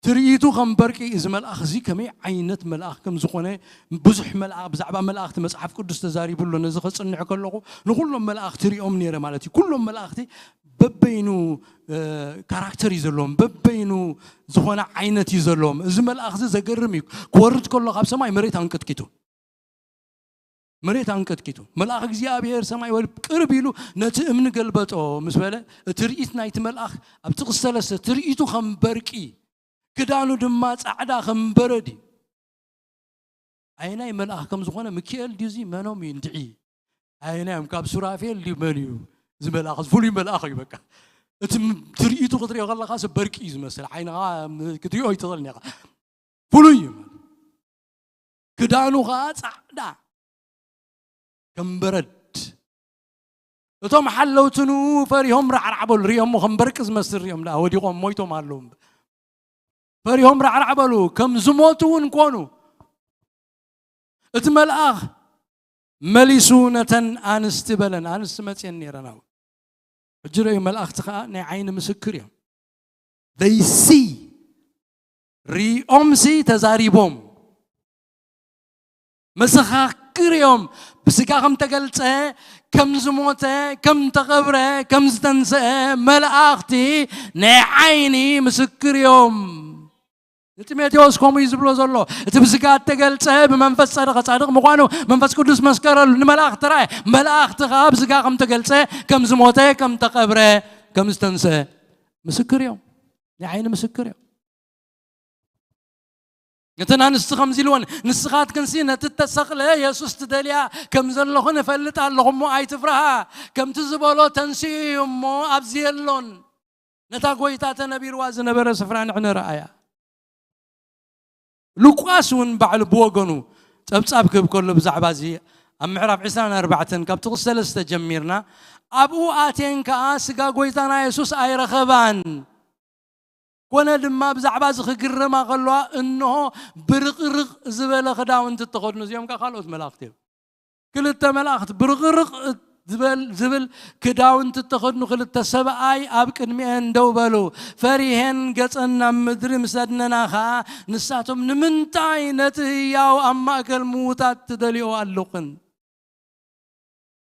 ትርኢቱ ከም በርቂ። እዚ መልኣኽ እዚ ከመይ ዓይነት መልኣኽ ከም ዝኾነ ብዙሕ መልኣ ብዛዕባ መላእኽቲ መጽሓፍ ቅዱስ ተዛሪቡ ኣሎ። ነዚ ከጽንዕ ከለኹ ንኹሎም መላእኽቲ ሪኦም ነይረ ማለት እዩ። ኩሎም መላእኽቲ በበይኑ ካራክተር እዩ ዘለዎም፣ በበይኑ ዝኾነ ዓይነት እዩ ዘለዎም። እዚ መልኣኽ እዚ ዘገርም እዩ። ክወርድ ከሎ ካብ ሰማይ መሬት ኣንቀጥቂጡ መሬት ኣንቀጥቂጡ መልኣኽ እግዚኣብሔር ሰማይ ወል ቅርብ ኢሉ ነቲ እምኒ ገልበጦ ምስ በለ፣ እቲ ርኢት ናይቲ መልኣኽ ኣብ ጥቕሲ ሰለስተ ትርኢቱ ከም በርቂ፣ ክዳኑ ድማ ጻዕዳ ከም በረድ እዩ። ኣየናይ መልኣኽ ከም ዝኾነ፣ ሚካኤል ድዩ እዚ፣ መኖም እዩ እንድዒ? ኣየናዮም ካብ ሱራፌል ድዩ መን እዩ? እዚ መልኣኽ እዚ ፍሉይ መልኣኽ እዩ። በቃ እቲ ም- ትርኢቱ ክትሪኦ ከለኻ ሰብ በርቂ እዩ ዝመስል። ዓይንኻ ም- ክትሪኦ ይትኽእል ኒኻ። ፍሉይ እዩ። ክዳኑ ኸዓ ጻዕዳ ከም በረድ። እቶም ሓለውትኑ ፈሪሆም ራዕራዕ በሉ። ሪኦሞ ከም በርቂ ዝመስል ሪኦም ደኣ ወዲቖም ሞይቶም ኣለዉ። ፈሪሆም ራዕራዕ በሉ፣ ከም ዝሞቱ እውን ኮኑ። እቲ መልኣኽ መሊሱ ነተን ኣንስቲ በለን፣ ኣንስቲ መፅየን ነይረን ኣብኡ። ሕጂ ርእዩ፣ መላእኽቲ ኸዓ ናይ ዓይኒ ምስክር እዮም። They see፣ ሪኦምሲ ተዛሪቦም። መሰኻክር እዮም። ብስጋ ከም ተገልጸ፣ ከም ዝሞተ፣ ከም ተቐብረ፣ ከም ዝተንስአ መላእኽቲ ናይ ዓይኒ ምስክር እዮም። ንጢሞቴዎስ ከምኡ እዩ ዝብሎ ዘሎ። እቲ ብስጋ እተገልጸ ብመንፈስ ጸደቐ፣ ጻድቕ ምዃኑ መንፈስ ቅዱስ መስከረሉ። ንመላእኽቲ ረኣየ። መላእኽቲ ኸዓ ብስጋ ከም ተገልጸ፣ ከም ዝሞተ፣ ከም ተቐብረ፣ ከም ዝተንስአ ምስክር እዮም። ናይ ዓይኒ ምስክር እዮም። እተን ኣንስቲ ከምዚ ኢልወን፣ ንስኻትክንሲ ነቲ እተሰቕለ የሱስ ትደልያ ከም ዘለኹ ንፈልጥ ኣለኹ እሞ ኣይትፍርሃ። ከምቲ ዝበሎ ተንሲኡ እዩ እሞ ኣብዚ የሎን። ነታ ጐይታ ተነቢርዋ ዝነበረ ስፍራ ንዕነ ረኣያ። ሉቃስ እውን ባዕሉ ብወገኑ ጸብጻብ ክህብ ከሎ ብዛዕባ እዚ ኣብ ምዕራፍ ዕስራን ኣርባዕተን ካብ ጥቕሲ ሰለስተ ጀሚርና ኣብኡ ኣቴን ከኣ ስጋ ጐይታና የሱስ ኣይረኸባን። ኮነ ድማ ብዛዕባ እዚ ክግረማ ከለዋ እንሆ ብርቕርቕ ዝበለ ክዳውንቲ እተኸድኑ እዚኦም ከኣ ካልኦት መላእኽቲ እዮም። ክልተ መላእኽቲ ብርቕርቕ ዝበል ዝብል ክዳውንቲ እተኸድኑ ክልተ ሰብኣይ ኣብ ቅድሚኤን ደው በሉ። ፈሪሄን ገጸን ናብ ምድሪ ምስ ኣድነና ኸኣ ንሳቶም ንምንታይ ነቲ ህያው ኣብ ማእከል ምዉታት ትደልዮ ኣለኽን?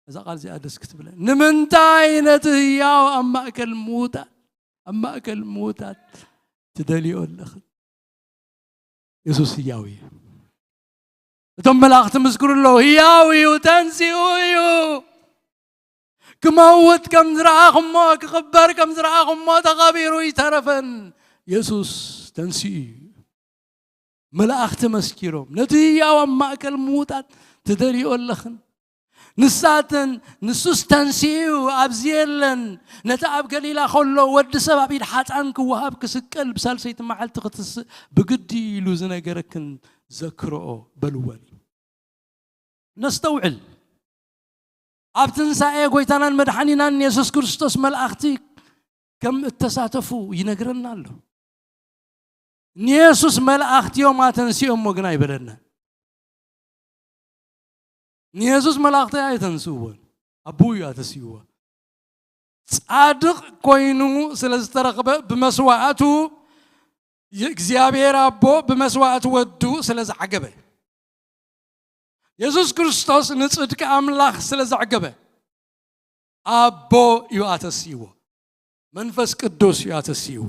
እዛ ቃል እዚኣ ደስ ክትብለ። ንምንታይ ነቲ ህያው ኣብ ማእከል ምዉታት ኣብ ማእከል ምዉታት ትደልዮ ኣለኽን? የሱስ ህያው እዩ። እቶም መላእኽቲ ምስክሩ ኣለዉ፣ ህያው እዩ፣ ተንሲኡ እዩ። ክመውት ከም ዝረኣኹሞ፣ ክቕበር ከም ዝረኣኹሞ ተቐቢሩ ይተረፈን። የሱስ ተንሲኡ እዩ። መላእኽቲ መስኪሮም፣ ነቲ ህያው ኣብ ማእከል ምዉታት ትደልዮ ኣለኽን? ንሳተን፣ ንሱስ ተንሲኡ ኣብዚ የለን። ነቲ ኣብ ገሊላ ከሎ ወዲ ሰብ ኣብ ኢድ ሓጥኣን ክወሃብ፣ ክስቀል፣ ብሳልሰይቲ መዓልቲ ክትስእ ብግዲ ኢሉ ዝነገረክን ዘክርኦ በልወን። ነስተውዕል። ኣብ ትንሳኤ ጐይታናን መድሓኒናን የሱስ ክርስቶስ መላእኽቲ ከም እተሳተፉ ይነግረና ኣሎ። ንየሱስ መላእኽቲ እዮም ኣተንሲኦሞ ግን ኣይበለና። ንየሱስ መላእኽቲ ኣየተንስእዎን፣ ኣቦኡ እዩ ኣተንስእዎ። ጻድቕ ኮይኑ ስለ ዝተረኽበ ብመስዋእቱ፣ እግዚኣብሔር ኣቦ ብመስዋእቲ ወዱ ስለ ዝዓገበ፣ የሱስ ክርስቶስ ንጽድቂ ኣምላኽ ስለ ዘዕገበ ኣቦ እዩ ኣተስይዎ። መንፈስ ቅዱስ እዩ ኣተስይዎ።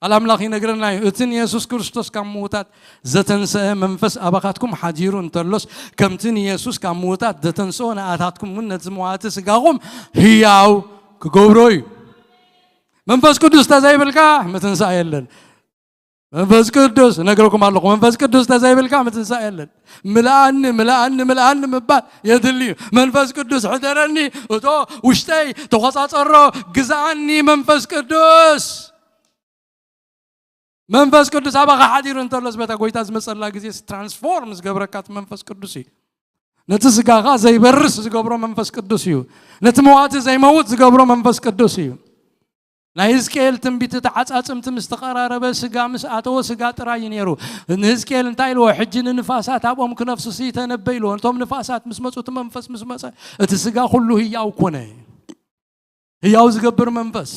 ቃል ኣምላኽ ይነግረና እዩ፣ እቲ ንየሱስ ክርስቶስ ካብ ምዉታት ዘተንሰአ መንፈስ ኣባኻትኩም ሓዲሩ እንተሎስ፣ ከምቲ ንየሱስ ካብ ምዉታት ዘተንስኦ ንኣታትኩም እውን ነቲ መዋቲ ስጋኹም ህያው ክገብሮ እዩ። መንፈስ ቅዱስ ተዘይብልካ ምትንሳእ የለን። መንፈስ ቅዱስ እነግረኩም ኣለኹ፣ መንፈስ ቅዱስ ተዘይብልካ ምትንሳእ የለን። ምልኣኒ፣ ምልኣኒ፣ ምልኣኒ ምባል የድሊ እዩ። መንፈስ ቅዱስ ሕደረኒ፣ እቶ ውሽጠይ ተቖጻጸሮ፣ ግዛኣኒ መንፈስ ቅዱስ። መንፈስ ቅዱስ ኣባኻ ሓዲሩ እንተሎ ዝበታ ጎይታ ዝመጸላ ግዜ ትራንስፎርም ዝገብረካ እቲ መንፈስ ቅዱስ እዩ። ነቲ ስጋኻ ዘይበርስ ዝገብሮ መንፈስ ቅዱስ እዩ። ነቲ መዋቲ ዘይመውት ዝገብሮ መንፈስ ቅዱስ እዩ። ናይ ህዝቅኤል ትንቢት፣ እቲ ዓጻጽምቲ ምስ ተቐራረበ፣ ስጋ ምስ ኣተወ፣ ስጋ ጥራይ እዩ ነይሩ። ንህዝቅኤል እንታይ ኢልዎ? ሕጂ ንንፋሳት ኣብኦም ክነፍሱ ሲ ተነበ ኢልዎ። እቶም ንፋሳት ምስ መጹ፣ እቲ መንፈስ ምስ መጸ፣ እቲ ስጋ ኩሉ ህያው ኮነ። ህያው ዝገብር መንፈስ።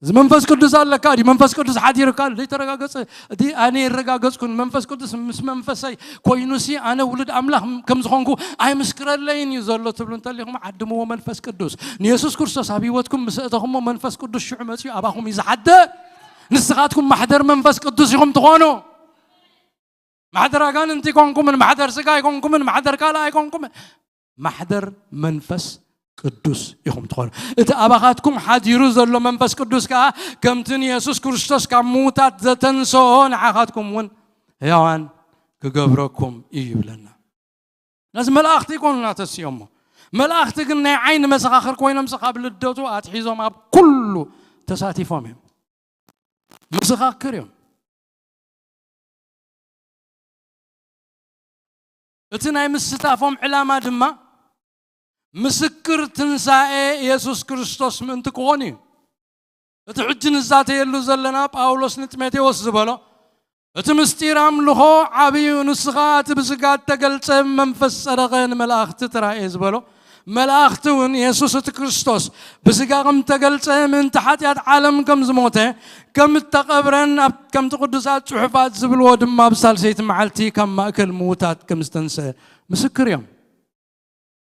እዚ መንፈስ ቅዱስ ኣለካ ድዩ? መንፈስ ቅዱስ ሓዲርካ ዘይተረጋገጸ፣ እቲ ኣነ የረጋገጽኩን መንፈስ ቅዱስ ምስ መንፈሰይ ኮይኑሲ ኣነ ውሉድ ኣምላኽ ከም ዝኾንኩ ኣይምስክረለይን እዩ ዘሎ ትብሉ እንተሊኹም፣ ዓድምዎ መንፈስ ቅዱስ። ንየሱስ ክርስቶስ ኣብ ህይወትኩም ምስ እተኹሞ መንፈስ ቅዱስ ሽዑ መጺኡ ኣባኹም እዩ ዝሓድር። ንስኻትኩም ማሕደር መንፈስ ቅዱስ ኢኹም ትኾኑ። ማሕደር ኣጋንንቲ ኣይኮንኩምን፣ ማሕደር ስጋ ኣይኮንኩምን፣ ማሕደር ካልእ ኣይኮንኩምን። ማሕደር መንፈስ ቅዱስ ኢኹም ትኾኑ። እቲ ኣባኻትኩም ሓዲሩ ዘሎ መንፈስ ቅዱስ ከኣ ከምቲ ንየሱስ ክርስቶስ ካብ ምዉታት ዘተንስኦ ንዓኻትኩም እውን ሕያዋን ክገብረኩም እዩ ይብለና። ነዚ መላእኽቲ ይኮኑና ተሲኦሞ። መላእኽቲ ግን ናይ ዓይኒ መሰኻኽር ኮይኖምሲ ካብ ልደቱ ኣትሒዞም ኣብ ኩሉ ተሳቲፎም እዮም። መሰኻክር እዮም። እቲ ናይ ምስታፎም ዕላማ ድማ ምስክር ትንሳኤ የሱስ ክርስቶስ ምእንቲ ክኾኑ እዩ። እቲ ሕጂ ንዛተየሉ ዘለና ጳውሎስ ንጢሞቴዎስ ዝበሎ፣ እቲ ምስጢር ኣምልኾ ዓብዩ ንስኻ እቲ ብስጋ እተገልጸ መንፈስ ጸደቐ ንመላእኽቲ ተራእየ ዝበሎ፣ መላእኽቲ እውን የሱስ እቲ ክርስቶስ ብስጋ ከም እተገልጸ ምእንቲ ሓጢኣት ዓለም ከም ዝሞተ ከም እተቐብረን ኣብ ከምቲ ቅዱሳት ጽሑፋት ዝብልዎ ድማ ብሳልሰይቲ መዓልቲ ካብ ማእከል ምዉታት ከም ዝተንስአ ምስክር እዮም።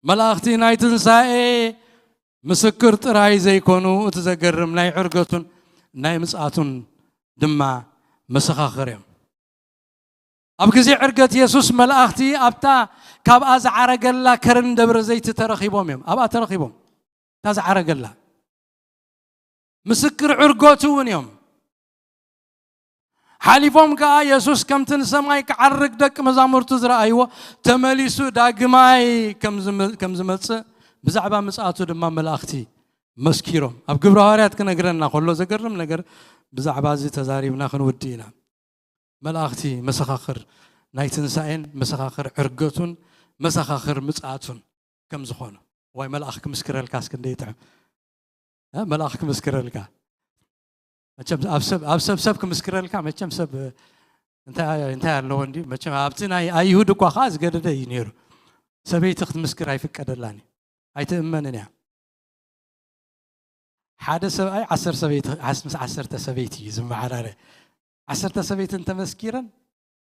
መላእኽቲ ናይ ትንሳኤ ምስክር ጥራይ ዘይኮኑ፣ እቲ ዘገርም ናይ ዕርገቱን ናይ ምጽኣቱን ድማ መሰኻኽር እዮም። ኣብ ግዜ ዕርገት የሱስ መላእኽቲ ኣብታ ካብኣ ዝዓረገላ ከረን ደብረ ዘይት ተረኺቦም እዮም። ኣብኣ ተረኺቦም። እታ ዝዓረገላ ምስክር ዕርገቱ እውን እዮም። ሓሊፎም ከኣ የሱስ ከምቲ ንሰማይ ክዓርግ ደቂ መዛሙርቱ ዝረኣይዎ፣ ተመሊሱ ዳግማይ ከም ዝመ-፣ ከም ዝመጽእ ብዛዕባ ምጽኣቱ ድማ መላእኽቲ መስኪሮም። ኣብ ግብረ ሃዋርያት ክነግረና ከሎ ዘገርም ነገር ብዛዕባ እዚ ተዛሪብና ክንውድእ ኢና። መላእኽቲ መሰኻኽር ናይ ትንሳኤን መሰኻኽር ዕርገቱን መሰኻኽር ምጽኣቱን ከም ዝኾኑ። ዋይ መልኣኽ ክምስክረልካ እስኪ እንደ ይጥዕም። እ፣ መልኣኽ ክምስክረልካ። መቸም ኣብ ሰብ፣ ኣብ ሰብ፣ ሰብ ክምስክረልካ መቸም ሰብ እንታይ፣ እንታይ ኣለዎ እንዲ? መቸም ኣብቲ ናይ ኣይሁድ እኳ ኸዓ ዝገደደ እዩ ነይሩ። ሰበይቲ ክትምስክር ኣይፍቀደላን እዩ። ኣይትእመንን እያ። ሓደ ሰብኣይ ዓሰርተ ሰበይቲ፣ ዓስ-፣ ምስ ዓሰርተ ሰበይቲ እዩ ዝመዓራረ። ዓሰርተ ሰበይቲ እንተመስኪረን፣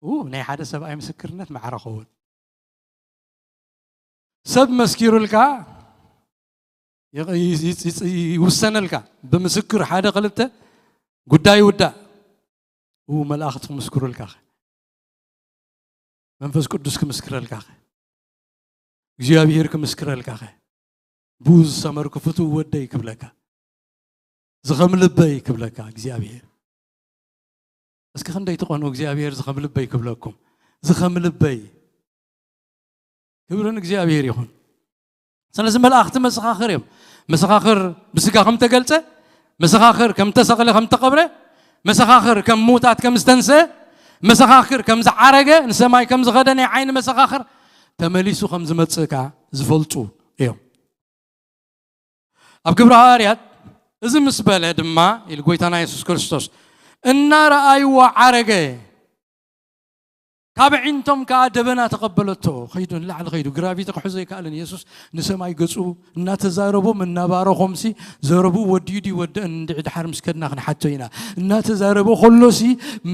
ኡ፣ ናይ ሓደ ሰብኣይ ምስክርነት ማዕረ ኸውን። ሰብ መስኪሩልካ ይቕ-፣ ይጽ-፣ ይጽ-፣ ይውሰነልካ። ብምስክር ሓደ ክልተ ጉዳይ ይውዳእ። ኡ፣ መላእኽቲ ክምስክሩልካ ኸ? መንፈስ ቅዱስ ክምስክረልካ ኸ? እግዚኣብሔር ክምስክረልካ ኸ? ብኡ ዝሰመርኩ ፍቱው ወደይ ክብለካ፣ ዝኸም ልበይ ክብለካ እግዚኣብሔር። እስኪ ክንደይ ትቐኑ እግዚኣብሔር ዝኸም ልበይ ክብለኩም? ዝኸም ልበይ። ክብሪ ንእግዚኣብሔር ይኹን። ስለዚ መላእኽቲ መሰኻኽር እዮም። መሰኻኽር ብስጋ ከም ተገልጸ፣ መሰኻኽር ከም ተሰቕለ፣ ከም ተቐብረ፣ መሰኻኽር ከም ምዉታት ከም ዝተንስአ፣ መሰኻኽር ከም ዝዓረገ፣ ንሰማይ ከም ዝኸደ ናይ ዓይኒ መሰኻኽር፣ ተመሊሱ ከም ዝመጽእ ከኣ ዝፈልጡ እዮም። ኣብ ግብረ ሃዋርያት እዚ ምስ በለ ድማ፣ ኢሉ ጎይታና የሱስ ክርስቶስ፣ እናረኣይዎ ዓረገ፣ ካብ ኣዒንቶም ከኣ ደበና ተቐበለቶ። ኸይዱ፣ ንላዕሊ ኸይዱ፣ ግራቪቲ ክሕዞ ኣይከኣለን። የሱስ ንሰማይ ገጹ እናተዛረቦም እናባረኾምሲ፣ ዘረብኡ ወዲኡ ድዩ ወደአን እንድዒ ድሓር ምስ ከድና ክንሓቶ ኢና። እናተዛረቦ ከሎሲ፣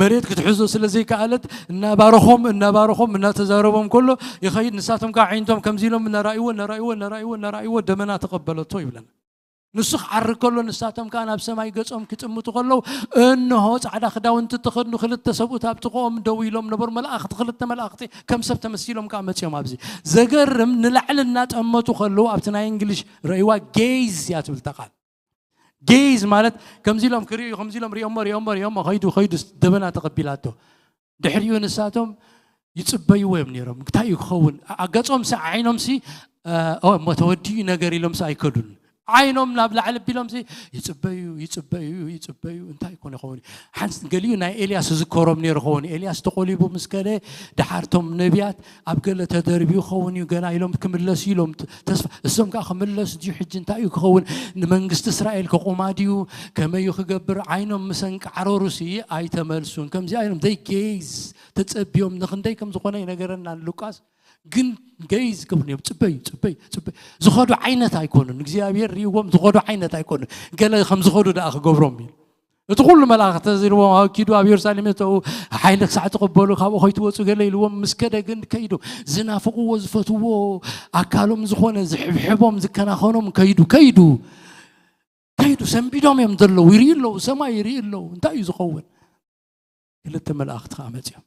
መሬት ክትሕዞ ስለ ዘይከኣለት፣ እናባረኾም፣ እናባረኾም፣ እናተዛረቦም ከሎ ይኸይድ። ንሳቶም ከኣ ኣዒንቶም ከምዚ ኢሎም እናረኣይዎ፣ እናረኣይዎ፣ እናረኣይዎ፣ እናረኣይዎ ደበና ተቐበለቶ ይብለና። ንሱ ክዓርግ ከሎ ንሳቶም ከኣ ናብ ሰማይ ገጾም ክጥምቱ ከለዉ፣ እንሆ ጻዕዳ ክዳውንቲ እተኸድኑ ክልተ ሰብኡት ኣብ ጥቕኦም ደው ኢሎም ነበሩ። መላእኽቲ፣ ክልተ መላእኽቲ ከም ሰብ ተመሲሎም ከኣ መጺኦም ኣብዚ። ዘገርም፣ ንላዕሊ እናጠመቱ ከለዉ ኣብቲ ናይ እንግሊሽ ረእይዋ ጌዝ እያ ትብል እታ ቃል። ጌዝ ማለት ከምዚ ኢሎም ክርእዩ፣ ከምዚ ኢሎም ሪኦሞ፣ ሪኦሞ፣ ሪኦሞ፣ ኸይዱ፣ ኸይዱ ደበና ተቐቢላቶ። ድሕሪኡ ንሳቶም ይጽበይዎ እዮም ነይሮም። እንታይ እዩ ክኸውን? ኣ-፣ ገጾምሲ፣ ዓይኖምሲ፣ እ፣ ኦ፣ እሞ ተወዲኡ ነገር ኢሎምሲ ኣይከዱን። ዓይኖም ናብ ላዕሊ ቢሎም ይፅበዩ ይፅበዩ ይፅበዩ። እንታይ ይኮን ይኸውን? ሓንስ ገሊኡ ናይ ኤልያስ ዝከሮም ነይሩ ኸውን። ኤልያስ ተቆሊቡ ምስ ከደ፣ ድሓርቶም ነቢያት ኣብ ገለ ተደርብዩ ኸውን እዩ ገና ኢሎም ክምለስ እዩ ኢሎም ተስፋ። እሶም ከዓ ክምለስ ድዩ ሕጂ? እንታይ እዩ ክኸውን? ንመንግስቲ እስራኤል ከቑማ ድዩ? ከመይ እዩ ክገብር? ዓይኖም ምስ ኣንቃዕረሩሲ ኣይተመልሱን። ከምዚኣ ኢሎም ደይ ጌዝ ተጸብዮም ንኽንደይ ከም ዝኾነ ይነገረና ሉቃስ። ግን ገይዝ ክብሉ እዮም። ጽበዩ፣ ጽበዩ፣ ጽበዩ። ዝኸዱ ዓይነት ኣይኮኑን። እግዚኣብሔር ርእይዎም ዝኸዱ ዓይነት ኣይኮኑን። ገለ ከም ዝኸዱ ደኣ ክገብሮም እዩ። እቲ ኩሉ መልኣኽ ተዝልዎም ኣብ ኪዱ ኣብ የሩሳሌም እተው ሓይሊ ክሳዕ ትቕበሉ ካብኡ ከይትወፁ ገለ ኢልዎም ምስ ከደ ግን ከይዱ ዝናፍቕዎ ዝፈትዎ ኣካሎም ዝኾነ ዝሕብሕቦም ዝከናኸኖም ከይዱ ከይዱ ከይዱ ሰንቢዶም እዮም ዘለዉ። ይርኢ ኣለዉ፣ ሰማይ ይርኢ ኣለዉ። እንታይ እዩ ዝኸውን? ክልተ መላእኽቲ ከዓ መፅኦም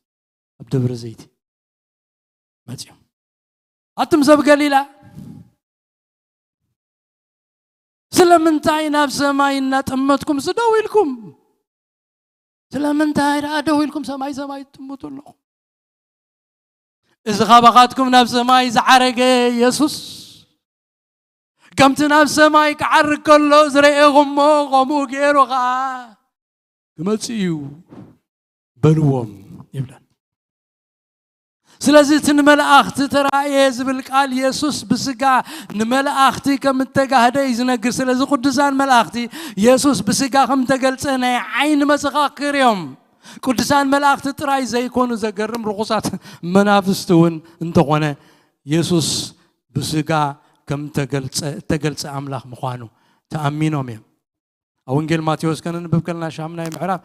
ኣብ ደብረ ዘይቲ መፅኦም ኣቱም ሰብ ገሊላ ስለምንታይ ናብ ሰማይ እናጠመትኩም ስደው ኢልኩም? ስለምንታይ ደኣ ደው ኢልኩም ሰማይ ሰማይ ትጥምቱ ኣለኹም? እዚ ካባኻትኩም ናብ ሰማይ ዝዓረገ ኢየሱስ ከምቲ ናብ ሰማይ ክዓርግ ከሎ ዝረኤኹሞ ከምኡ ገይሩ ኸዓ ክመጽእ እዩ በልዎም ይብለን። ስለዚ እቲ ንመላእኽቲ ተራእየ ዝብል ቃል የሱስ ብስጋ ንመላእኽቲ ከም እተጋህደ እዩ ዝነግር። ስለዚ ቅዱሳን መላእኽቲ የሱስ ብስጋ ከም ተገልጸ ናይ ዓይኒ መሰኻኽር እዮም። ቅዱሳን መላእኽቲ ጥራይ ዘይኮኑ ዘገርም ርኹሳት መናፍስቲ እውን እንተኾነ የሱስ ብስጋ ከም ተገልጸ እተገልጸ ኣምላኽ ምዃኑ ተኣሚኖም እዮም። ኣብ ወንጌል ማቴዎስ ከነንብብ ከለና ሻምናይ ምዕራፍ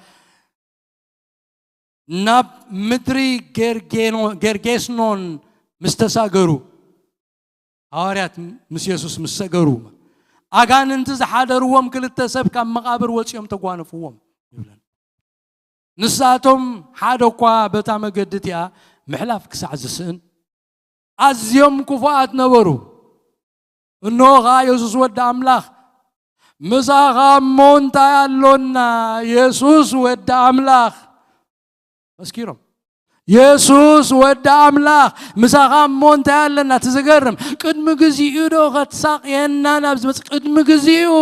ናብ ምድሪ ጌርጌኖ- ጌርጌስኖን ምስ ተሳገሩ፣ ሃዋርያት ምስ የሱስ ምስ ሰገሩ፣ ኣጋንንቲ ዝሓደርዎም ክልተ ሰብ ካብ መቓብር ወፂኦም ተጓነፍዎም ይብለን። ንሳቶም ሓደ እኳ በታ መገዲ እቲኣ ምሕላፍ ክሳዕ ዝስእን ኣዝዮም ክፉኣት ነበሩ። እንሆ ኸዓ የሱስ ወዲ ኣምላኽ ምሳኻ እሞ እንታይ ኣሎና? የሱስ ወዲ ኣምላኽ መስኪሮም። የሱስ ወዲ ኣምላኽ ምሳኻ እሞ እንታይ ኣለና? እቲ ዝገርም ቅድሚ ግዚኡ ዶ ከትሳቕየና ናብ ዝመጽእ ቅድሚ ግዚኡ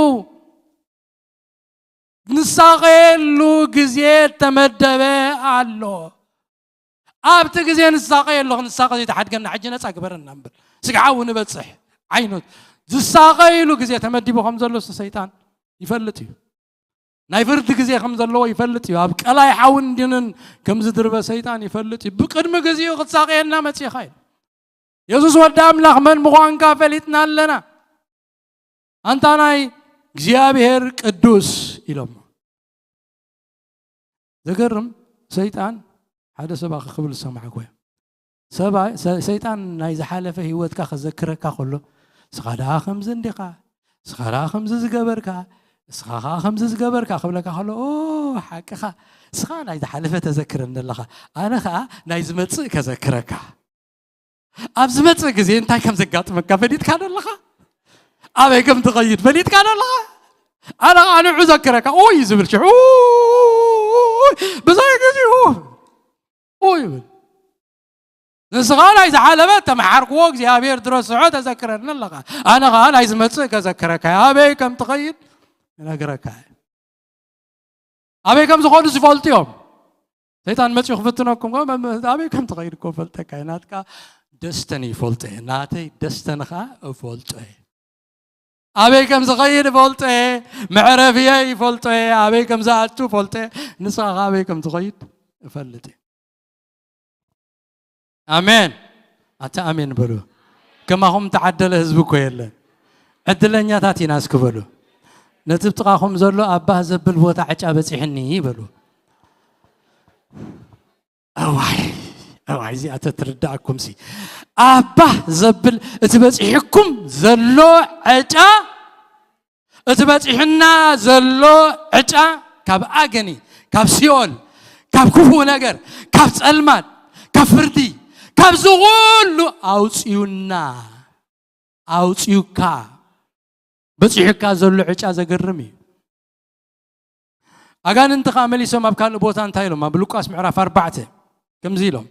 ንሳቐየሉ ግዜ እተመደበ ኣሎ። ኣብቲ ግዜ ንሳቐየሉ ክንሳቐ ዘይተሓድገና ሕጂ ነፃ ግበረና እምበር ስግሓዊ ንበፅሕ ዓይነት ዝሳቐይሉ ግዜ ተመዲቡ ከም ዘሎ እሱ ሰይጣን ይፈልጥ እዩ። ናይ ፍርዲ ግዜ ከም ዘለዎ ይፈልጥ እዩ። ኣብ ቀላይ ሓውን ድንን ከም ዝድርበ ሰይጣን ይፈልጥ እዩ። ብቅድሚ ግዜኡ ክትሳቐየና መፂኻ እዩ። የሱስ ወዲ ኣምላኽ መን ምዃንካ ፈሊጥና ኣለና። ኣንታ ናይ እግዚኣብሔር ቅዱስ ኢሎም። ዘገርም ሰይጣን ሓደ ሰብኣኺ ክብል ዝሰማዕኩ እየ። ሰብኣይ ሰ- ሰይጣን ናይ ዝሓለፈ ህይወትካ ከዘክረካ ከሎ እስኻ ደኣ ከምዚ እንዲኻ፣ እስኻ ደኣ ከምዚ ዝገበርካ፣ እስኻ ከዓ ከምዚ ዝገበርካ ክብለካ ከሎ ኦ ሓቅኻ፣ እስኻ ናይ ዝሓለፈ ተዘክረኒ ኣለኻ፣ ኣነ ከዓ ናይ ዝመፅእ ከዘክረካ። ኣብ ዝመጽእ ግዜ እንታይ ከም ዘጋጥመካ ፈሊጥካ ደለኻ? ኣበይ ከም ትኸይድ ፈሊጥካ ደለኻ? ኣነ ኸኣ ንዑ ዘክረካ ኡይ ዝብል ሽዑ ኡይ ብዘይ ግዚኡ ኡይ ይብል። ንስኻ ናይ ዝሓለፈ ተመሓርክዎ እግዚኣብሔር ድረስዖ ተዘክረኒ ኣለኻ። ኣነ ኸኣ ናይ ዝመጽእ ከዘክረካ ኣበይ ከም ትኸይድ እነግረካ። ኣበይ ከም ዝኾኑ ዝፈልጡ እዮም። ሰይጣን መፂኡ ክፍትነኩም ከ መም- ኣበይ ከም ትኸይድ እኮ ፈልጠካ እዩ። ናትካ ደስተን ይፈልጦ እየ፣ ናተይ ደስተን ከዓ እፈልጦ እየ። ኣበይ ከም ዝኸይድ እፈልጦ እየ፣ መዕረፍየ ይፈልጦ እየ፣ ኣበይ ከም ዝኣቱ እፈልጦ እየ። ንስኻ ከዓ ኣበይ ከም ትኸይድ እፈልጥ እየ። ኣሜን። ኣታ ኣሜን በሉ። ከማኹም ተዓደለ ህዝቢ እኮ የለን። ዕድለኛታት ኢና እስኪ በሉ። ነቲ ጥቓኹም ዘሎ ኣባህ ዘብል ቦታ ዕጫ በፂሕኒ በሉ። እዋይ እዋይ እዚኣ ተትርዳእኩም ሲ ኣባህ ዘብል እቲ በፂሕኩም ዘሎ ዕጫ እቲ በፂሕና ዘሎ ዕጫ ካብ ኣገኒ ካብ ሲኦል ካብ ክፉእ ነገር ካብ ፀልማት ካብ ፍርዲ ካብዚ ኩሉ ኣውፅዩና ኣውፅዩካ በፂሑካ ዘሎ ዕጫ ዘገርም እዩ። ኣጋንንቲ ከዓ መሊሶም ኣብ ካልእ ቦታ እንታይ ኢሎም ኣብ ሉቃስ ምዕራፍ ኣርባዕተ ከምዚ ኢሎም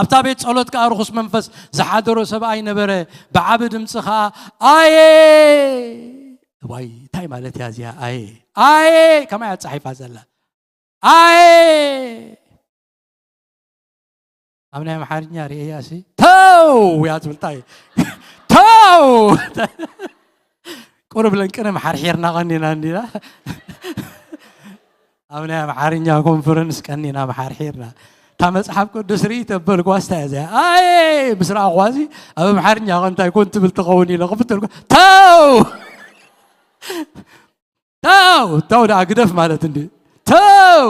ኣብታ ቤት ጸሎት ከኣ ርኹስ መንፈስ ዝሓደሮ ሰብኣይ ነበረ። ብዓቢ ድምጺ ኸኣ ኣየ ዋይ፣ እንታይ ማለት እያ እዚኣ? ኣየ፣ ኣየ፣ ከማይ እያ ተጻሒፋ ዘላ። ኣየ። ኣብ ናይ ኣምሓርኛ ርእያ ሲ፣ ተው እያ ትብል። እንታይ? ተው። ቁሩብ ለንቅነ መሓርሒርና ቀኒና እንዲና። ኣብ ናይ ኣምሓርኛ ኮንፈረንስ ቀኒና መሓርሒርና። እታ መጽሓፍ ቅዱስ ርኢ ተበልኳ፣ ስታ እያ እዚኣ። ኣየ፣ ምስ ረኣኹዋ እዚ ኣብ ኣምሓርኛ ከ እንታይ ኮን ትብል ትኸውን ኢለ ክፍተልኳ። ተው! ተው! ተው ደኣ ግደፍ ማለት እንዲ። ተው!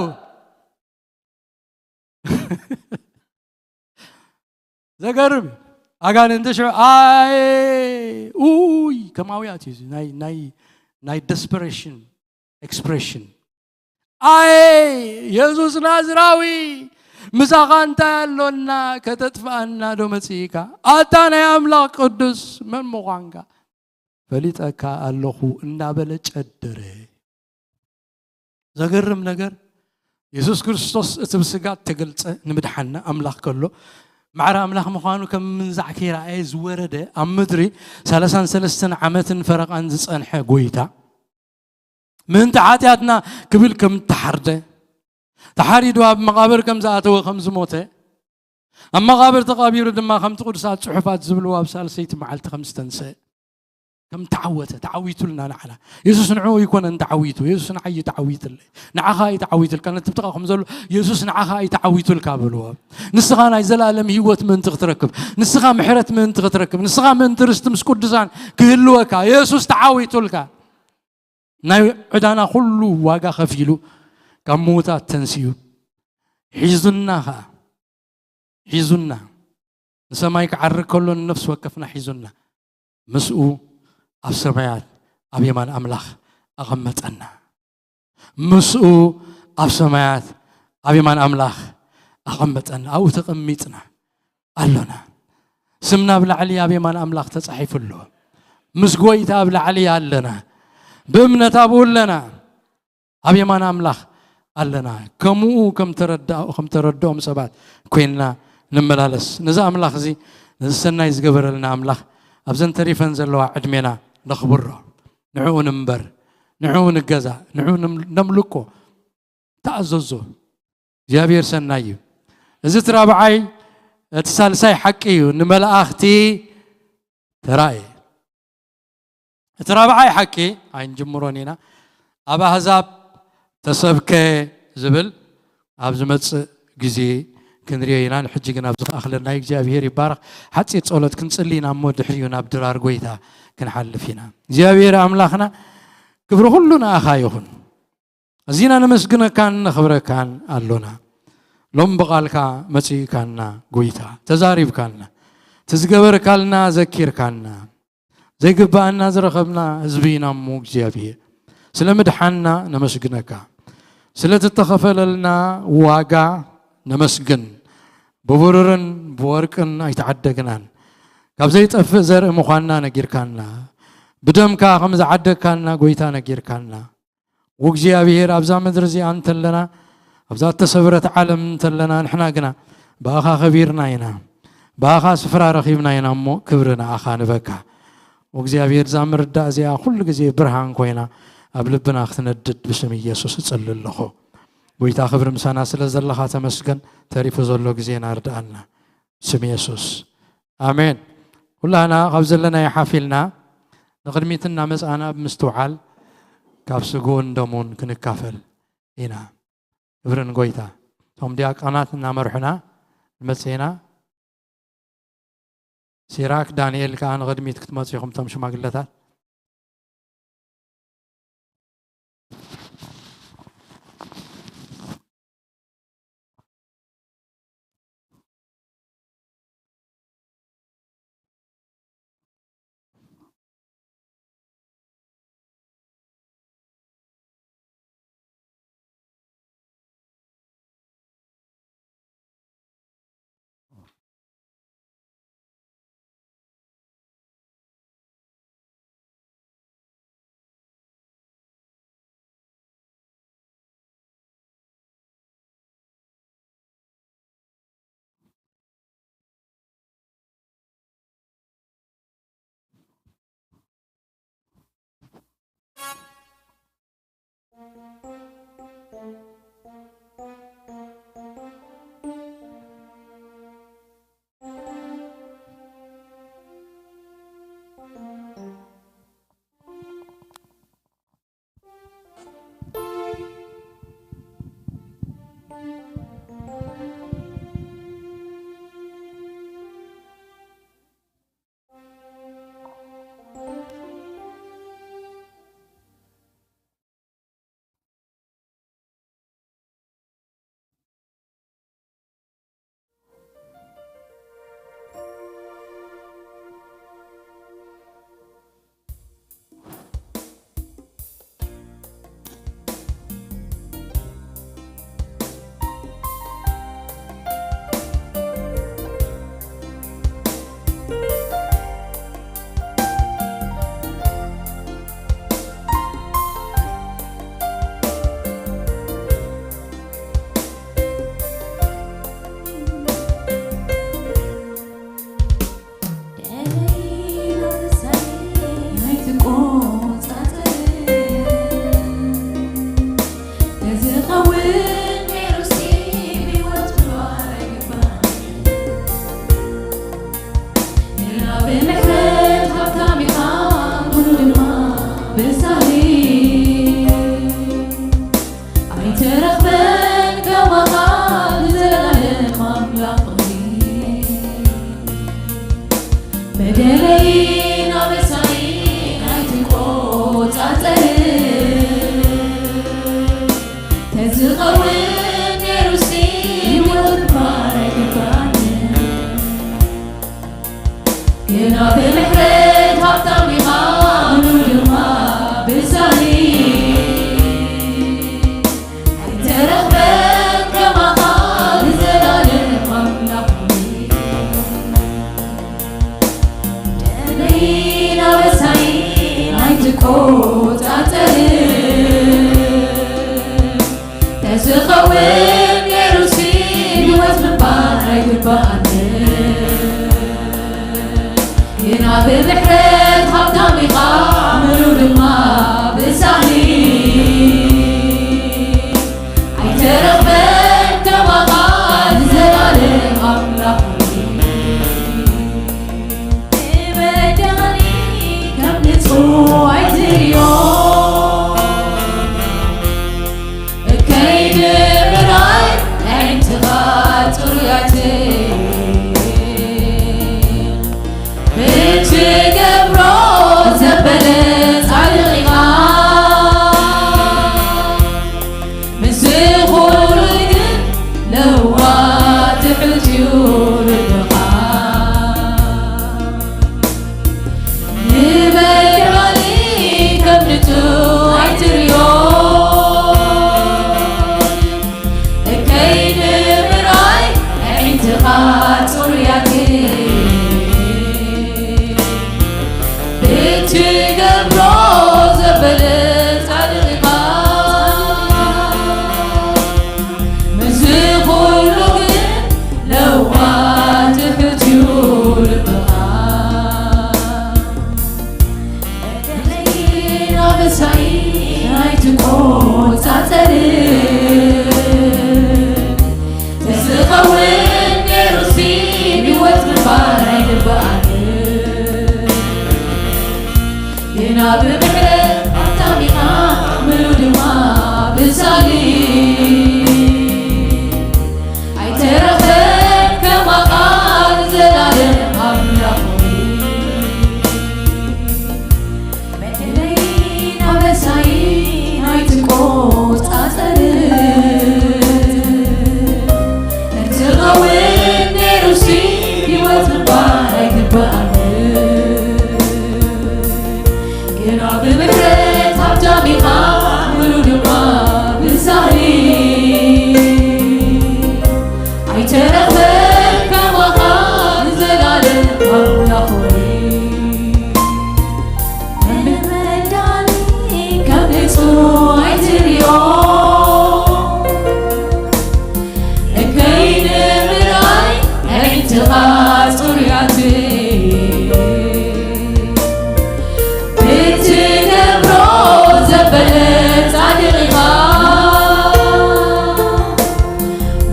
ዘገርም። ኣጋንንቲ ሽዑ፣ ኣይ፣ ኡይ፣ ከማውያት እዩ። ናይ፣ ናይ፣ ናይ ደስፐሬሽን ኤክስፕሬሽን። ኣይ፣ የሱስ ናዝራዊ፣ ምሳኻ እንታይ ኣሎና? ከተጥፍኣና ዶ መጺእካ? ኣታ ናይ ኣምላኽ ቅዱስ መን ምዃንካ ፈሊጠካ ኣለኹ፣ እናበለ ጨደረ። ዘገርም ነገር፣ የሱስ ክርስቶስ እቲ ብስጋ እተገልጸ ንምድሓና ኣምላኽ ከሎ፣ ማዕረ ኣምላኽ ምዃኑ ከም ምንዛዕ ከይረኣየ ዝወረደ፣ ኣብ ምድሪ ሰላሳን ሰለስተን ዓመትን ፈረቓን ዝጸንሐ ጎይታ፣ ምእንቲ ሓጢኣትና ክብል ከም እተሓርደ፣ ተሓሪዱ ኣብ መቓብር ከም ዝኣተወ፣ ከም ዝሞተ፣ ኣብ መቓብር ተቐቢሩ ድማ ከምቲ ቅዱሳት ጽሑፋት ዝብልዎ ኣብ ሳልሰይቲ መዓልቲ ከም ዝተንስአ፣ ከም ተዓወተ፣ ተዓዊቱልና ንዓና። የሱስ ንዕኡ ኣይኮነን ተዓዊቱ፣ የሱስ ንዓይ እዩ ተዓዊትለይ። ንዓኻ እዩ ተዓዊቱልካ፣ ነቲ ብጥቓኹም ዘሎ የሱስ ንዓኻ እዩ ተዓዊቱልካ በልዎ። ንስኻ ናይ ዘላለም ህይወት ምእንቲ ክትረክብ፣ ንስኻ ምሕረት ምእንቲ ክትረክብ፣ ንስኻ ምእንቲ ርስቲ ምስ ቅዱሳን ክህልወካ የሱስ ተዓዊቱልካ። ናይ ዕዳና ኩሉ ዋጋ ከፊሉ ካብ ምዉታት ተንሲኡ ሒዙና ኸኣ፣ ሒዙና ንሰማይ ክዓርግ ከሎ ንነፍሲ ወከፍና ሒዙና ምስኡ ኣብ ሰማያት ኣብ የማን ኣምላኽ ኣቐመጠና። ምስኡ ኣብ ሰማያት ኣብ የማን ኣምላኽ ኣቐመጠና። ኣብኡ ተቐሚጥና ኣሎና። ስምና ኣብ ላዕሊ ኣብ የማን ኣምላኽ ተጻሒፉ ኣሎ። ምስ ጎይታ ኣብ ላዕሊ ኣለና። ብእምነት ኣብኡ ኣለና። ኣብ የማን ኣምላኽ ኣለና። ከምኡ ከም ተረዳኦ-፣ ከም ተረድኦም ሰባት ኮይንና ንመላለስ። ነዚ ኣምላኽ እዚ፣ ነዚ ሰናይ ዝገበረልና ኣምላኽ ኣብዘን ተሪፈን ዘለዋ ዕድሜና ነኽብሮ። ንዕኡ ንንበር፣ ንዕኡ ንገዛ፣ ንዕኡ ንም-፣ ነምልኮ። ተኣዘዞ። እግዚኣብሔር ሰናይ እዩ። እዚ እቲ ራብዓይ፣ እቲ ሳልሳይ ሓቂ እዩ። ንመላእኽቲ ተራእየ። እቲ ራብዓይ ሓቂ ኣይንጅምሮን ኢና። ኣብ ኣህዛብ ተሰብከ ዝብል ኣብ ዝመጽእ ግዜ ክንሪኦ ኢና። ንሕጂ ግን ኣብዚ ክኣኽለና እዩ። እግዚኣብሔር ይባረኽ። ሓጺር ጸሎት ክንጽሊ ኢና እሞ ድሕሪኡ ናብ ድራር ጎይታ ክንሓልፍ ኢና። እግዚኣብሔር ኣምላኽና ክብሪ ኩሉ ንኣኻ ይኹን። ኣዚና ነመስግነካን ነኽብረካን ኣሎና። ሎም ብቓልካ መጺእካና ጎይታ፣ ተዛሪብካና። እቲ ዝገበርካልና ዘኪርካና። ዘይግብኣና ዝረኸብና ህዝቢ ኢና እሞ እግዚኣብሔር። ስለ ምድሓንና ነመስግነካ። ስለ እተኸፈለልና ዋጋ ነመስግን። ብብሩርን ብወርቅን ኣይተዓደግናን። ካብ ዘይጠፍእ ዘርኢ ምዃንና ነጊርካና። ብደምካ ከም ዝዓደግካና ጎይታ ነጊርካና። ወእግዚኣብሔር ኣብዛ ምድሪ እዚኣ እንተለና፣ ኣብዛ እተሰብረት ዓለም እንተለና፣ ንሕና ግና ብኣኻ ከቢርና ኢና፣ ብኣኻ ስፍራ ረኺብና ኢና እሞ ክብሪ ንኣኻ ንበካ። ወእግዚኣብሔር እዛ ምርዳእ እዚኣ ኩሉ ግዜ ብርሃን ኮይና ኣብ ልብና ክትነድድ ብስም ኢየሱስ እጽሊ ኣለኹ። ጎይታ ክብሪ ምሳና ስለ ዘለኻ ተመስገን። ተሪፉ ዘሎ ግዜና ርድኣና። ስም የሱስ። ኣሜን። ኩላህና ካብ ዘለናዮ ሓፍ ኢልና ንቕድሚት እናመጻእና ብምስትውዓል ካብ ስግኡን ደሙን ክንካፈል ኢና። ክብሪ ንጎይታ። እቶም ዲያቆናት እናመርሑና ንመጽእ ኢና። ሲራክ፣ ዳንኤል ከኣ ንቕድሚት ክትመጹ ኢኹም፣ እቶም ሽማግለታት። በደለይን ኣበሳይን ኣይትቆጻጸር። ተዝኸውን ነይሩሲ ህይወት ምባል ኣይግባእን። ግና ብምሕረት ሃብታም ኢኻ፣ ምሉእ ድማ ብሳሊ ኣይተረኽበን ከማኻ ንዘላለም ኣምላኽ። በደለይን ኣበሳይን ኣይትቆጻጸር። ተዝኸውን ነይሩሲ ህይወት ምባል ኣይግባኣንን። ግና ብምሕረት ሃብታም ኢኻ፣ ምሉእ ድማ ብሳሊ ኣይተረኽበን ከማኻ ንዘላለም ኣምላኽ። ንበዳሊ ከም ንጹህ ኣይትርእዮ። ከይዲ ምርኣይ ኣዒንትኻ ጽሩያት። ብትገብሮ ዘበለ ጻድቕ ኢኻ። ምስ ኩሉ ግን ለዋህ ትሑት እዩ ልብኻ። ንበዳሊ ከም ንጹህ ኣይትርእዮ። ከይዲ ምርኣይ ኣዒንትኻ ጽሩያት። ብትገብሮ ዘበለ ጻድቕ ኢኻ። ምስዚ ኩሉ ግን ለዋህ ትሑት እዩ ልብኻ። በደለይን ኣበሳይን ኣይትቆጻጸር። ተዝኸውን ነይሩሲ ህይወት ምባል ኣይግባኣንን። ግና ብምሕረት ሃብታም ኢኻ፣ ምሉእ ድማ ብሳሊ ኣይተረኽበን ከማኻ ንዘላለም ኣምላኽ ሆይ። በደለይን ኣበሳይን ኣይትቆጻጸር። እንተኸውን ነይሩሲ ህይወት ምባል ኣይግባኣንን። ግና ብምሕረት ሃብታም ኢኻ፣ ምሉእ ድማ ብሳሊ ኣይተረኽበን ከማኻ ንዘላለም ኣምላኽ ሆይ። ንበዳሊ ከም ንጹህ ኣይትርእዮ። ከይዲ ምርኣይ ኣዒንትኻ ጽሩያት። ብትገብሮ ዘበለ ጻድቕ ኢኻ።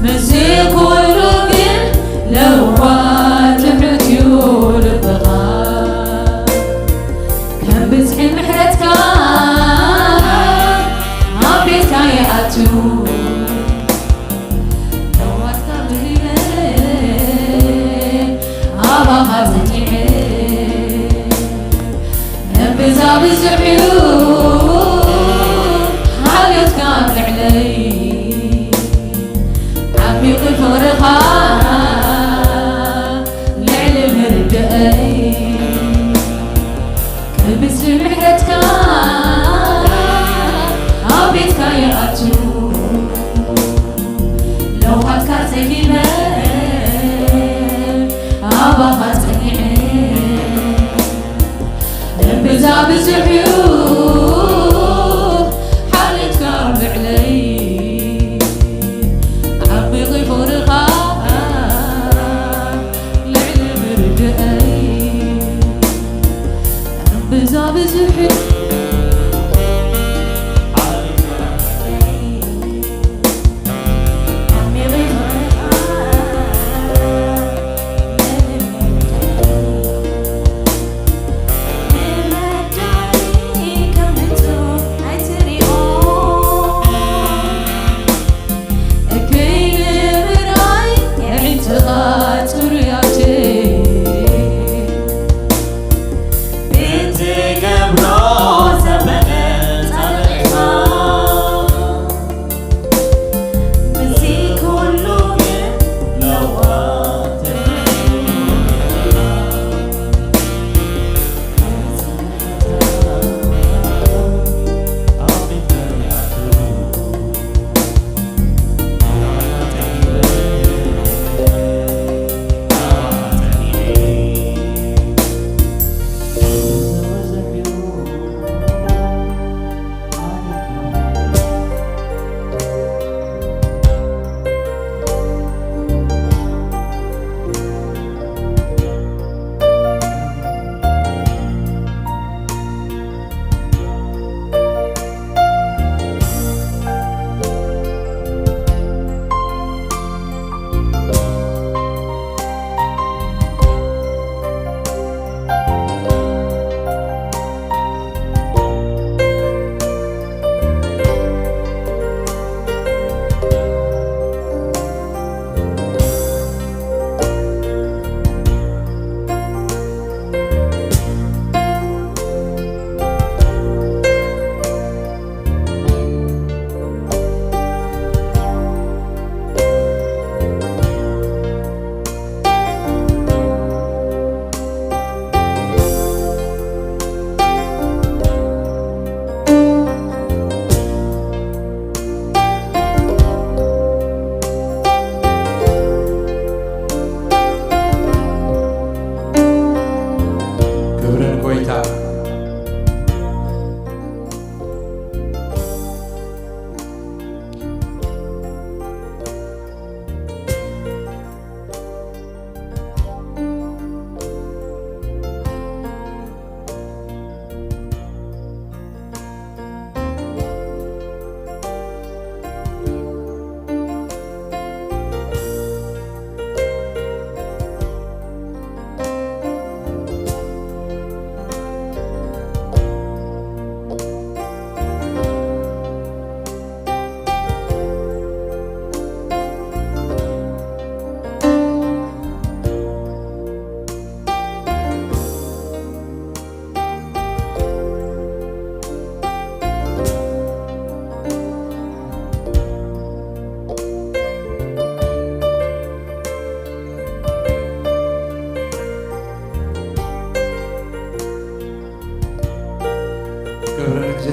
ምስዚ ኩሉ ግን ለዋህ ትሑት እዩ ልብኻ። ከም ብዝሒ ምሕረትካ ኣብ ቤትካ ይኣቱ። ለዋህካ ብሂበ ኣባኻ ጸኒዐ። እምብዛ ብዙሕ እዩ ሓልዮትካ ኣብ ልዕለይ። ዓሚቕ ፍቕርኻ ልዕሊ ምርድኣይ። ከም ብዝሒ ምሕረትካ ኣብ ቤትካ ይኣቱ። ለውሃትካ ጸጊበ ኣባኻ ጸኒዐ። እምብዛ ብዙሕ እዩ ሓልዮትካ ኣብ ልዕለይ። ዓሚቕ ፍቕርኻ ልዕሊ ምርድኣይ። እምብዛ ብዙሕ እዩ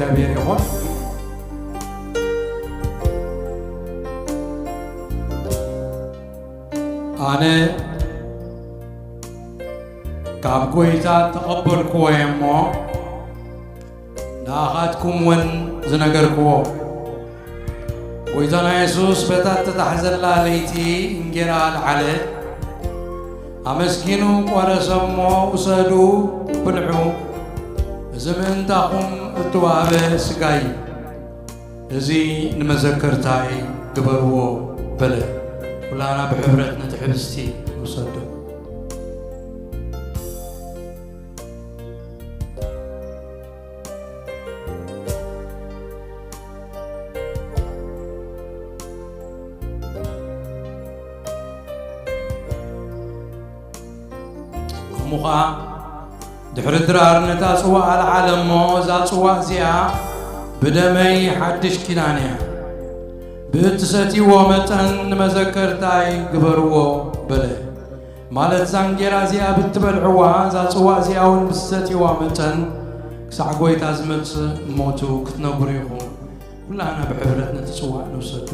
እግዚኣብሔር ይኹን። ኣነ ካብ ጐይታ እተቐበልክዎ እየ እሞ፣ ንኣኻትኩም እውን ዝነገርክዎ። ጐይታና የሱስ በታ እተታሕዘላ ለይቲ እንጌራ ኣልዓለ፣ ኣመስጊኑ ቈረሰ እሞ፣ "ውሰዱ፣ ብልዑ፣ እዚ ምእንታኹም እተዋህበ ሥጋይ እዩ፣ እዚ ንመዘከርታይ ግበርዎ" በለ። ኩላና ብሕብረት ነቲ ኅብስቲ ንውሰዶ። ከምኡ ኸዓ ድሕሪ ድራር ነታ ጽዋእ ኣልዓለ እሞ፣ "እዛ ጽዋእ እዚኣ ብደመይ ሓድሽ ኪዳን እያ፣ ብእትሰትይዎ መጠን ንመዘከርታይ ግበርዎ" በለ። ማለት እዛ እንጌራ እዚኣ ብትበልዕዋ፣ እዛ ጽዋእ እዚኣ እውን ብትሰትይዋ መጠን፣ ክሳዕ ጐይታ ዝመጽእ ሞቱ ክትነግሩ ኢኹም። ኩላህና ብሕብረት ነቲ ጽዋእ ንውሰዱ።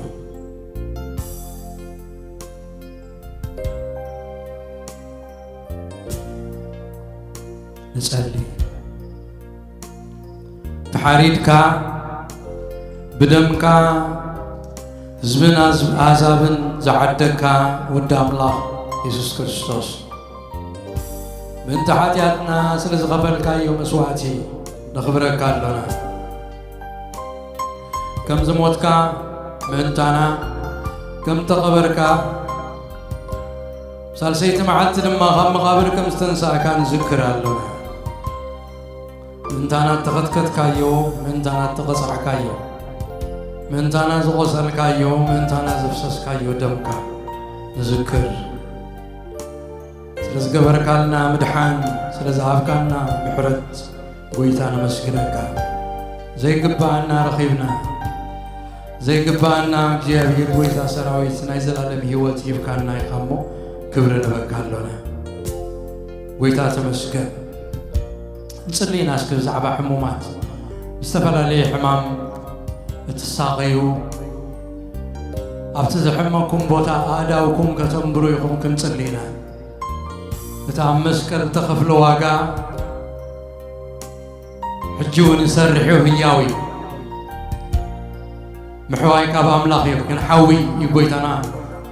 ንጸሊ። ተሓሪድካ፣ ብደምካ ህዝብን ኣዝ-፣ ኣህዛብን ዝዓደግካ ወዲ ኣምላኽ የሱስ ክርስቶስ፣ ምእንቲ ሓጢኣትና ስለ ዝኸፈልካዮ መስዋእቲ ነኽብረካ ኣሎና። ከም ዝሞትካ ምእንታና፣ ከም ተቐበርካ፣ ሳልሰይቲ መዓልቲ ድማ ካብ መቓብር ከም ዝተንሳእካ ንዝክር ኣሎና። ምእንታና እተኸትከትካዮ፣ ምእንታና እተቐጻዕካዮ፣ ምእንታና ዝቖሰልካዮ፣ ምእንታና ዘፍሰስካዮ ደምካ ንዝክር። ስለ ዝገበርካልና ምድሓን፣ ስለ ዝሃብካና ምሕረት ጐይታ ነመስግነካ። ዘይግብኣና ረኺብና፣ ዘይግብኣና እግዚኣብሔር ጐይታ ሰራዊት ናይ ዘላለም ህይወት ሂብካና ኢኻ እሞ ክብሪ ንበካ ኣሎና። ጐይታ ተመስገን። ንጽሊ ኢና እስኪ ብዛዕባ ሕሙማት፣ ብዝተፈላለየ ሕማም እትሳቐዩ፣ ኣብቲ ዘሕመኩም ቦታ ኣእዳውኩም ከተንብሩ ኢኹም ክንጽሊ ኢና። እቲ ኣብ መስቀል እተኸፍለ ዋጋ ሕጂ እውን ይሰርሕ እዩ፣ ህያው እዩ። ምሕዋይ ካብ ኣምላኽ እዩ፣ ግን ሓዊ እዩ ጐይታና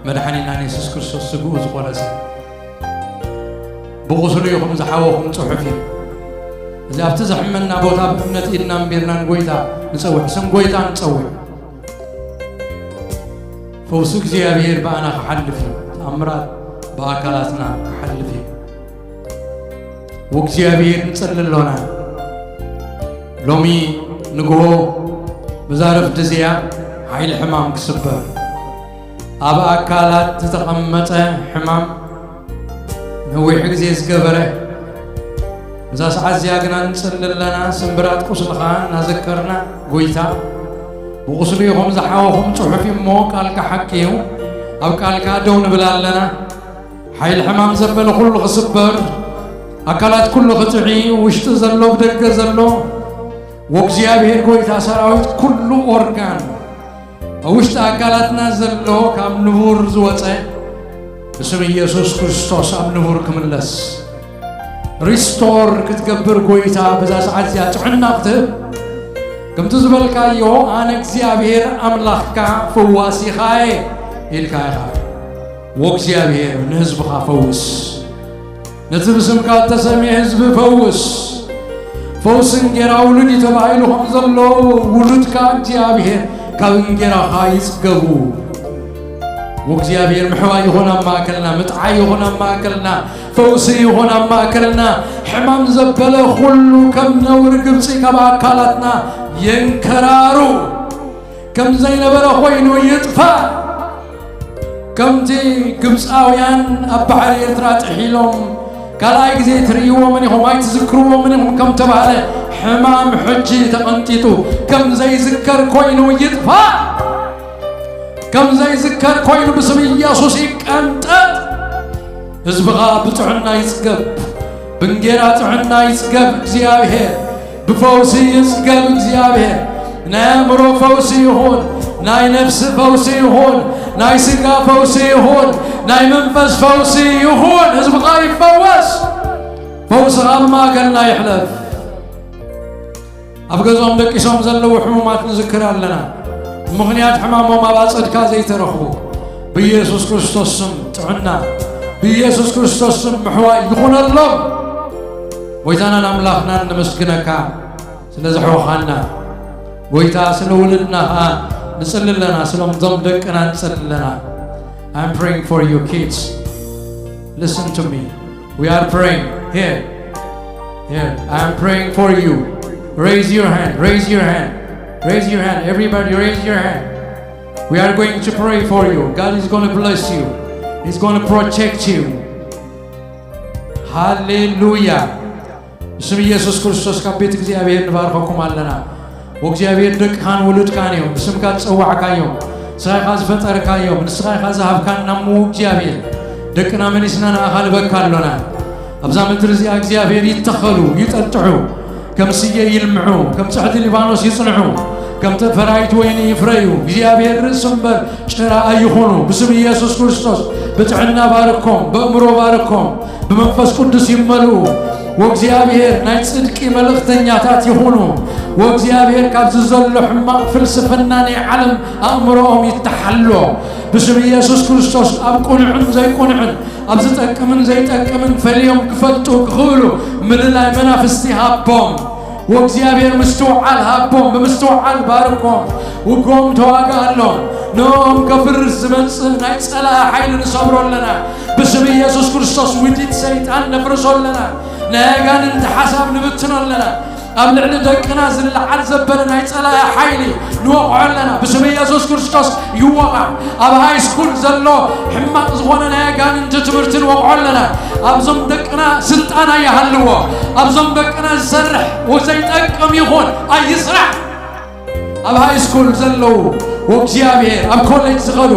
መድሓኒናን የሱስ ክርስቶስ ስግኡ ዝቖረሰ። ብቑስሉ ኢኹም ዝሓወኹም ጽሑፍ እዩ። እዚ ኣብቲ ዘሕመና ቦታ ብእምነት ኢድና ኣንቢርና ንጐይታ ንጸውዕ፣ ስም ጐይታ ንጸውዕ። ፈውሲ እግዚኣብሔር ብኣና ክሓልፍ እዩ። ተኣምራት ብኣካላትና ክሓልፍ እዩ። ወእግዚኣብሔር ንጸሊ ኣሎና። ሎሚ ንግሆ ብዛ ረፍዲ እዚኣ ሓይሊ ሕማም ክስበር፣ ኣብ ኣካላት ዝተቐመጠ ሕማም ነዊሕ ግዜ ዝገበረ፣ እዛ ሰዓት እዚኣ ግና ንጸሊ ኣለና። ስምብራት ቁስልኻ እናዘከርና፣ ጐይታ፣ ብቁስሉ ኢኹም ዝሓወኹም ጽሑፍ እዩ እሞ፣ ቃልካ ሓቂ እዩ። ኣብ ቃልካ ደው ንብል ኣለና። ሓይሊ ሕማም ዘበለ ኩሉ ክስበር፣ ኣካላት ኩሉ ክጥዒ፣ ውሽጢ ዘሎ ብደገ ዘሎ፣ ወእግዚኣብሔር ጐይታ ሰራዊት ኩሉ ኦርጋን ኣብ ውሽጢ ኣካላትና ዘሎ ካብ ንቡር ዝወጸ ብስም ኢየሱስ ክርስቶስ ኣብ ንቡር ክምለስ፣ ሪስቶር ክትገብር ጐይታ በዛ ሰዓት እዚኣ ጥዕና ክትህብ፣ ከምቲ ዝበልካዮ ኣነ እግዚኣብሔር ኣምላኽካ ፈዋሲኻ እየ ኢልካ ኢኻ። ወእግዚኣብሔር ንህዝብኻ ፈውስ። ነቲ ብስምካ እተሰምየ ህዝቢ ፈውስ። ፈውሲ እንጌራ ውሉድ እዩ ተባሂሉ ከም ዘሎ፣ ውሉድካ እግዚኣብሔር ካብ እንጌራኻ ይጽገቡ። ወእግዚኣብሔር ምሕዋይ ይኹን ኣብ ማእከልና፣ ምጥዓይ ይኹን ኣብ ማእከልና፣ ፈውሲ ይኹን ኣብ ማእከልና። ሕማም ዘበለ ኩሉ ከም ነውሪ ግብጺ ካብ ኣካላትና የንከራሩ። ከም ዘይነበረ ኮይኑ ይጥፋእ። ከምቲ ግብፃውያን ኣብ ባሕሪ ኤርትራ ጥሒሎም ካልኣይ ግዜ ትርእይዎምን ኢኹም ኣይትዝክርዎምን ኢኹም ከም ተባህለ፣ ሕማም ሕጂ ተቐንጢጡ ከም ዘይዝከር ኮይኑ ይጥፋእ። ከም ዘይዝከር ኮይኑ ብስም ኢየሱስ ይቀንጠጥ። ህዝብኻ ብጥዕና ይጽገብ፣ ብእንጌራ ጥዕና ይጽገብ እግዚኣብሔር። ፈውሲ ይጽገብ እግዚኣብሔር። ናይ ኣእምሮ ፈውሲ ይኹን፣ ናይ ነፍሲ ፈውሲ ይኹን፣ ናይ ስጋ ፈውሲ ይኹን፣ ናይ መንፈስ ፈውሲ ይኹን። ህዝብኻ ይፈወስ። ፈውስኻ ኣብ ማእከልና ይሕለፍ። ኣብ ገዝኦም ደቂሶም ዘለዉ ሕሙማት ንዝክር ኣለና። ብምኽንያት ሕማሞም ኣብ ኣጸድካ ዘይተረኽቡ፣ ብኢየሱስ ክርስቶስ ስም ጥዕና፣ ብኢየሱስ ክርስቶስ ስም ምሕዋይ ይኹነሎም። ጎይታናን ኣምላኽናን ነመስግነካ ስለ ዘሕወኻና። ጎይታ ስለ ውልድና ኸኣ ንጽሊ ኣለና፣ ስለ እዞም ደቅና ንጽሊ ኣለና። I'm praying for you kids. Listen to me. We are praying. Here. Here. I am praying for you. Raise your hand. Raise your hand. Raise your hand. Everybody, raise your hand. We are going to pray for you. God is going to bless you. He's going to protect you. Hallelujah. ብስም ኢየሱስ ክርስቶስ ካብ ቤት እግዚኣብሔር ንባርኸኩም ኣለና። ወእግዚኣብሔር ደቅኻን ውሉድካን እዮም። ብስምካ ዝጸዋዕካዮም፣ ንስኻ ኢኻ ዝፈጠርካዮም፣ ንስኻ ኢኻ ዝሃብካና እሞ ወእግዚኣብሔር ደቅና መሊስና ንኣኻ ንበካ ኣሎና። ኣብዛ ምድሪ እዚኣ እግዚኣብሔር ይተኸሉ፣ ይጠጥሑ፣ ከም ስየ ይልምዑ፣ ከም ጽሕዲ ሊባኖስ ይጽንሑ፣ ከም ፈራይት ወይኒ ይፍረዩ። እግዚኣብሔር ርእሲ እምበር ጭራ ኣይኹኑ። ብስም ኢየሱስ ክርስቶስ ብጥዕና ባርኮም፣ በእምሮ ባርኮም፣ ብመንፈስ ቅዱስ ይመልኡ። ወእግዚኣብሔር ናይ ጽድቂ መልእኽተኛታት ይኹኑ። ወእግዚኣብሔር ካብዚ ዘሎ ሕማቕ ፍልስፍና ናይ ዓለም ኣእምሮኦም ይተሓሎ። ብስም ኢየሱስ ክርስቶስ ኣብ ቅኑዕን ዘይቅኑዕን፣ ኣብ ዝጠቅምን ዘይጠቅምን ፈልዮም ክፈልጡ ክኽእሉ ምልላይ መናፍስቲ ሃቦም። ወእግዚኣብሔር ምስትውዓል ሃቦም፣ ብምስትውዓል ባርኮም፣ ውግኦም ተዋግኣሎም። ንኦም ከፍርስ ዝመጽእ ናይ ጸላኢ ሓይሊ ንሰብሮ ኣለና። ብስም ኢየሱስ ክርስቶስ ውዲት ሰይጣን ነፍርሶ ኣለና። ናይ ኣጋንንቲ ሓሳብ ንብትኖ ኣለና። ኣብ ልዕሊ ደቅና ዝለዓል ዘበለ ናይ ጸላኢ ሓይሊ ንወቕዖ ኣለና። ብስም ኢየሱስ ክርስቶስ ይወቓዕ። ኣብ ሃይ ስኩል ዘሎ ሕማቕ ዝኾነ ናይ ኣጋንንቲ ትምህርቲ ንወቕዖ ኣለና። ኣብዞም ደቅና ስልጣን ኣይሃልዎ። ኣብዞም ደቅና ዝሰርሕ ዘይጠቅም ይኹን ኣይስራሕ። ኣብ ሃይ ስኩል ዘለዉ ወእግዚኣብሔር፣ ኣብ ኮሌጅ ዝኸዱ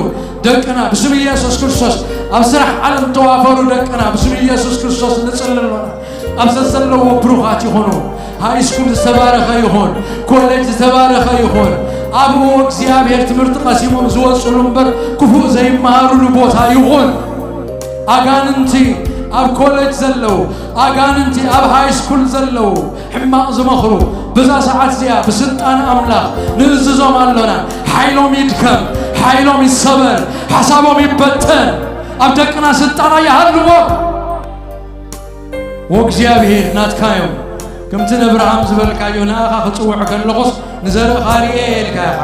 ደቅና ብስም ኢየሱስ ክርስቶስ፣ ኣብ ስራሕ ዓለም ተዋፈሩ ደቅና ብስም ኢየሱስ ክርስቶስ ንጽሊ ኣሎና። ኣብ ዘዘለዎ ብሩኻት ይኹኑ። ሃይ ስኩል ዝተባረኸ ይኹን፣ ኮሌጅ ዝተባረኸ ይኹን። ኣብኡ እግዚኣብሔር ትምህርቲ ቀሲሞም ዝወፅሉ እምበር ክፉእ ዘይመሃሩሉ ቦታ ይኹን። ኣጋንንቲ ኣብ ኮሌጅ ዘለዉ፣ ኣጋንንቲ ኣብ ሃይ ስኩል ዘለዉ፣ ሕማቕ ዝመኽሩ፣ በዛ ሰዓት እዚኣ ብስልጣን ኣምላኽ ንእዝዞም ኣሎና። ሓይሎም ይድከም፣ ሓይሎም ይሰበር፣ ሓሳቦም ይበተን። ኣብ ደቅና ስልጣን ኣይሃልዎም። ወእግዚኣብሔር ናትካ እዮም። ከምቲ ንኣብርሃም ዝበልካዮ፣ ንኣኻ ክጽውዕ ከለኹስ ንዘርእኻ ርእየ ኢልካ ኢኻ።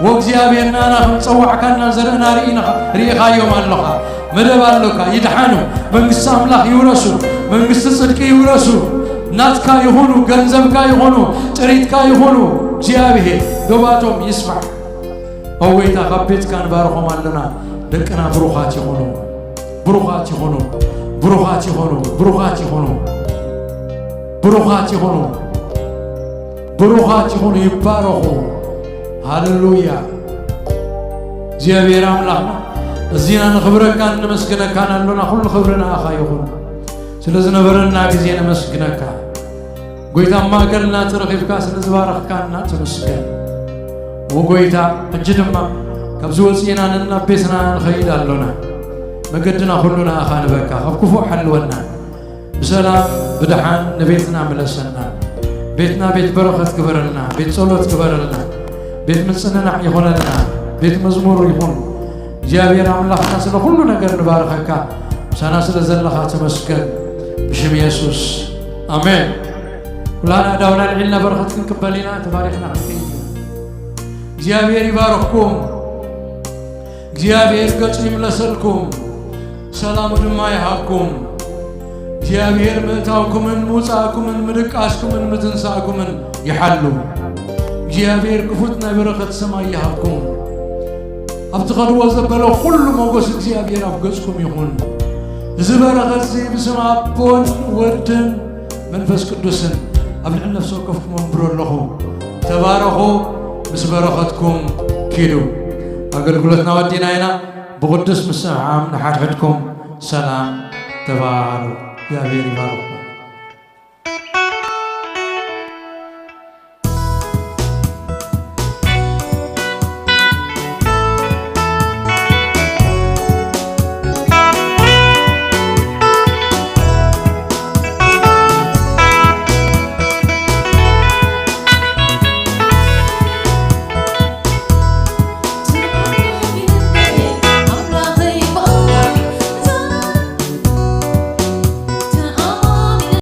ወእግዚኣብሔር ንኣና ከም ዝጸዋዕካና ዘርእና ርኢኻ-፣ ርኢኻዮም ኣለኻ። መደብ ኣሎካ። ይድሓኑ። መንግስቲ ኣምላኽ ይውረሱ። መንግስቲ ጽድቂ ይውረሱ። ናትካ ይኹኑ፣ ገንዘብካ ይኹኑ፣ ጥሪትካ ይኹኑ። እግዚኣብሔር ዶባቶም ይስፋሕ። ኦ ጎይታ፣ ካብ ቤትካ ንባርኾም ኣለና። ደቅና ብሩኻት ይኹኑ፣ ብሩኻት ይኹኑ፣ ብሩኻት ይኹኑ፣ ብሩኻት ይኹኑ፣ ብሩኻት ይኹኑ፣ ብሩኻት ይኹኑ፣ ይባረኹ። ሃሌሉያ። እግዚኣብሔር ኣምላኽና፣ እዚና ነኽብረካን ነመስግነካን ኣሎና። ኩሉ ክብሪ ንኣኻ ይኹን። ስለ ዝነበረና ግዜ ነመስግነካ። ጎይታ፣ ኣብ ማእከልና ተረኺብካ ስለ ዝባረኽካና ተመስገን። ወጎይታ፣ ሕጂ ድማ ካብዚ ወፂእና ነናብ ቤትና ንኸይድ ኣሎና። መገድና ኩሉ ንኣኻ ንበካ፣ ካብ ክፉእ ሓልወና። ብሰላም ብደሓን ንቤትና ምለሰና። ቤትና ቤት በረኸት ግበረልና፣ ቤት ጸሎት ግበረልና፣ ቤት ምጽንናዕ ይኹነልና፣ ቤት መዝሙር ይኹን። እግዚኣብሔር ኣምላኽና፣ ስለ ኩሉ ነገር ንባርኸካ፣ ምሳና ስለ ዘለኻ ተመስገን። ብሽም የሱስ፣ ኣሜን። ኩላና ኣእዳውና ኣልዒልና በረኸት ክንቅበል ኢና። ተባሪኽና ክንከይድ ኢና። እግዚኣብሔር ይባርኽኩም። እግዚኣብሔር ገጹ ይምለሰልኩም፣ ሰላሙ ድማ ይሃብኩም። እግዚኣብሔር ምእታውኩምን ምውጻእኩምን ምድቃስኩምን ምትንሳእኩምን ይሓሉ። እግዚኣብሔር ክፉት ናይ በረኸት ሰማይ ይሃብኩም። ኣብ ትኸድዎ ዘበለ ኩሉ ሞገስ እግዚኣብሔር ኣብ ገጽኩም ይኹን። እዚ በረኸት እዚ ብስም ኣቦን ወድን መንፈስ ቅዱስን ኣብ ልዕሊ ነፍሲ ወከፍኩም ኣንብሮ ኣለኹ። ተባረኹ፣ ምስ በረኸትኩም ኪዱ። ኣገልግሎትና ወዲና ኢና። ብቕዱስ ምስምዓም ንሓድሕድኩም ሰላም ተባሃሉ። እግዚኣብሔር ይባርኩም።